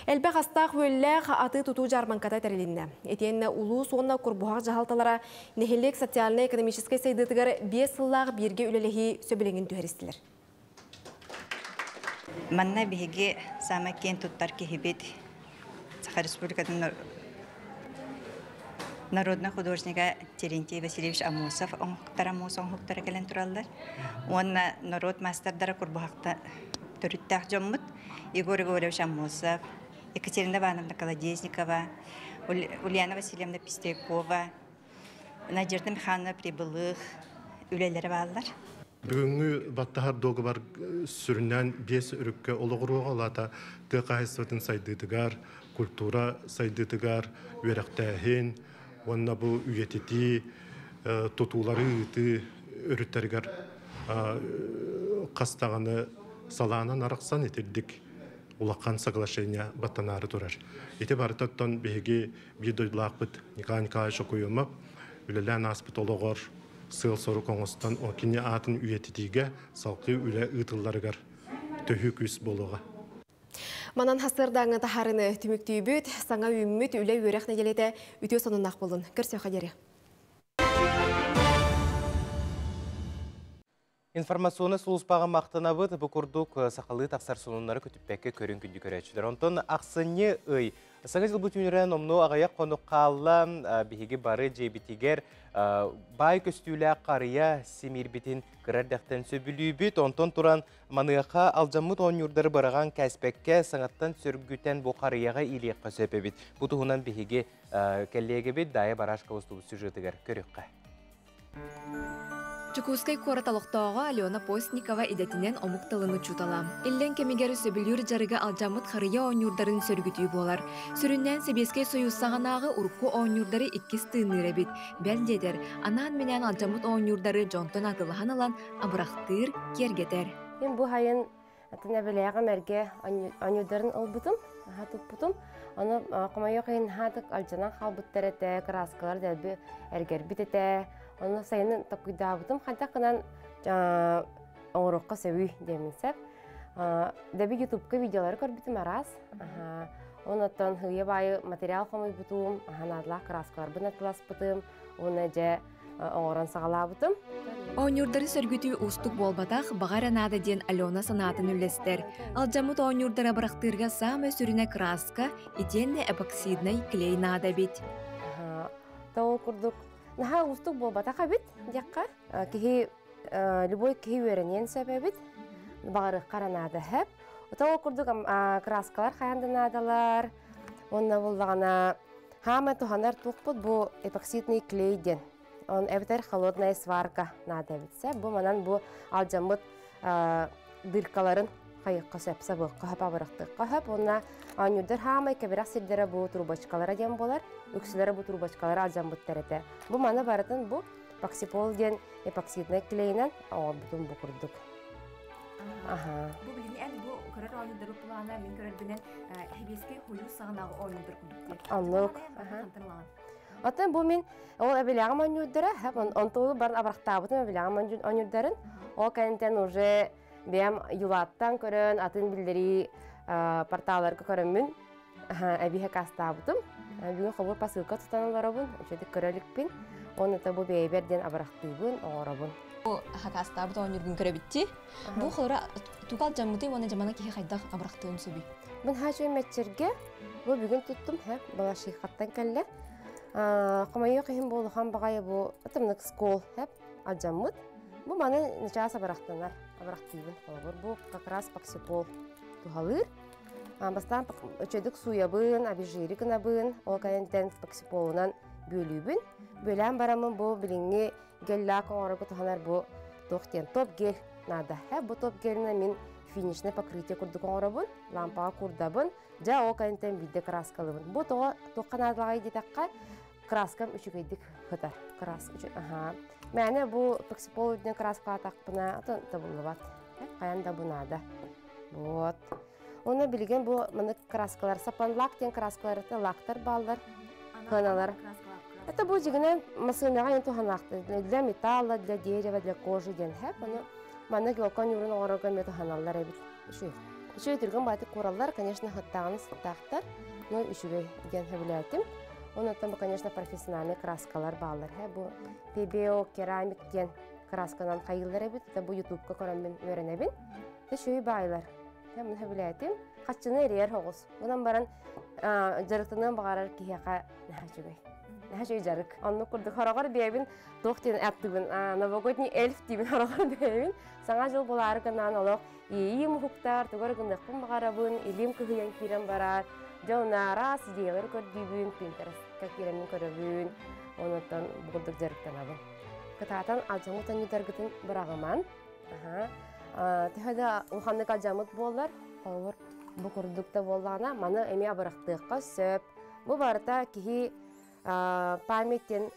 Элбэх астаах-үөллээх атыы-тутуу дьаарбаҥката тэрилиннэ. Итиэннэ улуус уонна Курбуһах дьаһалталара нэһилиэк социальнай-экономическай сайдыытыгар 5 сыллаах бииргэ үлэлэһии сөбүлэҥин түһэристилэр. Манна биһиги саамай киэн туттар киһибит Саха Республикатын народнай художнига Терентий Васильевич Аммосов оҥоһуктара муус оҥоһуктара кэлэн тураллар. Уонна норуот маастардара Курбуһахта төрүттээх дьоммут Егор Егорович Аммосов, Екатерина Ивановна Колодезникова, Ульяна Васильевна Пестякова, Надежда Михайловна Прибылых үлэлэрэ бааллар. Бүгүҥҥү баттаһар дуогабар сүрүннээн биэс өрүккэ олоҕуруоҕа, ол аата тыа хаһаайыстыбатын сайдыытыгар, культура сайдыытыгар, үөрэхтээһин уонна бу үйэтитии, тутуулары ыытыы өрүттэригэр хас даҕаны салаанан арахсан итирдик улахан соглашение баттанаары турар. Ити барыта оттон биһиги биир дойдулаахпыт Николай Николаевич Окуемов үлэлээн ааспыт олоҕор сыал-сорук оҥостон кини аатын үйэтитиигэ салгыы үлэ ыытылларыгар төһүү күүс буолуоҕа. Манан хасырдааҥы таһаарыны түмүктүүбүт, саҥа үүммүт үлэ-үөрэх нэдиэлэтэ үтүө сонуннаах буолун. Көрсүөххэ диэри. Информационнай сулууспаҕа махтанабыт. Бу курдук сахалыы тахсар сонуннары көтүппэккэ көрүн күндү көрөөччүлэр. Онтон ахсынньы ый Саҥа дьыл бүтүүнүрэ номнуо аҕыйах хонук хаалла. Биһиги бары дьиэбитигэр баай көстүүлээх харыйа симиирбитин кыра эрдэхтэн сөбүлүүбүт. Онтон туран маныаха алдьаммыт оонньуурдары быраҕан кээспэккэ саҥаттан сөргүтэн бу харыйаҕа иилиэххэ сөп эбит. Бу туһунан биһиги кэллиэгэбит Дайа Барашкова устубут сюжетыгар көрүөххэ. Дьокуускай куорат олохтооҕо Алена Постникова идэтинэн омук тылын учуутала. Иллэҥ кэмигэр сөбүлүүр дьарыга алдьаммыт харыйа оонньуурдарын сөргүтүү буолар. Сүрүннээн Сэбиэскэй Сойуус саҕанааҕы урукку оонньуурдары иккис тыынныыр эбит. Бэл диэтэр, анаан-минээн алдьаммыт оонньуурдары дьонтон атыылаһан ылан абырахтыыр, киэргэтэр. Мин бу сайын атын эбэлээҕим эргэ оонньуурдарын ылбытым, аһа туппутум. Ону хомойуох иһин наһаатык алдьанан хаалбыттар этэ, кырааскалар дэлби эргэрбит этэ. Ону сайынын токуйдаабытым хайдах гынан оҥоруохха сөбүй диэммин сөп. Дэби ютубка видеолары көрбүтүм араас. Онон сыыйа баайы материал хомуйбутум, наадалаах кырааскаларбын атыласпытым, уонна дьэ оҥорон саҕалаабытым. Оонньуурдары сөргүтүү уустук буолбатах, баҕа эрэ наада диэн Алена санаатын үллэстэр. Алдьаммыт оонньуурдары абырахтыырга саамай сүрүнэ кырааска, итиэннэ эпоксиднай клей наада эбит. Ол курдук наһаа уустук буолбатах эбит диэххэ. Киһи любой киһи үөрэниэн сөп эбит. Баҕарыахха эрэ наада сөп. Ол курдук краскалар хайаан да наадалар. Уонна буллаҕына хаамай туһанар туохпут бу эпоксидный клей диэн. Он эбэтэр холодная сварка наада эбит сөп. Бу манан бу алдьаммыт дыркаларын хайыахха сөп, сабыахха сөп, абырахтыахха сөп. Уонна оонньуурдар хаамай кэбирэх сирдэрэ бу трубочкалара диэн буолар. Үксүлэрэ бу трубочкалара алдьаммыттар этэ. Бу маны барытын бу эпоксипол диэн эпоксиднай клейинэн оҥорбутум бу курдук. Аха. Бу билигин эн бу көрөр оонньуурдары плана мин көрөрбүнэн Сэбиэскэй Сойуус саҕанааҕы оонньуурдар курдук. Оннук. Оттон бу мин ол эбилэҕим оонньуурдара, онтугу баран абырахтаабытым эбилэҕим оонньуурдарын. Ол кэнниттэн уже бэйэм юлааттан көрөн, атын биллэрии порталларга көрөммүн эбиһэ кастаабытым. Бүгүн хобур посылка тутан олоробун, үчүгэй көрө иликпин. Оны бу бэйэбэр диэн абырахтыыбын, оҥоробун. Бу хакастаабыт оонньуургун көрөбүтти. Бу холора тугал жаммыты уонна жамана киһи хайдах абырахтыын сөбүй? Мин хачы мэтчерге бу бүгүн туттум, хэ, балашихаттан кэллэ. Хомойуох иһин бу улахан баҕайы бу атымнык скол хэп алдьаммыт. Бу маны начаас абырахтанар, абырахтыыбын холобур. Бу как раз паксипол туһалыыр. Бастаан үчүгдүк сууйабын, обезжири гынабын, ол кэнниттэн паксиполунан бүөлүүбүн. Бүөлээн бараммын бу билиҥҥи гель-лак оҥорорго туһанар бу туох диэн топ-гель наада. Бу топ-гелинэн мин финишное покрытие курдук оҥоробун, лампаҕа курдабын, дьэ ол кэнниттэн биирдэ краскалыыбын. Бу тоҕо туохха наадалаҕай диэтэххэ, краскам үчүгэйдик сытар. Краска аха. Мээнэ бу пексипол үрдүнэн краскалаатахпына табыллыбат. Хайан да бу наада. Вот. Уонна билигин бу маннык краскалар, сапанлак диэн краскалар, лактар бааллар, хыаналар. Это бу дьигинэн массыынаҕа эн туһанаахты для металла, для дерева, для кожи диэн хэп. Ону маннык елкон юрун оҥорорго эмиэ туһаналлар эбит. Үчүгэй. Үчүгэй түргэн баатык кураллар, конечно, хаттааҕын сыттаахтар, но үчүгэй диэн сөбүлээтим. Онон бу, конечно, профессиональный краскалар бааллар. Бу PBO керамик диэн красканан хайыыллар эбит. Это бу ютубка көрөммүн үөрэнэбин. Үчүгэй баайлар. Мин сөбүлээтим. Хаччыны эрийэр оҕус. Онон баран дьарыктаныан баҕарар киһиэхэ наһаа үчүгэй. Наһаа үчүгэй дьарык. Оннук курдук хороҕор биэбин туох диэн аттыбын новогодний эльф диибин хороҕор биэбин. Саҥа дьыл булаары гынаан олох иэйиим уһуктар, тугар гыныахпын баҕарабын, илиим кыһыйан киирэн барар. Дьэ онно араас идеялары көрдүүбүн, Pinterest-ка киирэммин көрөбүн. Онуттан бу курдук дьарыктанабын. Кытаатан алдьаммыт анньытаргытын быраҕыман. Төһө да улаханнык алдьаммыт буоллар, холобур, бу курдук да буоллаҕына, маны эмиэ абырахтыахха сөп. Бу барыта киһи память диэн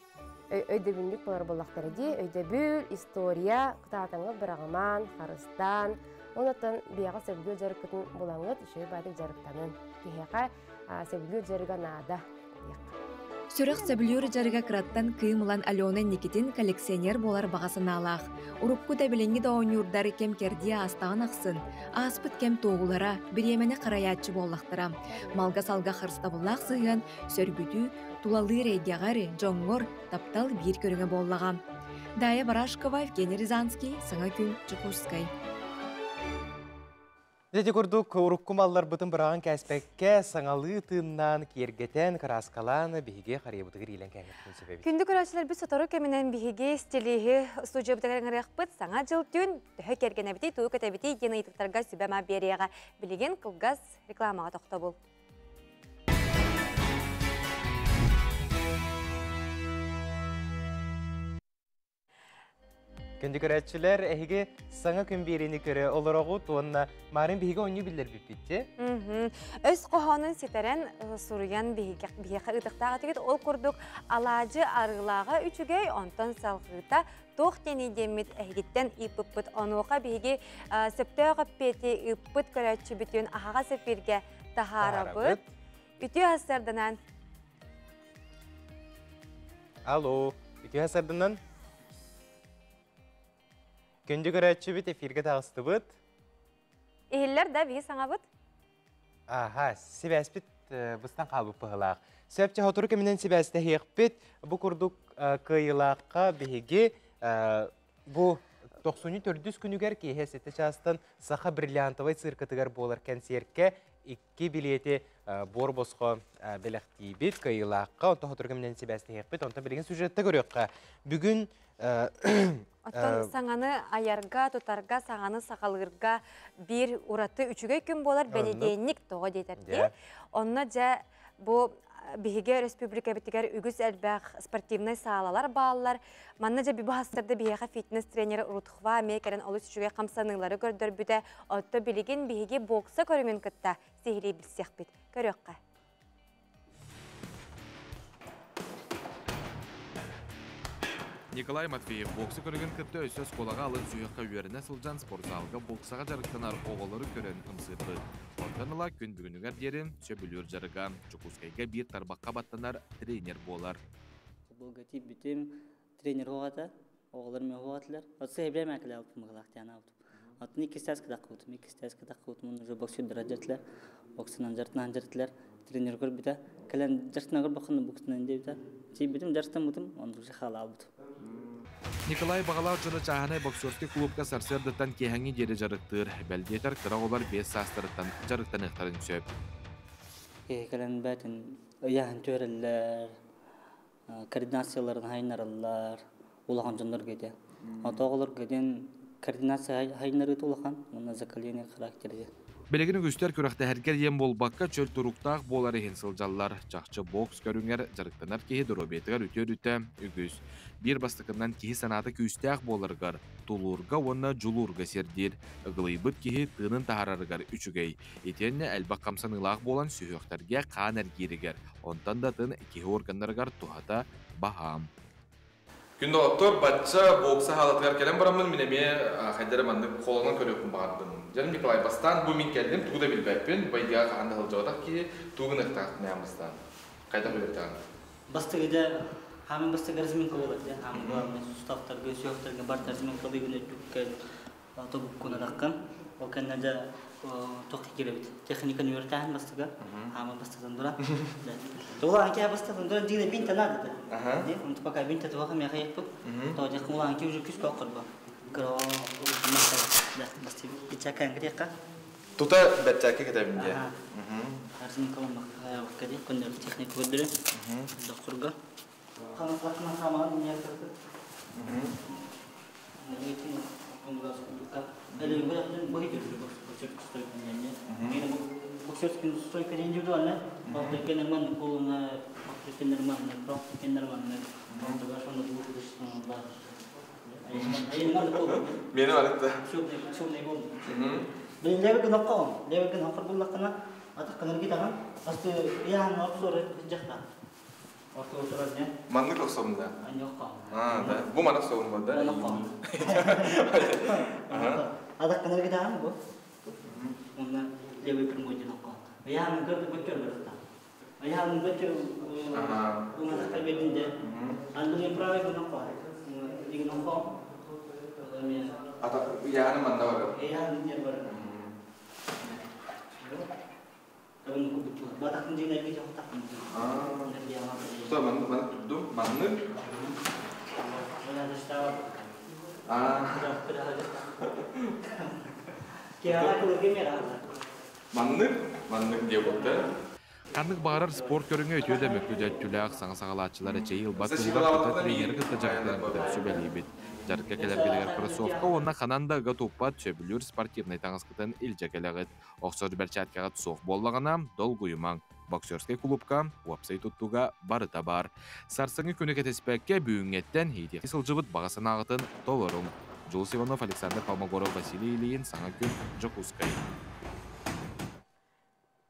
өйдөбүнньүк буолар буоллахтара дии. Өйдөбүл, история, кытаатаҥҥыт быраҕымаан, харыстаан, онуттан биэҕэ сөбүлүүр дьарыккытын булаҥҥыт, үчүгэй баайдык дьарыктанын. Киһиэхэ сөбүлүүр дьарыга наада диэххэ. Сүрэх сөбүлүүр дьарыга кыраттан кыым ылан Алена Никитин коллекционер буолар баҕа санаалаах. Урукку да билиҥҥи да оонньуурдар кэм-кэрдии аастаҕын ахсын, ааспыт кэм туоһулара, бириэмэни харайааччы буоллахтара. Малга-салга харыстабыллаах сыһыан, сөргүтүү, тулалыыр эйгэҕэр, дьоҥҥор таптал биир көрүҥэ буоллаҕа. Дая Барашкова, Евгений Рязанский, Саҥа күн, Дьокуускай. Ити курдук урукку малларбытын быраҕан кээспэккэ, саҥалыы тыыннаан, киэргэтэн, кырааскалаан биһиги харыйабытыгар иилэн кээһиэхпитин сөп эбит. Күндү көрөөччүлэрбит сотору кэминэн биһиги стилиһи студиябытыгар ыҥырыахпыт. Саҥа дьыл түүн төһө кэргэнэбитий, тугу кэтэбитий диэн ыйытыктарга сүбэ-ама биэриэҕэ. Билигин кылгас рекламаҕа тохтобул. Күндү көрөөччүлэр, эһиги саҥа күн биэриини көрө олороҕут уонна Марын биһиги оонньуу биллэрбиппит. Өс хоһоонун ситэрэн суруйан биһиэхэ ыытыктаах этигит. Ол курдук алаадьы арыылааҕа үчүгэй, онтон салҕыыта туох диэний диэммит эһигиттэн ыыппыппыт. Онуоха биһиги сөптөөх эппиэти ыыппыт көрөөччүбүтүн аһаҕас эфиргэ таһаарабыт. Үтүө сарданан. Алло, үтүө сарданан. Күндү көрөөччүбүт эфиргэ таҕыстыбыт. Иһиллэр да биһи саҥабыт? Аха, сибээспит быстан хаалбыт быһылаах. Сөпчө сотору кэминэн сибээстэһиэхпит. Бу курдук кыайыылаахха биһиги бу тохсунньу төрдүс күнүгэр киэһэ 7 чаастан Саха бриллиантовай циркатыгар буолар кэнсиэркэ икки билиэти буор босхо бэлэхтиибит кыайыылаахха, онтон сотору кэминэн сибээстэһиэхпит. Онтон билигин сюжетта көрүөххэ. Бүгүн Оттон саҥаны айарга, тутарга, саҥаны саҕалыырга биир ураты үчүгэй күн буолар бэнидиэнньик тоҕо диэтэрдии. Онно дьэ бу биһиги өрөспүүбүлүкэбитигэр үгүс элбэх спортивнай саалалар бааллар. Манна дьэ бу биһиэхэ фитнес-тренер Рутхва эмиэ кэлэн олус үчүгэй хамсаныылары көрдөрбүтэ. Отто билигин биһиги бокса көрүҥүн кытта сиһилии билсиэхпит. Көрүөххэ. Николай Матвеев бокса көрүҥүн кытта өссө оскуолаҕа алын сүһүөххэ үөрэнэ сылдьан спортзалга боксаҕа дьарыктанар оҕолору көрөн ымсыырбыт. Онтон ыла күн бүгүнүгэр диэри сөбүлүүр дьарыга Дьокуускайга биир тарбахха баттанар тренер буолар. Баскетболга тиийбитим, тренер оҕата, оҕолор мен оҕатылар. Отсы хебре мәкеле алып мыгылак тяна алып. Атын икки кыдак кылытым, икки кыдак кылытым, уже боксер жартылар. Боксынан жартынан жартылар. Тренер көрбүтэ. Кэлэн жартына көр бакын боксынан дебите. Тиийбитим, жартан бутум, он уже хала албытым. Николай бағалау жыны чағанай боксерский клубка сарсырдыттан кехаңи жері жарықтыр. Бәлдетер кыра олар 5 састырыттан жарықтан ықтарын сөп. Кэлэн бәтин ыяһын төреллер, координацияларын хайнараллар, улахан дьоннор кете. Отоҕолор кеден координация хайнарыт улахан, уонна закаление характер. Белегин үгүстер күрәхтәһәргер ем болбакка чөл туруктаах болар иһин сылдьаллар. Чахчы бокс көрүҥэр жарыктанар киһи доруобуйатыгар үтүө үгүс. Биир бастакынан киһи санаата күүстээх буоларыгар, тулуурга уонна дьулуурга сирдиир. Ыгылыйбыт киһи тыынын таһаарарыгар үчүгэй. Итиэннэ элбэх хамсаныылаах буолан сүһүөхтэргэ хаан эргииригэр. Онтон да атын киһи органнарыгар туһата баһаам. Күн доҕоттор, бачча бокса хаалатыгар кэлэн бараммын, мин эмиэ хайдара маннык холонон көрүөхпүн баҕардым. Дьэ, Николай, бастаан бу мин кэллим, тугу да билбэппин, байдига хаһан да сылдьыбатах киһи, тугу гыныахтаахпын бастаан. Хайдах үөртэҕин? Бастыгыда хамын бастыгы разминка болот, хамын главный суставтарга, сүйөктөргө бар разминка быгын өттүккө тобуккуна даккан. Ол кэннэ да тоқ киребит. Техниканы үйрөтәһин бастыга. Хамын бастыгын дура. Тула анки бастыгын дура дигне бинта надо да. Ди, он пока бинта туга мен хайыппыт. То жакын ула анки уже күс кокор бу. Кыро да басты бичакан грека. Тута бәттәке кетәбин де. Разминка ламак каябы көннөр техника көдөрө. Докурга. Хамын фатма хаман не кырды. Боксерский стойка индивидуально, нормально, полная, нормально, нормально. Мени алытты. Мен левый гын оққон, левый гын оқыр буллақына, атақ кыныр гитаган, асты ян орсор жакта. Орто отурар не? Маннык оқсом да. Ани оққон. А, да. Бу мана соғым бар да. Оққон. Атақ кыныр гитаган бу. Онна левый прямой ден оққон. Ян көрдү көтөр биракта. Ян көтөр уңа бердинде. Андын правый гын оққон. Деген оққон. Ата яны манда бар. Ян жер бар. Батақтың жеңін әлгі жоқ тақтың. Тута ман ман тудум, маннык. А. Маннык, маннык деп отты. Қаннык бағарар спорт көріңе өтөді мөккү саңа сағалатчылары чейил бат туға тренер кытта жарықтан кытып сүбелейбит. Жарыққа келергелер кроссовка онна хананда ыга туппат сөбүлүр спортивный таңыскытын илже келегит. Оқсор бәрчаткаға соқ боллағына долгуймаң. Боксерский клубка уапсай туттуга барыта бар. Сарсыңы күні кетеспәкке бүйінгеттен хейде сылжыбыт бағасын ағытын толорум. Жулус Иванов, Александр Палмогоров, Василий Ильин, Саңа күн, Жокускай.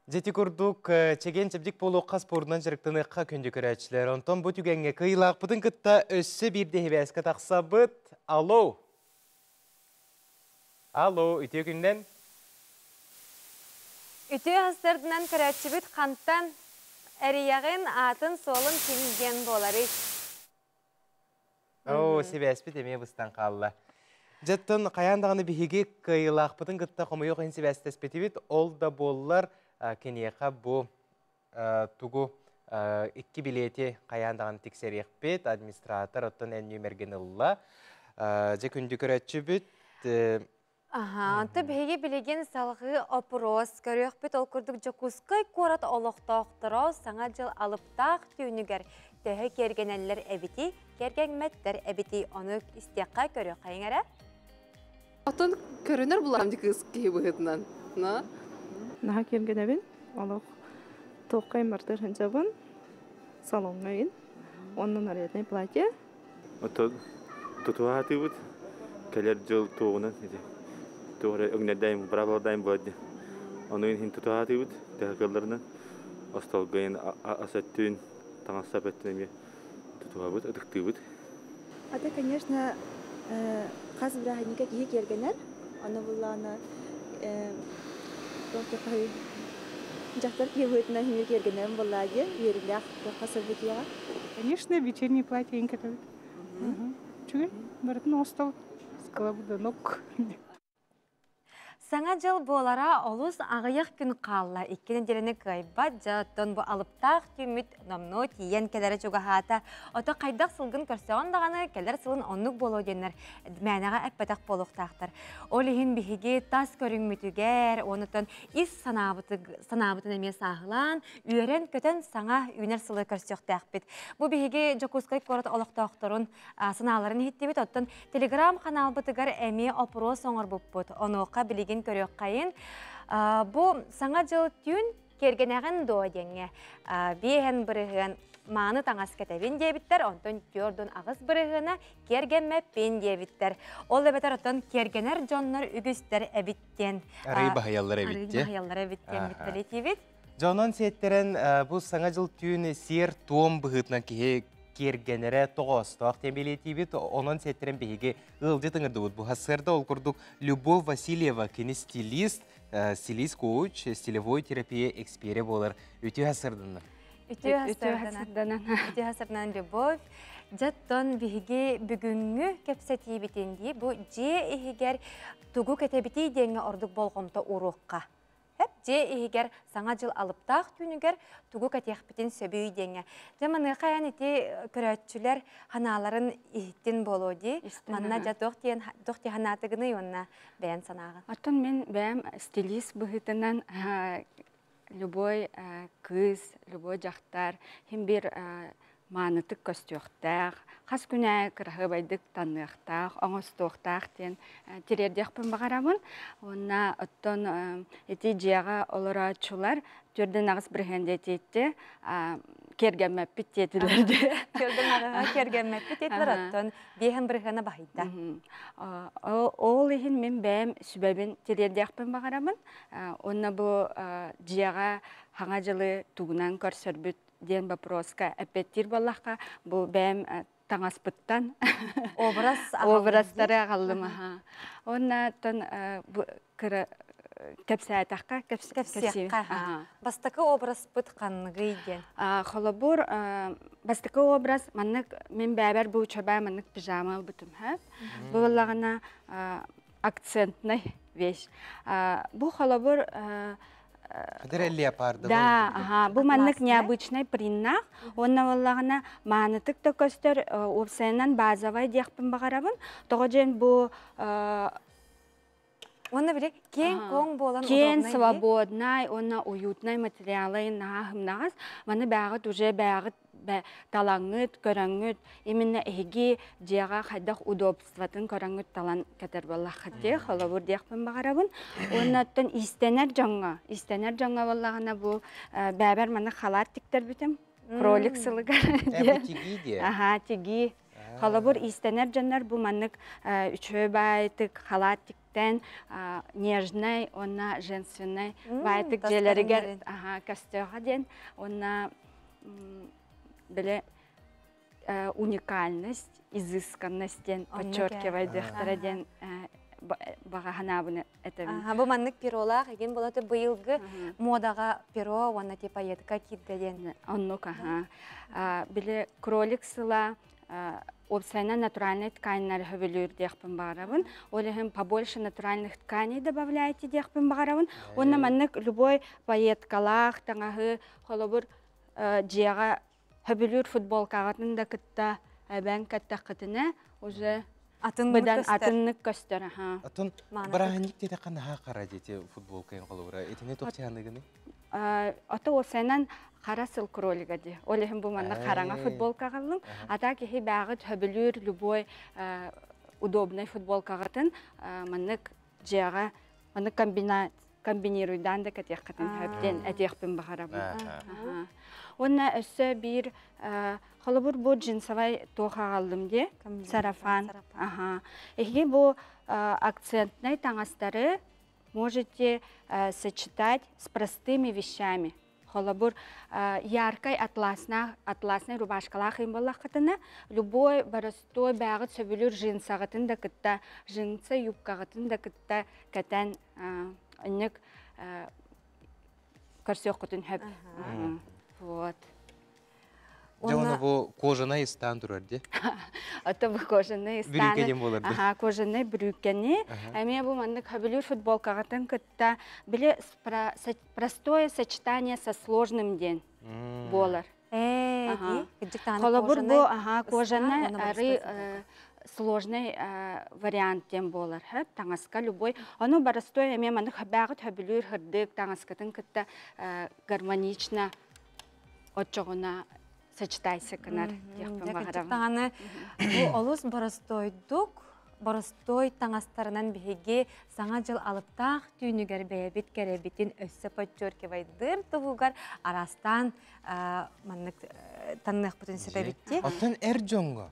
Жети курдук чеген чепдик болуққа спорунан жарықтаныққа күнді көрәтшілер. Онтон бұ түгенге кыйлақ бұдың кытта өссі бірде хебәскі тақсабыт. Алло. Алло, үте күннен? Үте хастардынан көрәтшібіт қанттан әрияғын атын солын кемген болары. О, себәспі деме бұстан қалла. Жаттын қаяндағыны биһиги кыйлақ бұдың кытта қомойоқ ен себәстес ол да боллар кенеха бу тугу икки билети каяндаган тиксериэхпит администратор оттон эн нөмерген ылла же күндү көрөтчүбүт. Аха, онто биһиги билеген салгы опрос көрүөхпүт, ол курдук Жокускай куорат олохтоохторо саҥа жыл алыптаах түүнүгэр төһө кергенеллер эбити, кергеңметтер эбити, ону истиэххэ көрүөххэйиҥэрэ. Отон көрөнөр булам ди кыз киһи быһытынан. На? Наха кергенебин, олох тоққай мартыр хынчабын, салонгайын, оннун нарядный платье. Ото тутуаатыбыт, келер жыл туғынан, туғыры өңнердайым, браблардайым болады. Оның хин тутуаатыбыт, тәхәкәлләрінен, остолгайын асаттын, таңасап әттінеме тутуабыт, ыдықтыбыт. Это, конечно, қаз біраханика кихи кергенер, аны булланы жақтар киебытына химир кергенерин буллаги, үйерилях тоққа сырбытияга. Конечно, вечернее платье кэтэбит. Үчүгэй, барытын оҥостобут. С головы до ног. Саҥа дьыл буолара олус аҕыйах күн хаалла. Икки нэдиэлэни кыайбат дьоттон бу алыптаах түүммүт номнуо тиийэн кэлэрэ чугаһаата. Ото хайдах сылгын көрсөҕүн даҕаны кэлэр сылын оннук буолуо диэннэр мээнэҕэ эппэтэх буолуохтаахтар. Ол иһин биһиги тас көрүҥмүтүгэр, онутан ис санаабытын эмиэ сааһылаан, үөрэн-көтөн саҥа үүнэр сылы көрсүөхтээхпит. Бу биһиги Дьокуускай куорат олохтоохторун санааларын иһиттибит. Оттон телеграм-ханаалбытыгар эмиэ опрос оҥорбуппут. Онуоха билигин көрүөххэйин. Бу саҥа дьыл түүн киэргэнэҕин дуо диэҥҥэ биэһэн бырыһыан мааны таҥас кэтэбин диэбиттэр, онтон түөрдун аҕыс бырыһыана киэргэммэппин диэбиттэр. Ол эбэтэр оттон киэргэнэр дьоннор үгүстэр эбит диэн. Арыы баһыйаллар эбит. Арыы баһыйаллар эбит диэн бүттэлитибит. Дьонон сиэттэрэн бу саҥа дьыл түүн сиэр-туом быһыытынан киһи киэргэнэрэ тоҕоостоох диэн бэлиэтиибит. Онон сиэттэрэн биһиги ыалдьыт ыҥырдыбыт. Бу сарсыарда ол курдук Любовь Васильева кини стилист, стилист-коуч, стилевой терапия эксперэ буолар. Үтүө сарсыарданан. Үтүө сарсыарданан. Үтүө сарсыарданан Любовь. Дьэттон биһиги бүгүҥҥү кэпсэтиибитин дии бу дьиэ иһигэр тугу кэтэбитий диэҥҥэ ордук болҕомто ууруохха. Эп дьиэ иһигэр Саҥа дьыл алыптаах түүнүгэр тугу кэтиэхпитин сөбүй диэҥҥэ. Дьэ маныаха эн ити көрөөччүлэр ханааларын иһиттин буолуо дии. Манна дьэ туох диэн туох дии санаатыгыный уонна бэйэн санааҕын? Оттон мин бэйэм стилист быһыытынан любой кыыс, любой дьахтар хим бир маанытык көстүөхтээх, хас күнэ кыраһыабайдык таныахтаах, оҥостуохтаах диэн тириэрдиэхпин баҕарабын. Уонна оттон ити дьиэҕэ олорооччулар төрдүн аҕыс бырыһыан диэтиитти киэргэммэппит диэтилэр дии. Төрдүн аҕыһа киэргэммэппит диэтилэр, оттон биэһэн бырыһыана баһыйда. Ол иһин мин бэйэм сүбэбин тириэрдиэхпин баҕарабын. Уонна бу дьиэҕэ хаҥа дьылы тугунан көрсөрбүт диэн вопроска эппиэттиир буоллахха, бу бэйэм таҥаспыттан образ образтары аҕаллым аха. Уонна оттон бу кыра кэпсээтэххэ кэпсиэххэ. Бастакы образпыт ханныгый диэн. Холобур, бастакы образ маннык мин бэйэбэр бу учебаа маннык пижама ылбытым һэ. Бу буоллаҕына акцентный вещь. Бу холобур Хадыр леопардовый. Да, ага. Бу маннык необычный приннах. Уонна буоллаҕына маанытык да көстөр уопсайынан базовай диэхпин баҕарабын. Тоҕо диэн бу Уонна били киэҥ-куоҥ буолан киэҥ, свободнай уонна уютнай материалы наһаа һымнаҕас. Маны бэҕит уже бэҕит талаҥҥыт, көрөҥҥүт, именно эһиги дьиэҕэ хайдах удобствотын көрөҥҥүт талан кэтэр буоллаххыт дии, холобур диэхпин баҕарабын. Уонна оттон иистэнэр дьоҥҥо, иистэнэр дьоҥҥо буоллаҕына бу бэбэр маны халаат тиктэрбитим, кролик сылыгар. Бу тигии диэ. Аха, тигии. Холобур, иистэнэр дьоннор бу маннык үчүгэй баайтык халаат тиктэн нежнай уонна женственнай баайтык дьиэлэригэр көстүөҕэ диэн уонна били уникальность, изысканность диэн подчеркивайдыахтара диэн баҕа санаабын этэбин. Бу маннык перолаах эгин болото быйылгы модаҕа перо уонна типа киирдэ диэн. Оннук аха. Били кролик сыла уопсайынан натуральный тканьнары хөбүлүүр диэхпин баҕарабын. Ол иһин побольше натуральных тканей добавляйте диэхпин баҕарабын. Уонна маннык любой пайеткалаах таҥаһы холобур дьиэҕэ хөбүлүүр футболкаҕытын да кытта эбэн кэттэххитинэ уже быдан атыннык көстөр аха. Атын бырааһынньык диэтэххэ наһаа хара диэти футболкайын холобура. Итини туох чааныгыный? Ото уопсайынан хара сыл кролига ди. Ол иһин бу манна хараҥа футболка галлым. А так киһи бэҕит хөбүлүүр любой удобный футболкаҕытын маннык дьиэҕэ маннык комбинируйдаан да кэтиэххитин хөп диэн этиэхпин баҕарабын. Уонна өссө биир холобур бу джинсовай туох аҕаллым дии сарафан. Аха. Эһиги бу акцентнай таҥастары можете сочетать с простыми вещами. Холобур, яркай атласна, атласный рубашкалаах им буоллаххытына, любой боростой бэҕит сөбүлүүр джинсаҕытын да кытта, джинса юбкаҕытын да кытта кэтэн инник көрсүөххүтүн хөп. Вот. Дьэ, оны бу кожаный ыстаан турар ди. Ото бу кожаный ыстааны. Бүрүүкэ диэн буолар ди. Аха, кожаный бүрүүкэни. Эмиэ бу маннык хөбүлүүр футболкаҕытын кытта били простое сочетание со сложным диэн буолар. Э, Холобур бу аха кожаный ары сложный вариант диэн буолар. Хөп таҥаска любой. Ону боростой эмиэ маннык хөбөөҕүт хөбүлүүр хырдык таҥаскытын кытта гармонично оччоҕуна сочетайся гынар диэхпин баҕарабын. Даҕаны бу олус боростуойдук, боростуой таҥастарынан биһиги Саҥа дьыл алыптаах түүнүгэр бэйэбит кэрэбитин өссө подчеркивайдыыр туһугар араастаан маннык танныахпытын сөп эбит дии. Оттон эр дьоҥҥо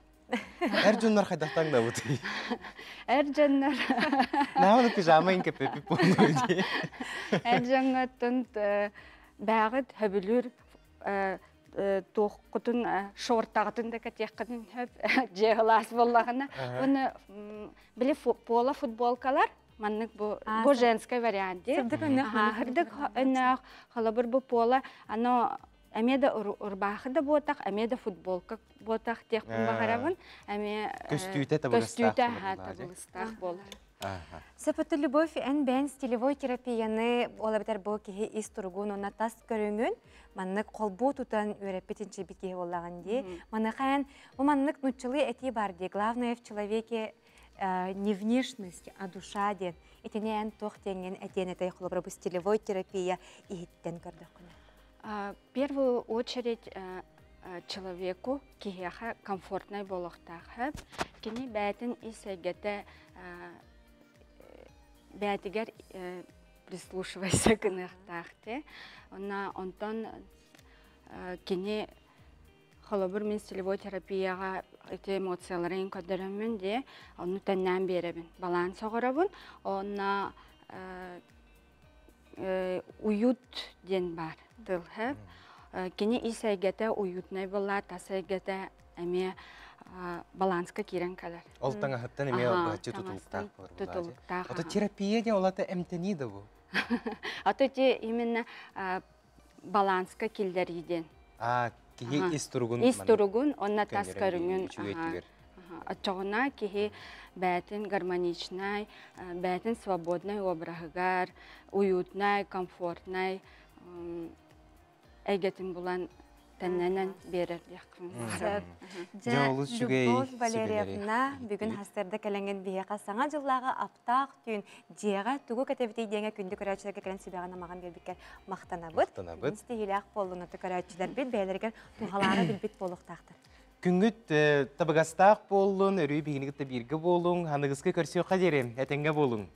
Эр дьоннор хайдах таҥнабытый? Эр дьоннор Нааны пижама инкеппеппит буолуо дии. Эр дьоҥҥоттон бэҕит хөбүлүүр туохкутун шортаҕытын да кэтиэххитин сөп дьиэ кылаас буоллаҕына. Уонна били пола футболкалар маннык бу бу женский вариант дии. Сырдык өннөөх. Сырдык өннөөх холобур бу пола ано эмиэ да ырбаахы да буотах, эмиэ да футболка буотах диэхпин баҕарабын. Эмиэ көстүүтэ табыгастаах көстүүтэ буолар. Сөпөтө Любовь эн бэйэн стилевой терапияны ол эбэтэр бу киһи ис туругун уонна тас көрүҥүн маннык холбуу тутан үөрэппит инчийбит киһи буоллаҕын дии. Маныаха эн бу маннык нуччалыы этии бар дии. Главное в человеке не внешность, а душа диэн. Итини эн туох диэҥҥин этиэн этэй холобура бу стилевой терапия иһиттэн көрдөххүнэ. В первую очередь человеку киһиэхэ комфортнай буолуохтаах. Кини бэйэтин ис эйгэтэ бэйэтигэр прислушивайся гыныахтаах те. Онна онтон кини холобур мин стилевой терапияҕа ити эмоцияларын көрдөрөммүн дии ону тэннээн биэрэбин баланс оҕоробун онно уют диэн баар тыл кини ис эйгэтэ уютнай буолла тас эйгэтэ эмиэ баланска киирэн кэлэр ол таҥаһыттан эмиэ быһаччы тутулуктаах буолар тутулуктаах ото терапия диэн ол ата эмтэнии да бу ато ити именно баланска киллэрии диэн а киһи ис туругун ис туругун онно тас көрүҥүн оччоҕуна киһи бэйэтин гармоничнай бэйэтин свободнай обраһыгар уютнай комфортнай эйгэтин булан тэннэнэн биэрэр диэхпин Сөп. Дьэ, Любовь Валерьевна бүгүн хастарда кэлэҥҥин биһиэхэ саҥа дьыллааҕы аптаах түүн дьиэҕэ тугу кэтэбитий диэҥэ күндү көрөөччүлэргэ кэлэн сүбэҕин амаҕын биэрбиккэр махтанабыт. Махтанабыт. Ситиһиилээх буоллун көрөөччүлэрбит бэйэлэригэр туһалааҕы билбит буолуохтаахтар. Күҥҥүт табыгастаах буоллун, өрүү биһигини кытта бииргэ буолуҥ, аныгыскы көрсүөххэ диэри этэҥҥэ буолуҥ.